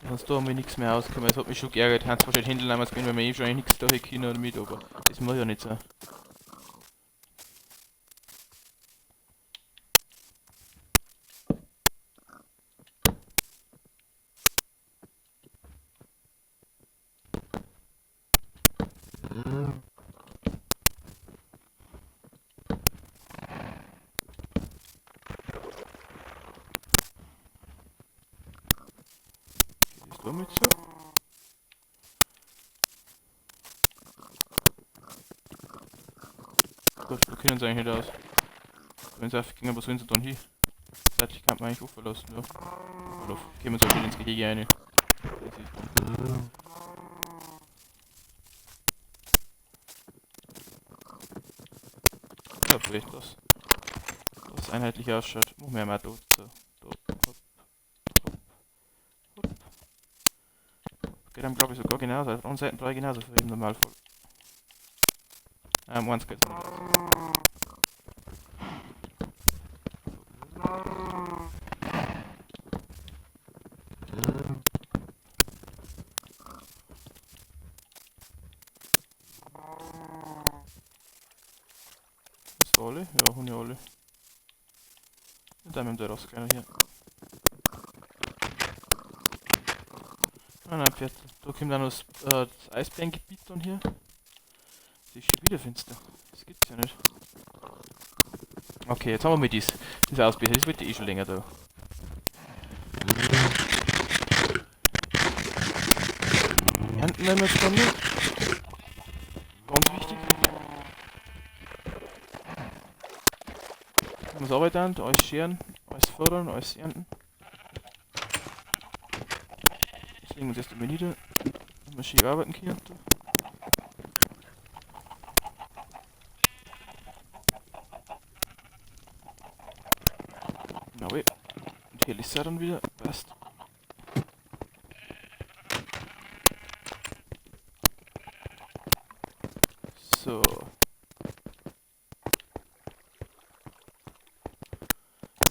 Sonst da haben wir nichts mehr ausgekommen. Es hat mich schon geärgert. Hans wahrscheinlich Händel damals gehen, weil wir eh schon eigentlich nichts da können damit, aber das muss ja nicht sein. Damit so. Gut, wir können uns eigentlich nicht aus. Wenn es aufging, aber sollen sie dann hin? Zeitlich kann man eigentlich offen lassen, ja. Oder kommen sie halt ins Gehege rein. Das ist dann. Ja, vielleicht das. Das einheitlich ausschaut. Machen wir mal da. So. Da. Hopp. Hopp. Hopp. Geht einem, glaube ich, sogar genauso. Auf der anderen Seite brauche ich genauso viel im Normalfall. Eins geht's nicht. Da mit der raus hier. Ah nein, Pferd. Da kommt dann noch das Eisbärengebiet dann hier. Das ist schon wieder finster. Das gibt's ja nicht. Okay, jetzt haben wir mal das. Das Ausbessern. Das wollte ich eh schon länger da. Ernten werden wir jetzt dann noch. Ganz wichtig. Muss arbeiten, alles scheren, alles fördern, alles ernten. Jetzt legen wir uns erst einmal nieder, damit wir schön arbeiten können. Genau. Und hier ist er dann wieder. Passt. So.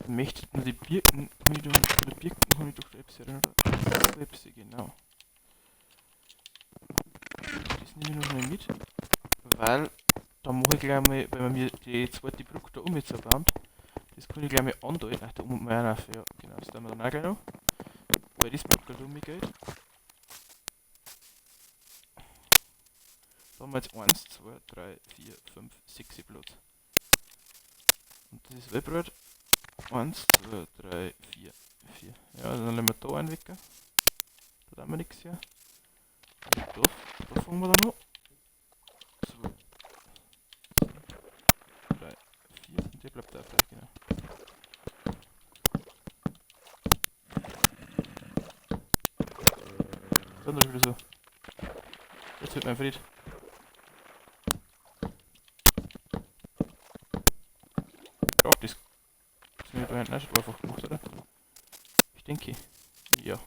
Möchte nur die Birken, oder Birken kann ich doch der Epsi rein, oder? Epsi, genau. Das nehme ich noch mal mit, weil da mache ich gleich mal, weil wir mir die zweite Brücke da um jetzt bauen, das kann ich gleich mal andeuten. Ach, da oben mal auf, ja, genau, das tun wir dann auch gleich noch. Weil das Brücke da umgeht. Da haben wir jetzt 1, 2, 3, 4, 5, 6 Platz. Und das ist Webbrot. 1, 2, 3, 4, 4. Ja, dann lassen wir da einen weg. Da haben wir nichts hier. Und da fangen wir dann noch. 2, 3, 4. Und der bleibt da vielleicht, genau. Dann ist wieder so. Jetzt wird mein Fried. Ja, das ist mir da hinten auch schon einfach gemacht, oder? Ich denke, ja.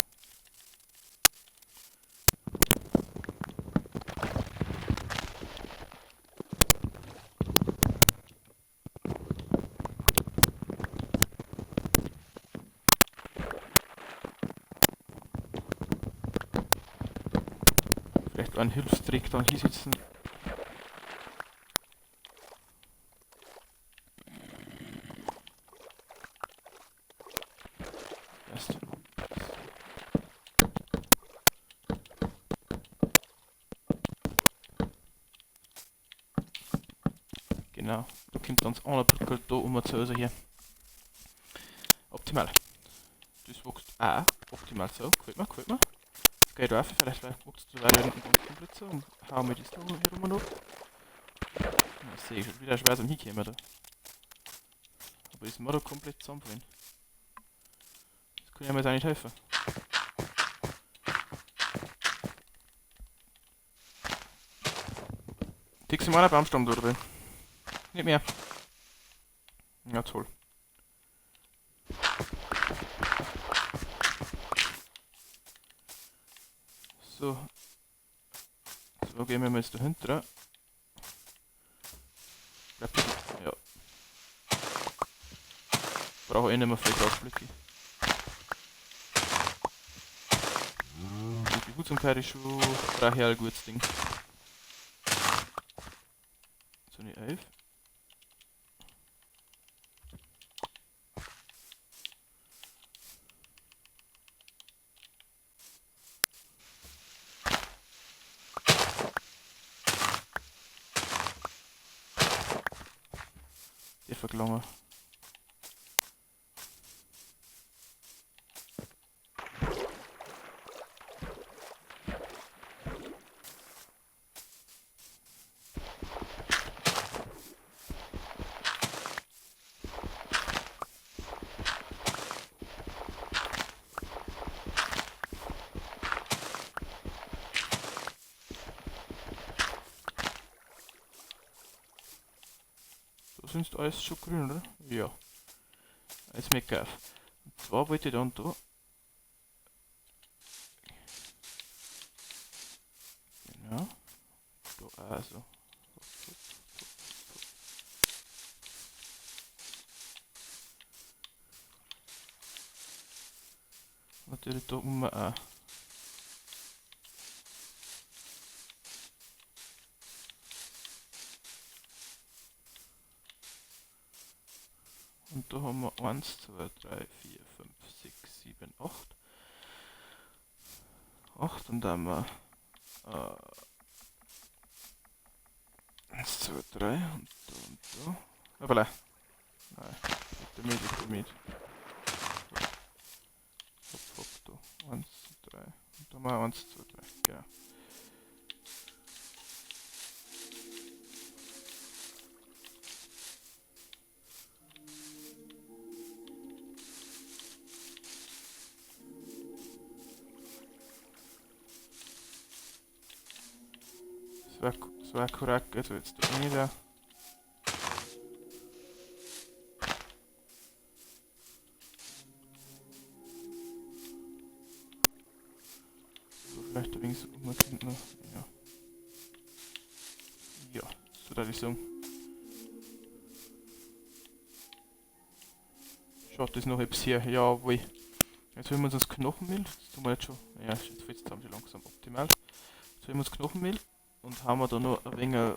Vielleicht einen Hilfstrick dann hier sitzen. Passt. Genau, da kommt dann das andere Brückel da um zu also hier. Optimal. Das wächst auch optimal so. Gefällt mir, gefällt mir. Jetzt gehe ich da auf, vielleicht wächst es weiter hinten ganz komplett so und hau mir das da hier rum noch. Das sehe ich schon wieder schwer zum Hinkommen da. Aber ist mir da komplett zusammenfallen. Das kann ich mir jetzt auch nicht helfen. Dickst du mal einen Baumstamm da drin? Nicht mehr. Ja, toll. So. So, gehen wir mal jetzt dahinter. Bleibt das? Ja. Brauche eh nicht mehr viel Grasblöcke. Die Behutsamkeit ist schon brachial gutes Ding. So eine 11. Der verklange. Sonst alles schon grün, oder? Ja. Alles mega auf. Und zwar wollte ich dann da. Genau. Da also. Natürlich da oben auch. Und Und da haben wir 1, 2, 3, 4, 5, 6, 7, 8. 8 und dann haben wir 1, 2, 3 und da und da. Hoppala. Nein, damit, damit. Hopp, hopp, da. 1, 2, 3. Und da haben wir 1, 2, 3. Genau. Das war korrekt, also jetzt da nicht. So, vielleicht ein wenig so umgekehrt noch. Ja. Ja, so würde ich sagen. Schaut das noch etwas her? Jawohl. Jetzt holen wir uns das Knochenmehl. Das tun wir jetzt schon. Ja, jetzt fällt es langsam optimal. Jetzt holen wir uns Knochenmehl und haben wir da noch ein wenig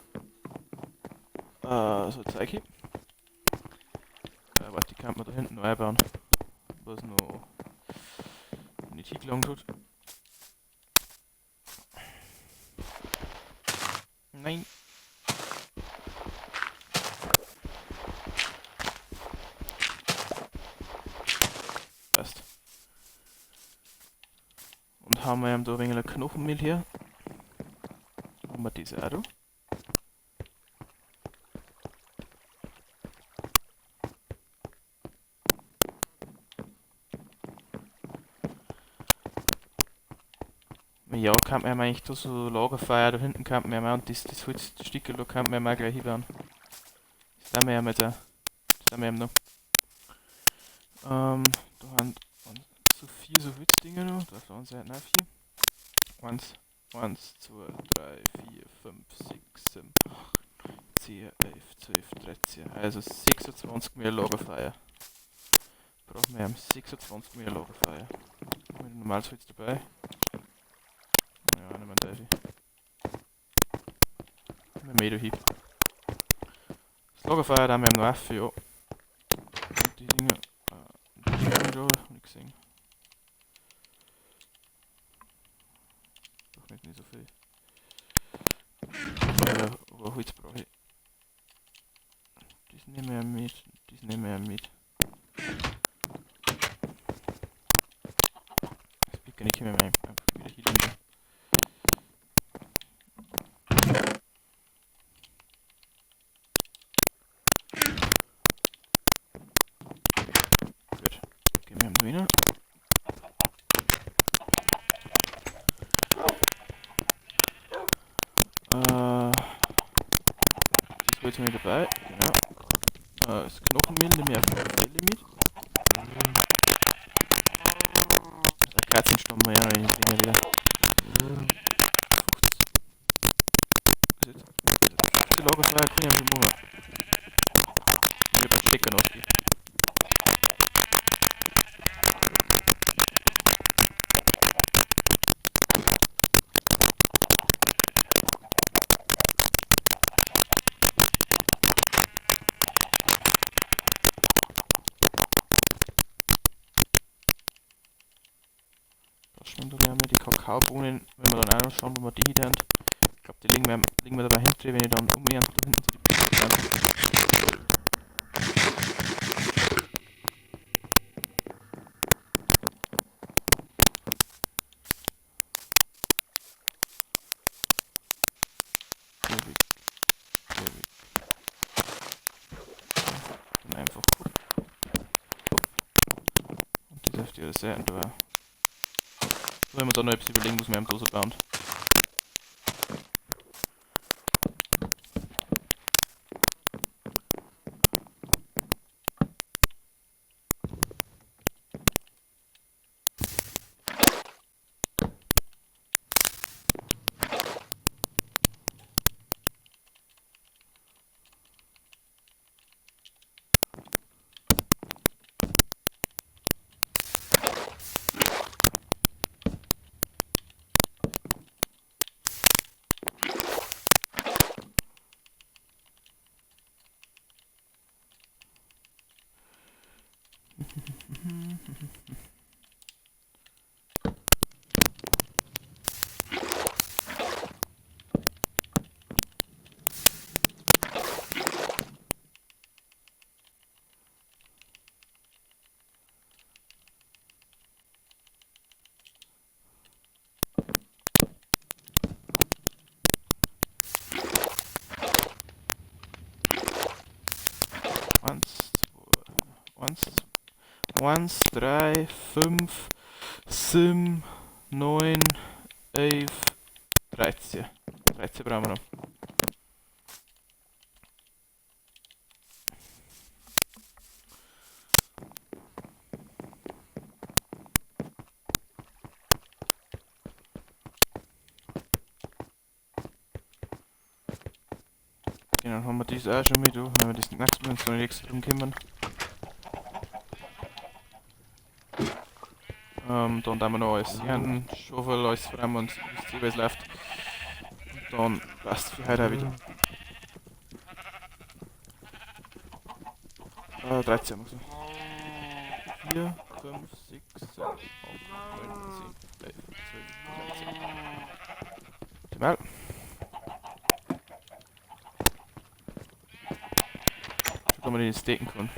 so Zeug hin. Warte, die kann man da hinten noch einbauen. Was noch nicht hingelangt hat. Nein. Passt. Und haben wir da ein wenig Knochenmehl hier. Haben wir diese auch da. Ja, kann man eigentlich da so Lagerfeuer da hinten kann man ja und das Holzstückel da kann man ja auch gleich hinbauen. Das haben wir ja mit der. Das haben wir ja noch. Da haben so 4 so Holzdinger noch, da auf der anderen Seite auch 4. 1, 1, 2, 3, 4, 5, 6, 7, 8, 10, 11, 12, 13. Also 26 mehr Lagerfeuer. Brauchen wir 26 mehr Lagerfeuer. Mit normales Holz dabei. Ja, nehmen wir den Teufel. Mehr da hin. Das Lagerfeuer, da haben wir noch auf, ja. Und die Dinger. Die Dinger da, hab ich gesehen. Doch nicht so viel. Ja, aber Holz brauche ich. Das nehmen wir mit, das nehmen wir mit. Das Picknick können wir einfach wieder hinlegen. Gut, gehen wir am rein. Das Holz haben wir dabei, genau. Das Knochenmehl nehme ich auf alle Fälle mit. Der Katzenstamm wir ja noch in die Dinger wieder. 50. Was jetzt? 50 Lagerfeuer kann ich schon machen. Ich hab einen Stecker noch. Die Kakaobohnen, wenn wir dann auch noch schauen, wo wir die hin haben. Ich glaub, die legen wir dabei hinter, wenn ich dann umernte, da hinten sind die Pilze. Dann einfach hopp, hopp. Und das auf die andere Seite da. Wenn wir da noch etwas überlegen, muss man am Dose bauen. Eins, zwei, eins, eins, drei, fünf, sieben, neun, 11, 13. 13 brauchen wir noch. Genau, dann haben wir das auch schon mit, wenn wir das nächste Mal uns noch extra drum kümmern. Dann tun wir noch alles ernten, Schaufel, alles verräumen und wie es läuft. Und dann passt für heute auch wieder. 13 haben wir gesagt. 4, 5, 6, 7, 8, 9, 10, 11, 12, 13. Optimal. Schon man den staken kann.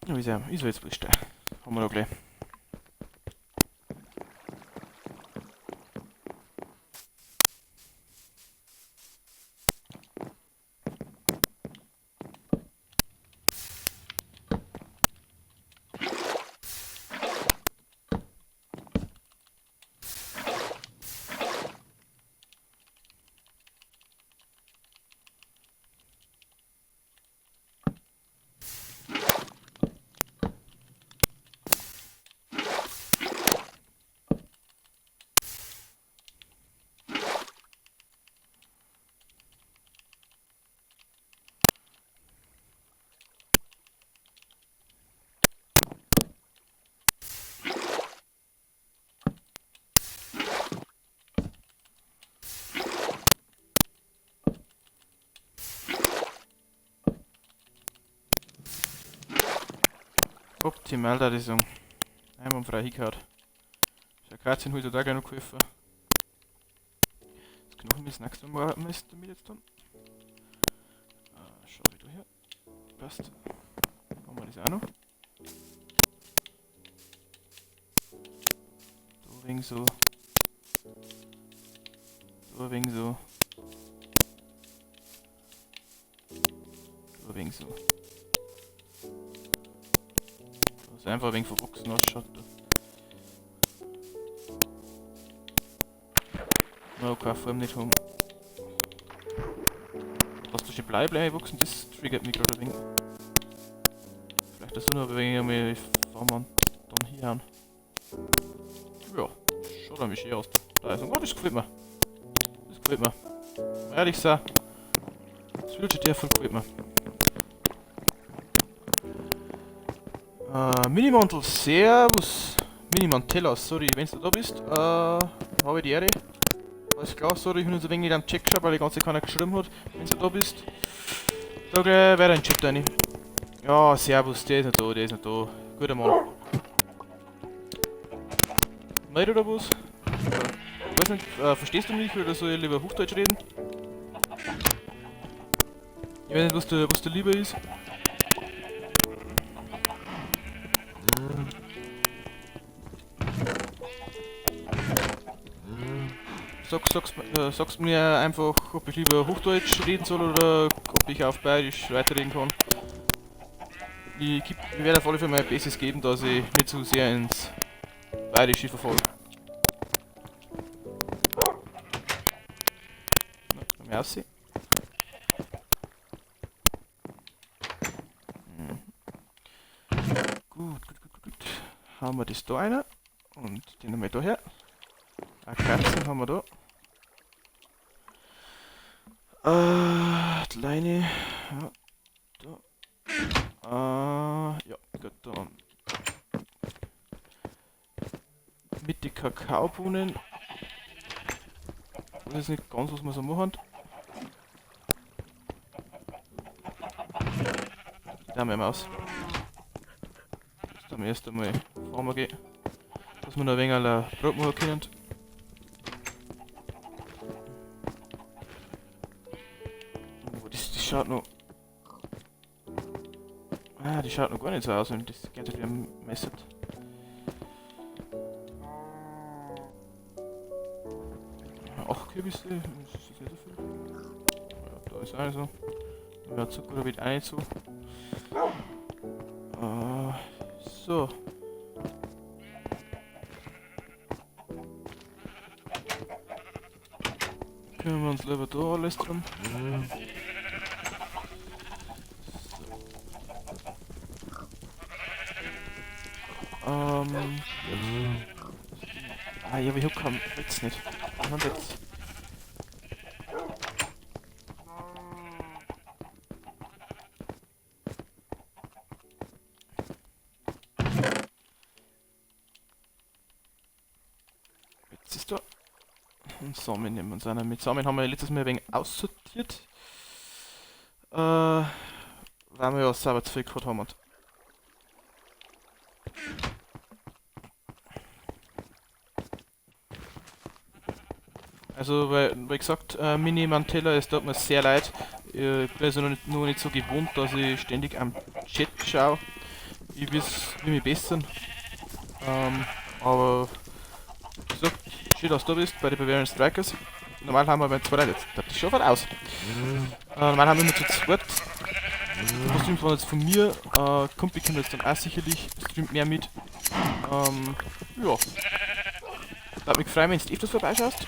Ja, ist ja jetzt wurscht. Haben wir da gleich. Optimal, da die sagen. Einmal frei hingehauen. Akazien holt er da gleich noch geholfen. Das Knochen ist nächstes Mal damit jetzt dann. Schau wieder her. Passt. Haben wir das auch noch. Da wegen so. Da wegen so. Da wegen so. Das ist einfach ein wenig verwachsen ausschaut. No, keine Form nicht haben. Dass da schon Bleibleibe wachsen, das triggert mich gerade ein wenig. Vielleicht das noch ein wenig einmal fahren wir dann hier an. Ja, schaut nämlich schön aus. Da ist, oh, das gefällt mir. Das gefällt mir. Mal ehrlich sein, das Villager gefällt mir. Minimantel, servus. Minimantella, sorry, wenn du da bist, habe ich die Ehre. Alles klar, sorry, ich bin so ein wenig nicht am Chat geschaut, weil die ganze keiner geschrieben hat, wenn du da bist. Da gleich weiter in den Chat rein. Ja, servus, der ist nicht da, der ist nicht da. Guter Mann. Meld oder was? Ich weiß nicht, verstehst du mich oder soll ich lieber Hochdeutsch reden? Ich weiß nicht, was dir lieber ist. Sagst mir einfach, ob ich lieber Hochdeutsch reden soll oder ob ich auf Bayerisch weiterreden kann. Ich werde auf alle Fälle mein Bestes geben, dass ich nicht zu sehr ins Bayerische verfalle. Na, komm ich raus. Gut, gut, gut, gut, gut. Haben wir das da einer und den haben wir da her. Akazien haben wir da. Die Leine. Ja, da. Ja, gut, dann. Mit den Kakaobohnen. Das ist nicht ganz, was wir so machen. Die da wir aus. Jetzt haben wir erst einmal fahren gehen, dass wir noch ein wenig Brot machen können. Oh, das schaut noch. Ah, die schaut noch gar nicht so aus, wenn das ganze wieder messert. 8 Kürbisse, das ist nicht so viel. Ja, da ist auch nicht so. Ja, Zucker wird auch nicht so. So. Kümmern wir uns lieber da alles drum. So. Ah ja, aber ich hab keinen Holz nicht. Und jetzt. Jetzt ist da. Und Samen nehmen wir uns auch noch mit. Samen haben wir letztes Mal ein wenig aussortiert. Weil wir ja selber zu viel gehabt haben. Und also, weil, wie gesagt, Mini Mantella, es tut mir sehr leid. Ich bin also noch nicht so gewohnt, dass ich ständig am Chat schaue. Ich will mich bessern. Aber wie gesagt, schön, dass du da bist bei den Bavarian Strikers. Normal haben wir bei zwei Leuten jetzt. Das ist schon voll aus. Normal haben wir immer zu zweit. Die Streams waren jetzt von mir. Kumpel kommt jetzt dann auch sicherlich, streamt mehr mit. Ja. Würde mich freuen, wenn du öfters vorbeischaust.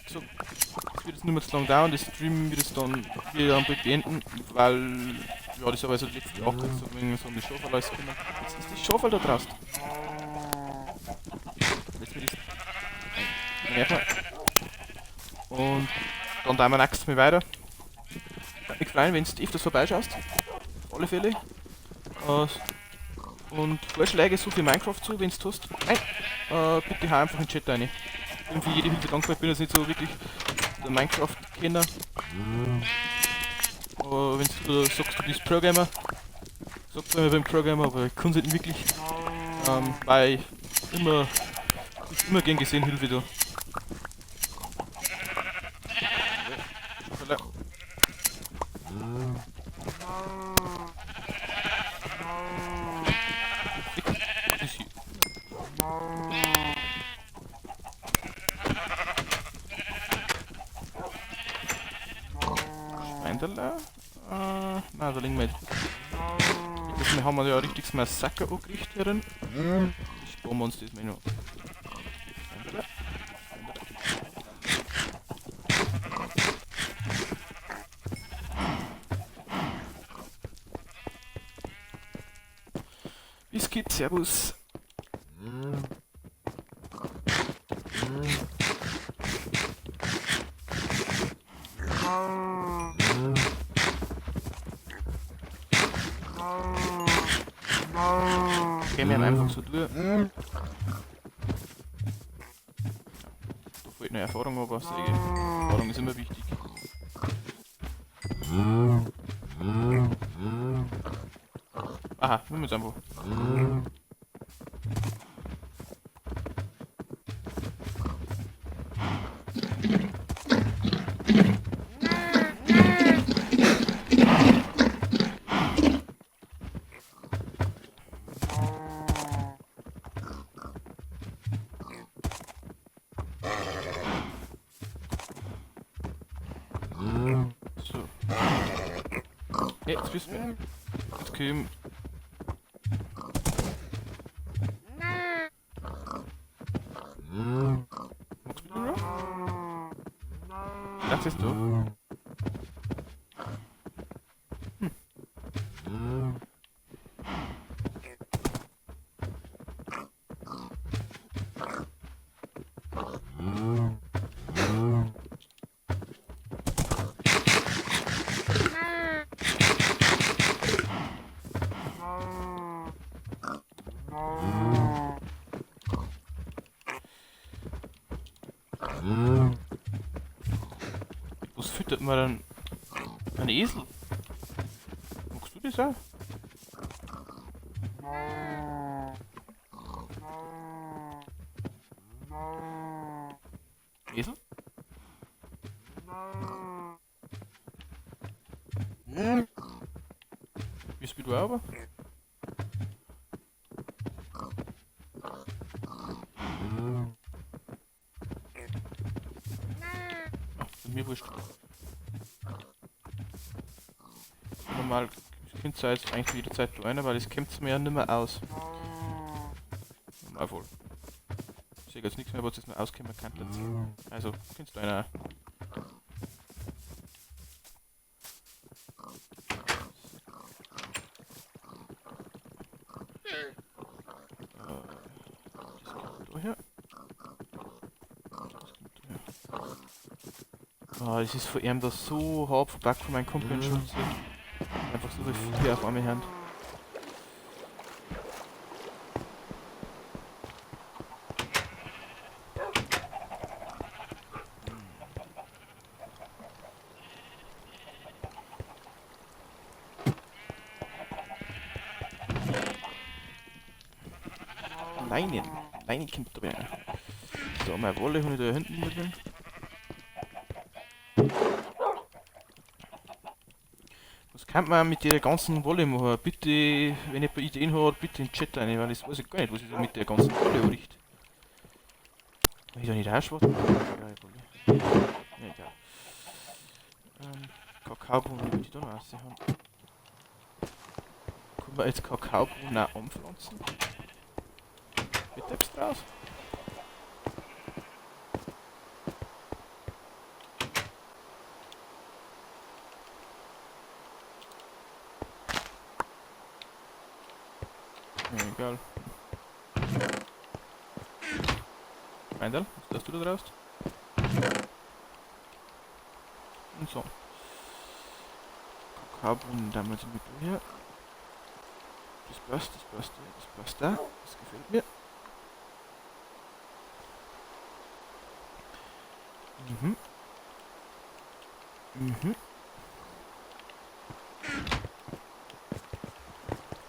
So, es wird jetzt nicht mehr zu lang dauern, das Stream wird es dann wieder bald beenden, weil, ja, das aber so die letzte Woche so wegen so um die Schaufel alles gekommen. Jetzt ist die Schaufel da draußen. Jetzt wird das nerven. Und dann tun wir nächstes Mal weiter. Würde mich freuen, wenn du öfters vorbeischaust. Auf alle Fälle. Und Vorschläge so für Minecraft zu, wenn du hast. Nein! Bitte hau einfach in den Chat rein. Ich bin für jede Hilfe dankbar, ich bin jetzt nicht so wirklich der Minecraft-Kenner. Aber wenn du da sagst, du bist Programmer, sagst du immer beim Programmer, aber ich kann es nicht wirklich. Weil ich immer gern gesehen Hilfe da. Nein, da liegen wir jetzt. Das haben wir ja richtig Massaker angerichtet hier drin. Sparen wir uns das mal noch. Biscuit, Servus. Gehen wir einfach so durch. Da fehlt noch Erfahrung, aber Erfahrung ist immer wichtig. Aha, wir müssen einfach. So. Jetzt bist du. Jetzt komm. Magst du noch? Das ist du. Was füttert man dann? Ein Esel? Magst du das auch? Esel? Wie bist du aber? Ach, mir wurscht. Normal könnt ihr jetzt eigentlich jederzeit da rein, weil es kommt mir ja nicht mehr aus. Normal voll. Ich sehe jetzt nichts mehr, was jetzt noch auskommen kann. Also, könntest du einer. Das kommt da her. Das kommt da her. Ah, das ist von ihm da so hart vorbei von meinem Kumpel Schulze. Einfach so viel Vieh auf einmal haben. Leinen. Leinen kommt da rein. So, meine Wolle habe ich da hinten mit drin. Was kann man mit der ganzen Wolle machen? Bitte, wenn ihr ein paar Ideen habt, bitte in den Chat rein, weil das weiß ich gar nicht, was ich da mit der ganzen Wolle anrichte. Mach ich da nicht auch schwarz? Ja, Wolle. Ja, egal. Kakaobohnen würde ich da noch raushauen. Können wir jetzt Kakaobohnen auch anpflanzen? Wird etwas draus? Ja, egal. Meindl, was tust du da draus? Und so. Kakaobohnen, da haben wir mit hier. Das passt, das passt, das passt da. Das gefällt mir. Mhm. Mhm.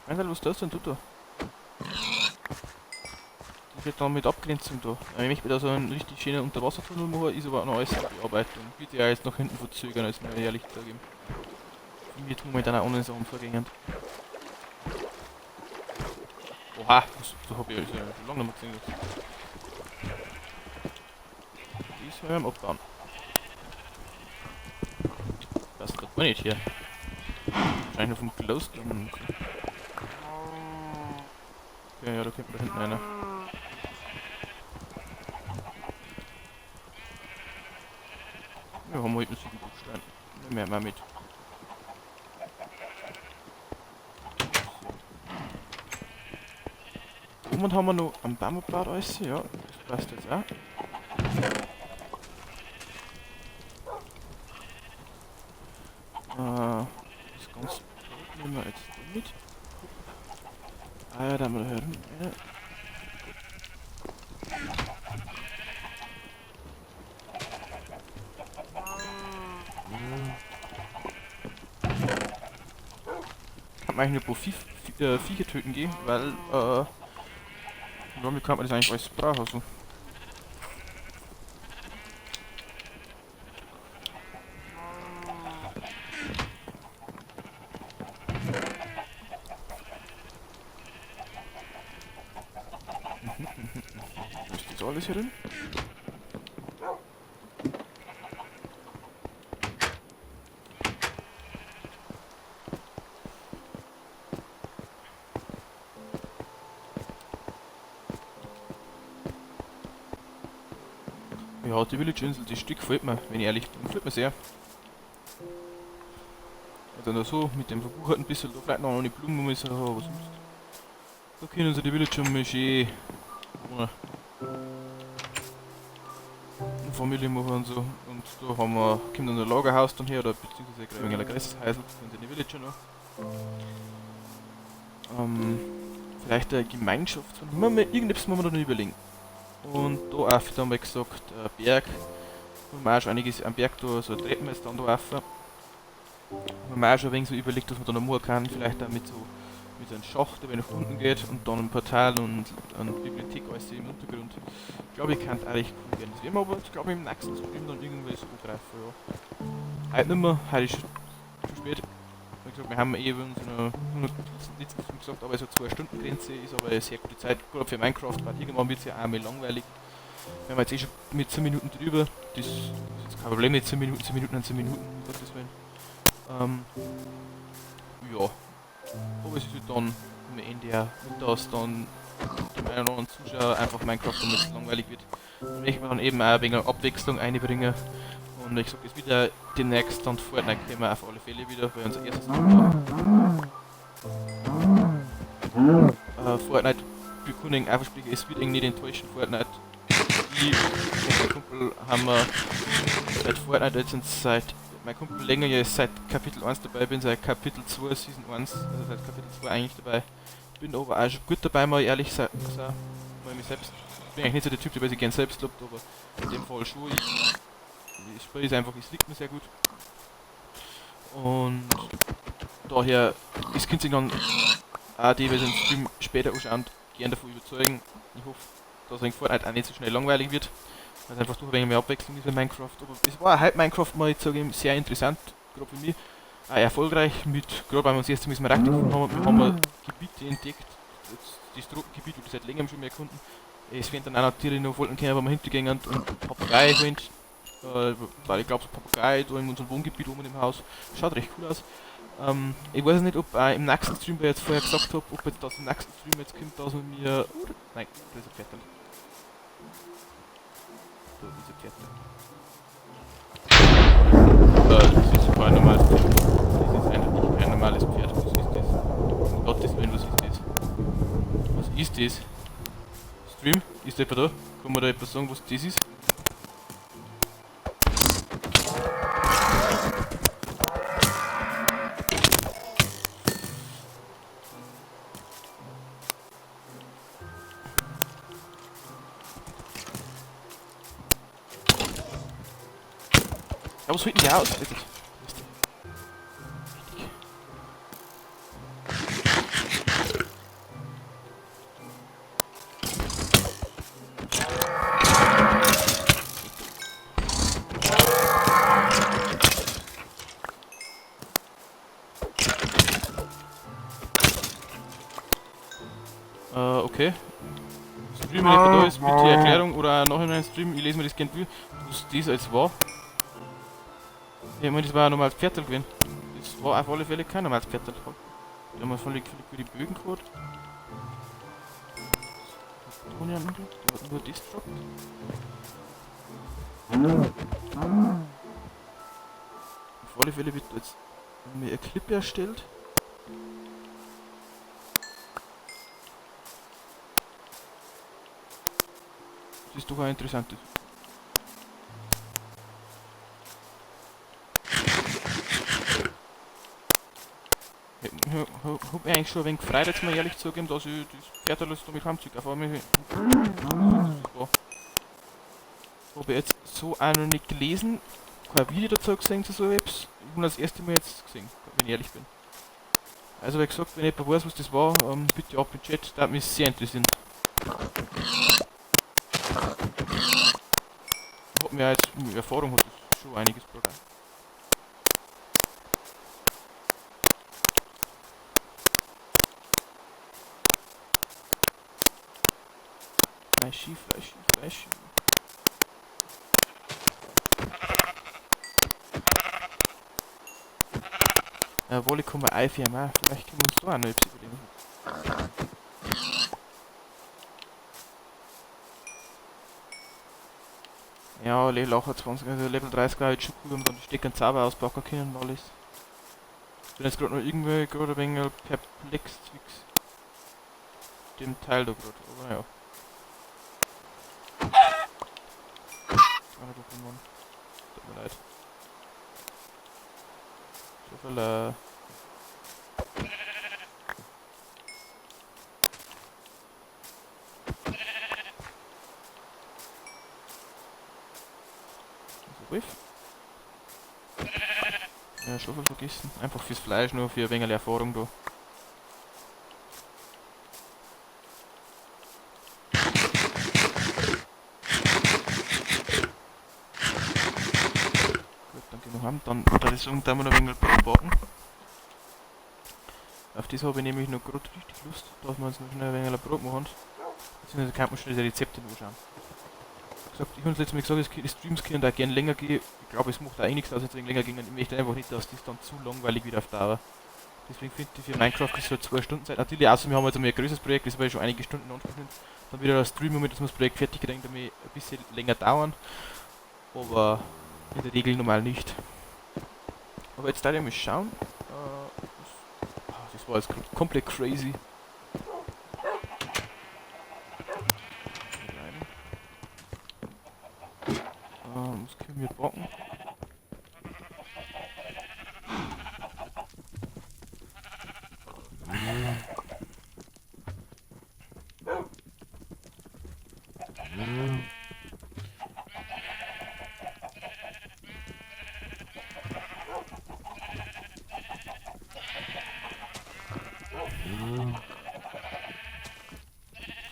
Meindl, was tust denn du da? Das wird dann mit Abgrenzung da. Ich möchte da so einen richtig schönen Unterwassertunnel machen, ist aber auch noch alles in Bearbeitung. Wird ja jetzt nach hinten verzögern, als mir ehrlich zugeben. Mir tun momentan auch andere Sachen vorgängig. Oha, das, da hab ich ja schon lange nicht mehr gesehen. Das werden wir abbauen. Das ist doch gar nicht hier. Wahrscheinlich nur vom Glowstone. Okay, ja, da kommt da hinten einer. Wir haben heute einen Siebenbuchstein. Nehmen wir mal mit. So. Oben haben wir noch einen Baum gebaut, alles. Ja, das passt jetzt auch. Das ganze Brot nehmen wir jetzt mit. Ah ja, da haben wir da herum. Ja. Kann man eigentlich nur pro Viecher töten gehen, weil, damit kann man das eigentlich alles brauchen. Also. Ist das alles hier drin? Ja, die Village Insel, das Stück gefällt mir, wenn ich ehrlich bin. Gefällt mir sehr. Und dann so mit dem verbucherten bisschen da vielleicht noch eine Blumen müssen, aber sonst. Da können sie die Villager mal schön ohne Familie machen und so. Und da haben wir, kommt dann ein Lagerhaus dann her, oder beziehungsweise ein wenig ein größeres Häusl, können sie die Villager noch. Vielleicht eine Gemeinschaft, irgendetwas muss man da noch überlegen. Und da auch dann mal gesagt, Berg, haben wir auch schon einiges am Berg da, so Treppen ist dann da rauf. Haben wir auch schon ein wenig so überlegt, was man da noch machen kann, vielleicht auch mit so Mit so einem Schacht, der nach unten geht und dann ein Portal und eine Bibliothek, alles im Untergrund. Ich glaube, ich kann es auch recht cool werden. Das werden wir aber, glaube ich, im nächsten Stream dann irgendwie so angreifen, ja. Heute nicht mehr, heute ist schon zu spät. Wie gesagt, wir haben eben so eine, nicht gesagt, aber so 2-Stunden-Grenze ist aber eine sehr gute Zeit, gerade für Minecraft, weil irgendwann wird es ja auch mal langweilig. Wir haben jetzt eh schon mit 10 Minuten drüber, das ist jetzt kein Problem, mit 10 Minuten, 10 Minuten und 10 Minuten, um Gottes Willen. Ja, aber es ist halt dann am Ende ja, dass dann dem einen oder anderen Zuschauer einfach Minecraft damit es langweilig wird. Dann möchte man dann eben auch ein wenig Abwechslung einbringen. Und ich sag, es wird ja demnächst dann Fortnite kommen, auf alle Fälle wieder, weil unser erstes Thema. Fortnite, wir können auch versprechen, es wird irgendwie nicht enttäuschen, Fortnite. Ich und mein Kumpel haben wir seit Fortnite jetzt sind seit, mein Kumpel länger ja ist seit Kapitel 1 dabei, bin seit Kapitel 2 Season 1, also seit Kapitel 2 eigentlich dabei. Bin aber auch schon gut dabei, mal ehrlich sein, mal mich selbst. Ich bin eigentlich nicht so der Typ, der sich gern selbst lobt, aber in dem Fall schon. Ich spiele es einfach, es liegt mir sehr gut. Und daher, es könnte sich dann auch die, die den Stream später anschauen, gern davon überzeugen. Ich hoffe, dass in Fortnite auch nicht so schnell langweilig wird, weil es einfach doch ein wenig mehr Abwechslung ist in Minecraft. Aber es war halt Minecraft mal, ich sage, sehr interessant, gerade für mich. Auch erfolgreich mit, gerade weil wir uns erst einmal Smaragd gefunden haben, wir haben Gebiete entdeckt, das Tropengebiet, wo wir seit längerem schon mehr erkunden. Es werden dann auch noch Tiere noch folgen können, wo wir hintergehen und Papagei holen, weil ich glaube, so Papagei da in unserem Wohngebiet oben im Haus, schaut recht cool aus. Ich weiß nicht, ob im nächsten Stream, weil ich jetzt vorher gesagt habe, ob jetzt das im nächsten Stream jetzt kommt, dass man mir... Nein, das ist ein Pferd. Da ist ein Pferd. Das ist kein normales Pferd. Das ist eindeutig kein normales Pferd. Was ist das? Um Gottes Willen, was ist das? Was ist das? Stream? Ist der etwa da? Kann man da etwas sagen, was das ist? Ja, was holt denn der aus? Richtig. Richtig. Okay. Stream, wenn jemand da ist, bitte Erklärung oder nachhinein Stream, ich lese mir das gerne durch, was das als war. Ja, ich meine, das war ja normales Pferdl gewesen. Das war auf alle Fälle kein normales Pferdl. Da haben wir völlig gute Bögen gehabt. Der hat nur das gedroppt. Auf alle Fälle wird jetzt mir ein Clip erstellt. Das ist doch auch interessant. Ich hab mich eigentlich schon ein wenig gefreut, jetzt mal ehrlich zugeben, dass ich das Pferd alles da mit heimziehe. Auf einmal habe ich jetzt so auch noch nicht gelesen, kein Video dazu gesehen zu so etwas. Ich habe das erste Mal jetzt gesehen, wenn ich ehrlich bin. Also wie gesagt, wenn jemand weiß, was das war, bitte ab in den Chat, das würde mich sehr interessieren. Hat mir jetzt mit Erfahrung hat das schon einiges gebracht. Fleischi, Fleischi, Fleischi. Jawohl, ich komme Eifirma. Vielleicht können wir uns da auch noch etwas überlegen. Ja, Level 28, also Level 30 war jetzt schon cool, wenn wir dann die Stecker und Zauber auspacken können und alles. Ich bin jetzt gerade noch irgendwie gerade ein wenig perplex zwecks dem Teil da gerade, aber naja. Tut mir leid. So viel, Wolf. Ja, Schaufel vergessen. Einfach fürs Fleisch, nur für ein wenig Erfahrung da. haben, dann würde ich sagen, da wir noch ein wenig Brot backen. Auf das habe ich nämlich noch gerade richtig Lust, dass wir uns noch schnell ein wenig Brot machen. Beziehungsweise kann man schon diese Rezepte anschauen. Wie gesagt, ich habe letztes Mal gesagt, die Streams können da gerne länger gehen. Ich glaube, es macht auch eh nichts aus, wenn es ein wenig länger ging. Ich möchte einfach nicht, dass das dann zu langweilig wird auf Dauer. Deswegen finde ich für Minecraft ist so 2 Stunden Zeit. Natürlich, außer wir haben jetzt einmal ein größeres Projekt, das war ja schon einige Stunden in Anspruch nimmt. Dann wieder ein Stream, damit das Projekt fertig kriegen, damit ein bisschen länger dauern. Aber in der Regel normal nicht. Aber jetzt da ich mal schauen. Das war jetzt grad komplett crazy. Was können wir backen?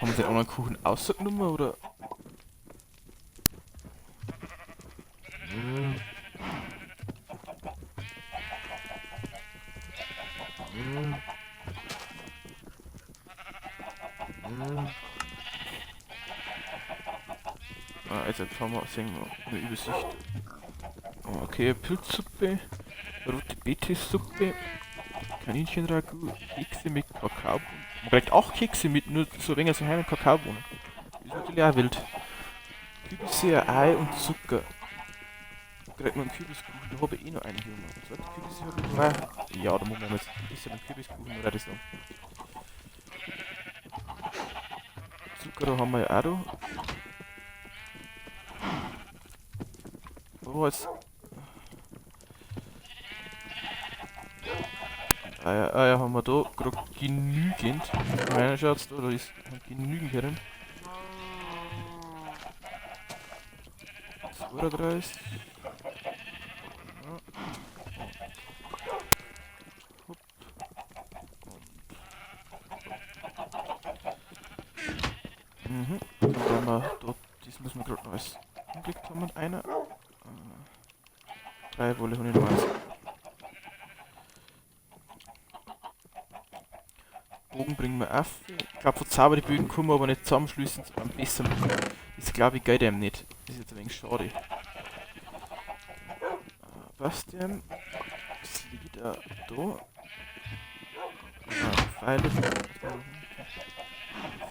Haben wir den anderen Kuchen ausgenommen oder? Ah, jetzt haben wir, sehen wir eine Übersicht. Okay, Pilzsuppe, rote Beete-Suppe, Kaninchenragout, Kekse mit Kakaobohnen. Man kriegt auch Kekse mit nur so wenig so heimen Kakaobohnen. Ist natürlich auch wild. Kürbisse, Ei und Zucker. Da kriegt man einen Kürbiskuchen, da habe ich eh noch einen hier. Und zweite Kürbisse habe ich noch. Ja, da machen wir jetzt ein bisschen einen Kürbiskuchen, oder das noch. Zucker da haben wir ja auch da. Oh, jetzt. Eier haben wir da grad genügend. Meiner schaut's da, da ist genügend hier drin. 32. Ja. Hopp. Und. Mhm. Dann haben wir da, das müssen wir grad noch alles umgelegt haben und einer. 3 Wolle habe ich noch eins. Bogen bringen wir auf. Ich glaub, von Zauber die Bögen können wir aber nicht zusammenschließen, am besten. Das glaub ich geht einem nicht. Das ist jetzt ein wenig schade. Bastian. Das liegt da. Da. Ah, Pfeile.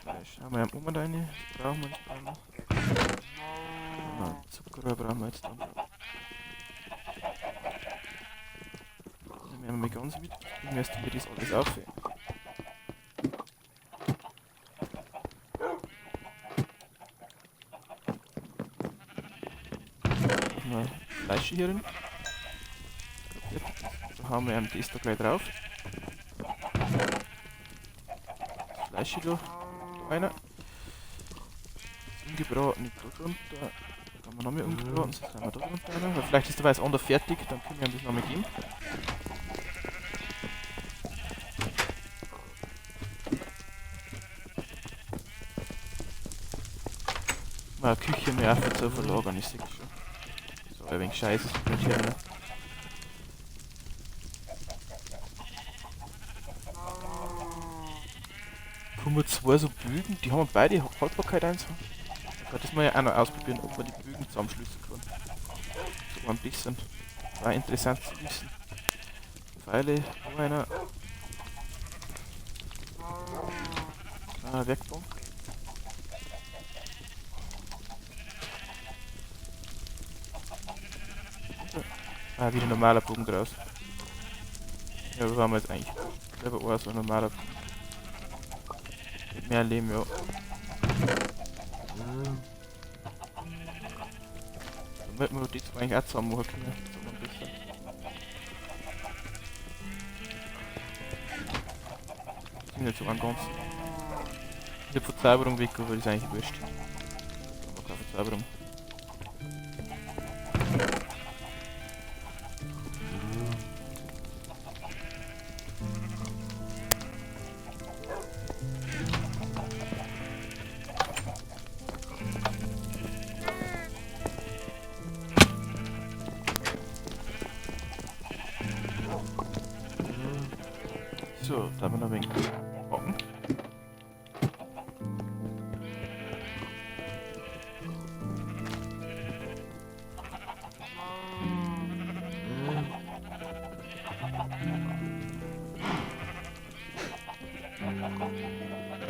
Fleisch. Haben wir ja oben rein. Das brauchen wir nicht. Brauchen wir. Ah, Zucker brauchen wir jetzt dann. Nehmen wir mal ganz mit. Ich müsste mir das alles auf. Mal Fleisch hier drin. Da haben wir das da gleich drauf. Das Fleisch hier da. Da einer. Ungebraten da drunter. Da haben wir noch mehr ungebraten, sonst haben wir da drunter einer. Weil vielleicht ist der weiß andere fertig, dann können wir ihm das noch mal geben. Mal Küche mehr auf zu verlagern, ich sehe schon. So, ein wenig Scheiße ist mit hier, ne? Kommen wir zwei so Bögen, die haben beide Haltbarkeit 1. Ich das mal ja auch noch ausprobieren, ob man die Bögen zusammenschließen kann. So ein bisschen. War interessant zu wissen. Pfeile, noch einer. Ah, Werkbank. Ah, wieder normaler Bogen draus. Ja, wo waren wir jetzt eigentlich? Level 1, so ein normaler Bogen. Mit mehr Leben, ja. Dann wird man die zwei eigentlich auch zusammen machen können. So ein bisschen. Die sind nicht so am ganzen. Ich hab Verzauberung weg, aber das ist eigentlich wurscht. Aber keine Verzauberung. So, da haben wir noch ein wenig backen.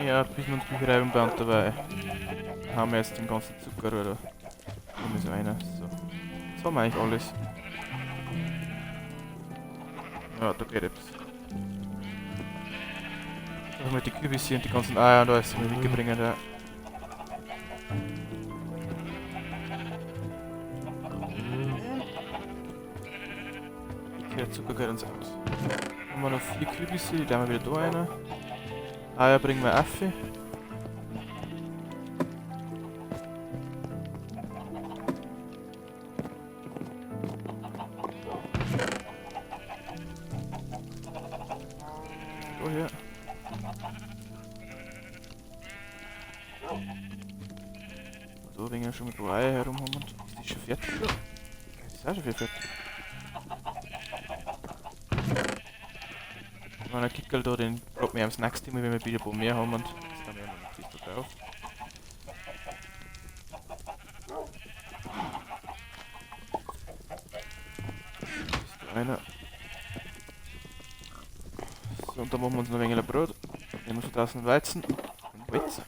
Ja, bis wir uns Bücherei umbauen dabei. Haben wir jetzt den ganzen Zucker oder so ist einer. So. Jetzt haben wir eigentlich alles. Ja, da geht etwas. Da haben wir die Kürbisse und die ganzen Eier und alles mitgebringen. Ja. Okay, der Zucker geht uns aus. Haben wir noch 4 Kürbisse, die tun wir wieder da rein. Eier bringen wir auf. Da her. So, wenn wir schon mit Eier herum haben. Ist die schon fertig? Das ist auch schon fertig. Meiner Kickerl da, den probieren wir am nächsten Mal, wenn wir wieder ein paar mehr haben und das dann werden wir noch da drauf. Ist da einer. So, und dann machen wir uns noch ein wenig Brot. Nehmen wir von draußen Weizen und Weizen.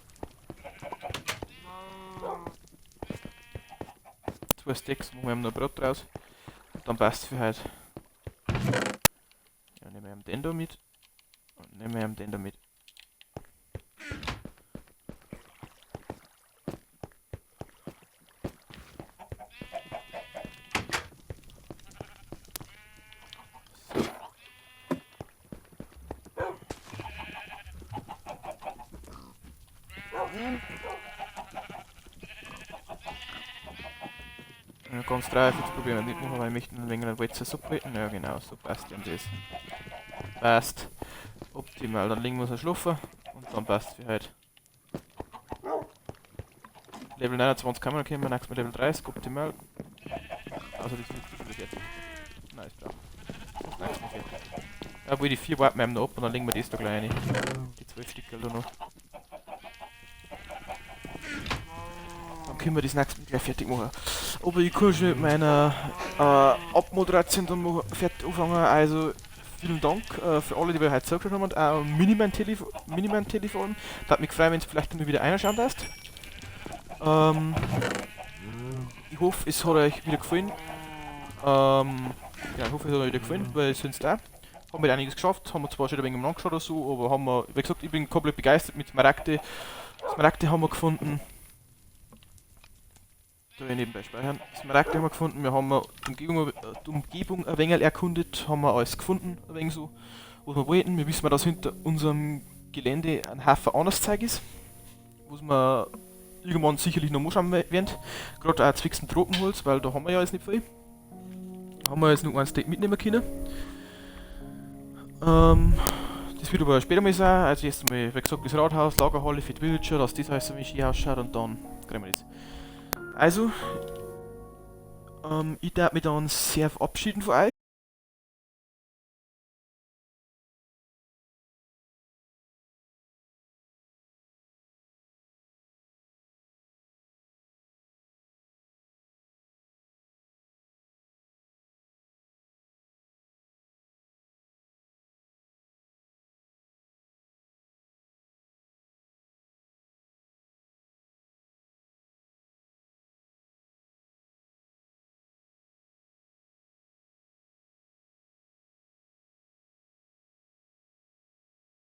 2 Stacks machen wir noch Brot draus. Und dann passt es für heute. Ja, nehmen wir den da mit. Und nehmen wir den da mit. So. Ja, ganz drei, jetzt probieren wir nicht machen, weil ich möchte ein wenig eine Suppe. Ja genau, so passt ja das. Passt. Optimal. Dann legen wir uns noch schlafen und dann passt für heute. Level 29 kann man noch kommen, nächstes Mal Level 30, optimal. Also das ist schon fertig. Nein, ist blau. Das nächste Mal fertig. Obwohl die 4 warten wir noch ab und dann legen wir das da gleich rein. Die 12 Stück da noch. Dann können wir das nächste Mal gleich fertig machen. Aber ich kann schon mit meiner Abmoderation dann mal fertig anfangen. Also vielen Dank für alle, die mir heute zugeschaut haben und auch Miniman-Telefon. Würde mich freuen, wenn es vielleicht dann wieder einschauen lässt. Ich hoffe, es hat euch wieder gefallen. Ja, ich hoffe, es hat euch wieder gefallen, weil sonst auch. Haben wir einiges geschafft, haben wir zwar schon ein wenig angeschaut oder so, aber haben wir, wie gesagt, ich bin komplett begeistert mit Smaragde. Smaragde haben wir gefunden. Da nebenbei speichern. Smaragde haben wir gefunden, wir haben die Umgebung ein wenig erkundet, haben wir alles gefunden, ein wenig so, was wir wollten. Wir wissen, dass hinter unserem Gelände ein Haufen anderes Zeug ist, was wir irgendwann sicherlich noch anschauen werden. Gerade auch zwecks dem Tropenholz, weil da haben wir ja jetzt nicht viel. Haben wir jetzt noch ein Steak mitnehmen können. Das wird aber später mal sein. Also erst einmal, wie gesagt, das Rathaus, Lagerhalle für die Villager, dass das alles so schön ausschaut und dann kriegen wir das. Also, ich darf mich dann sehr verabschieden von euch.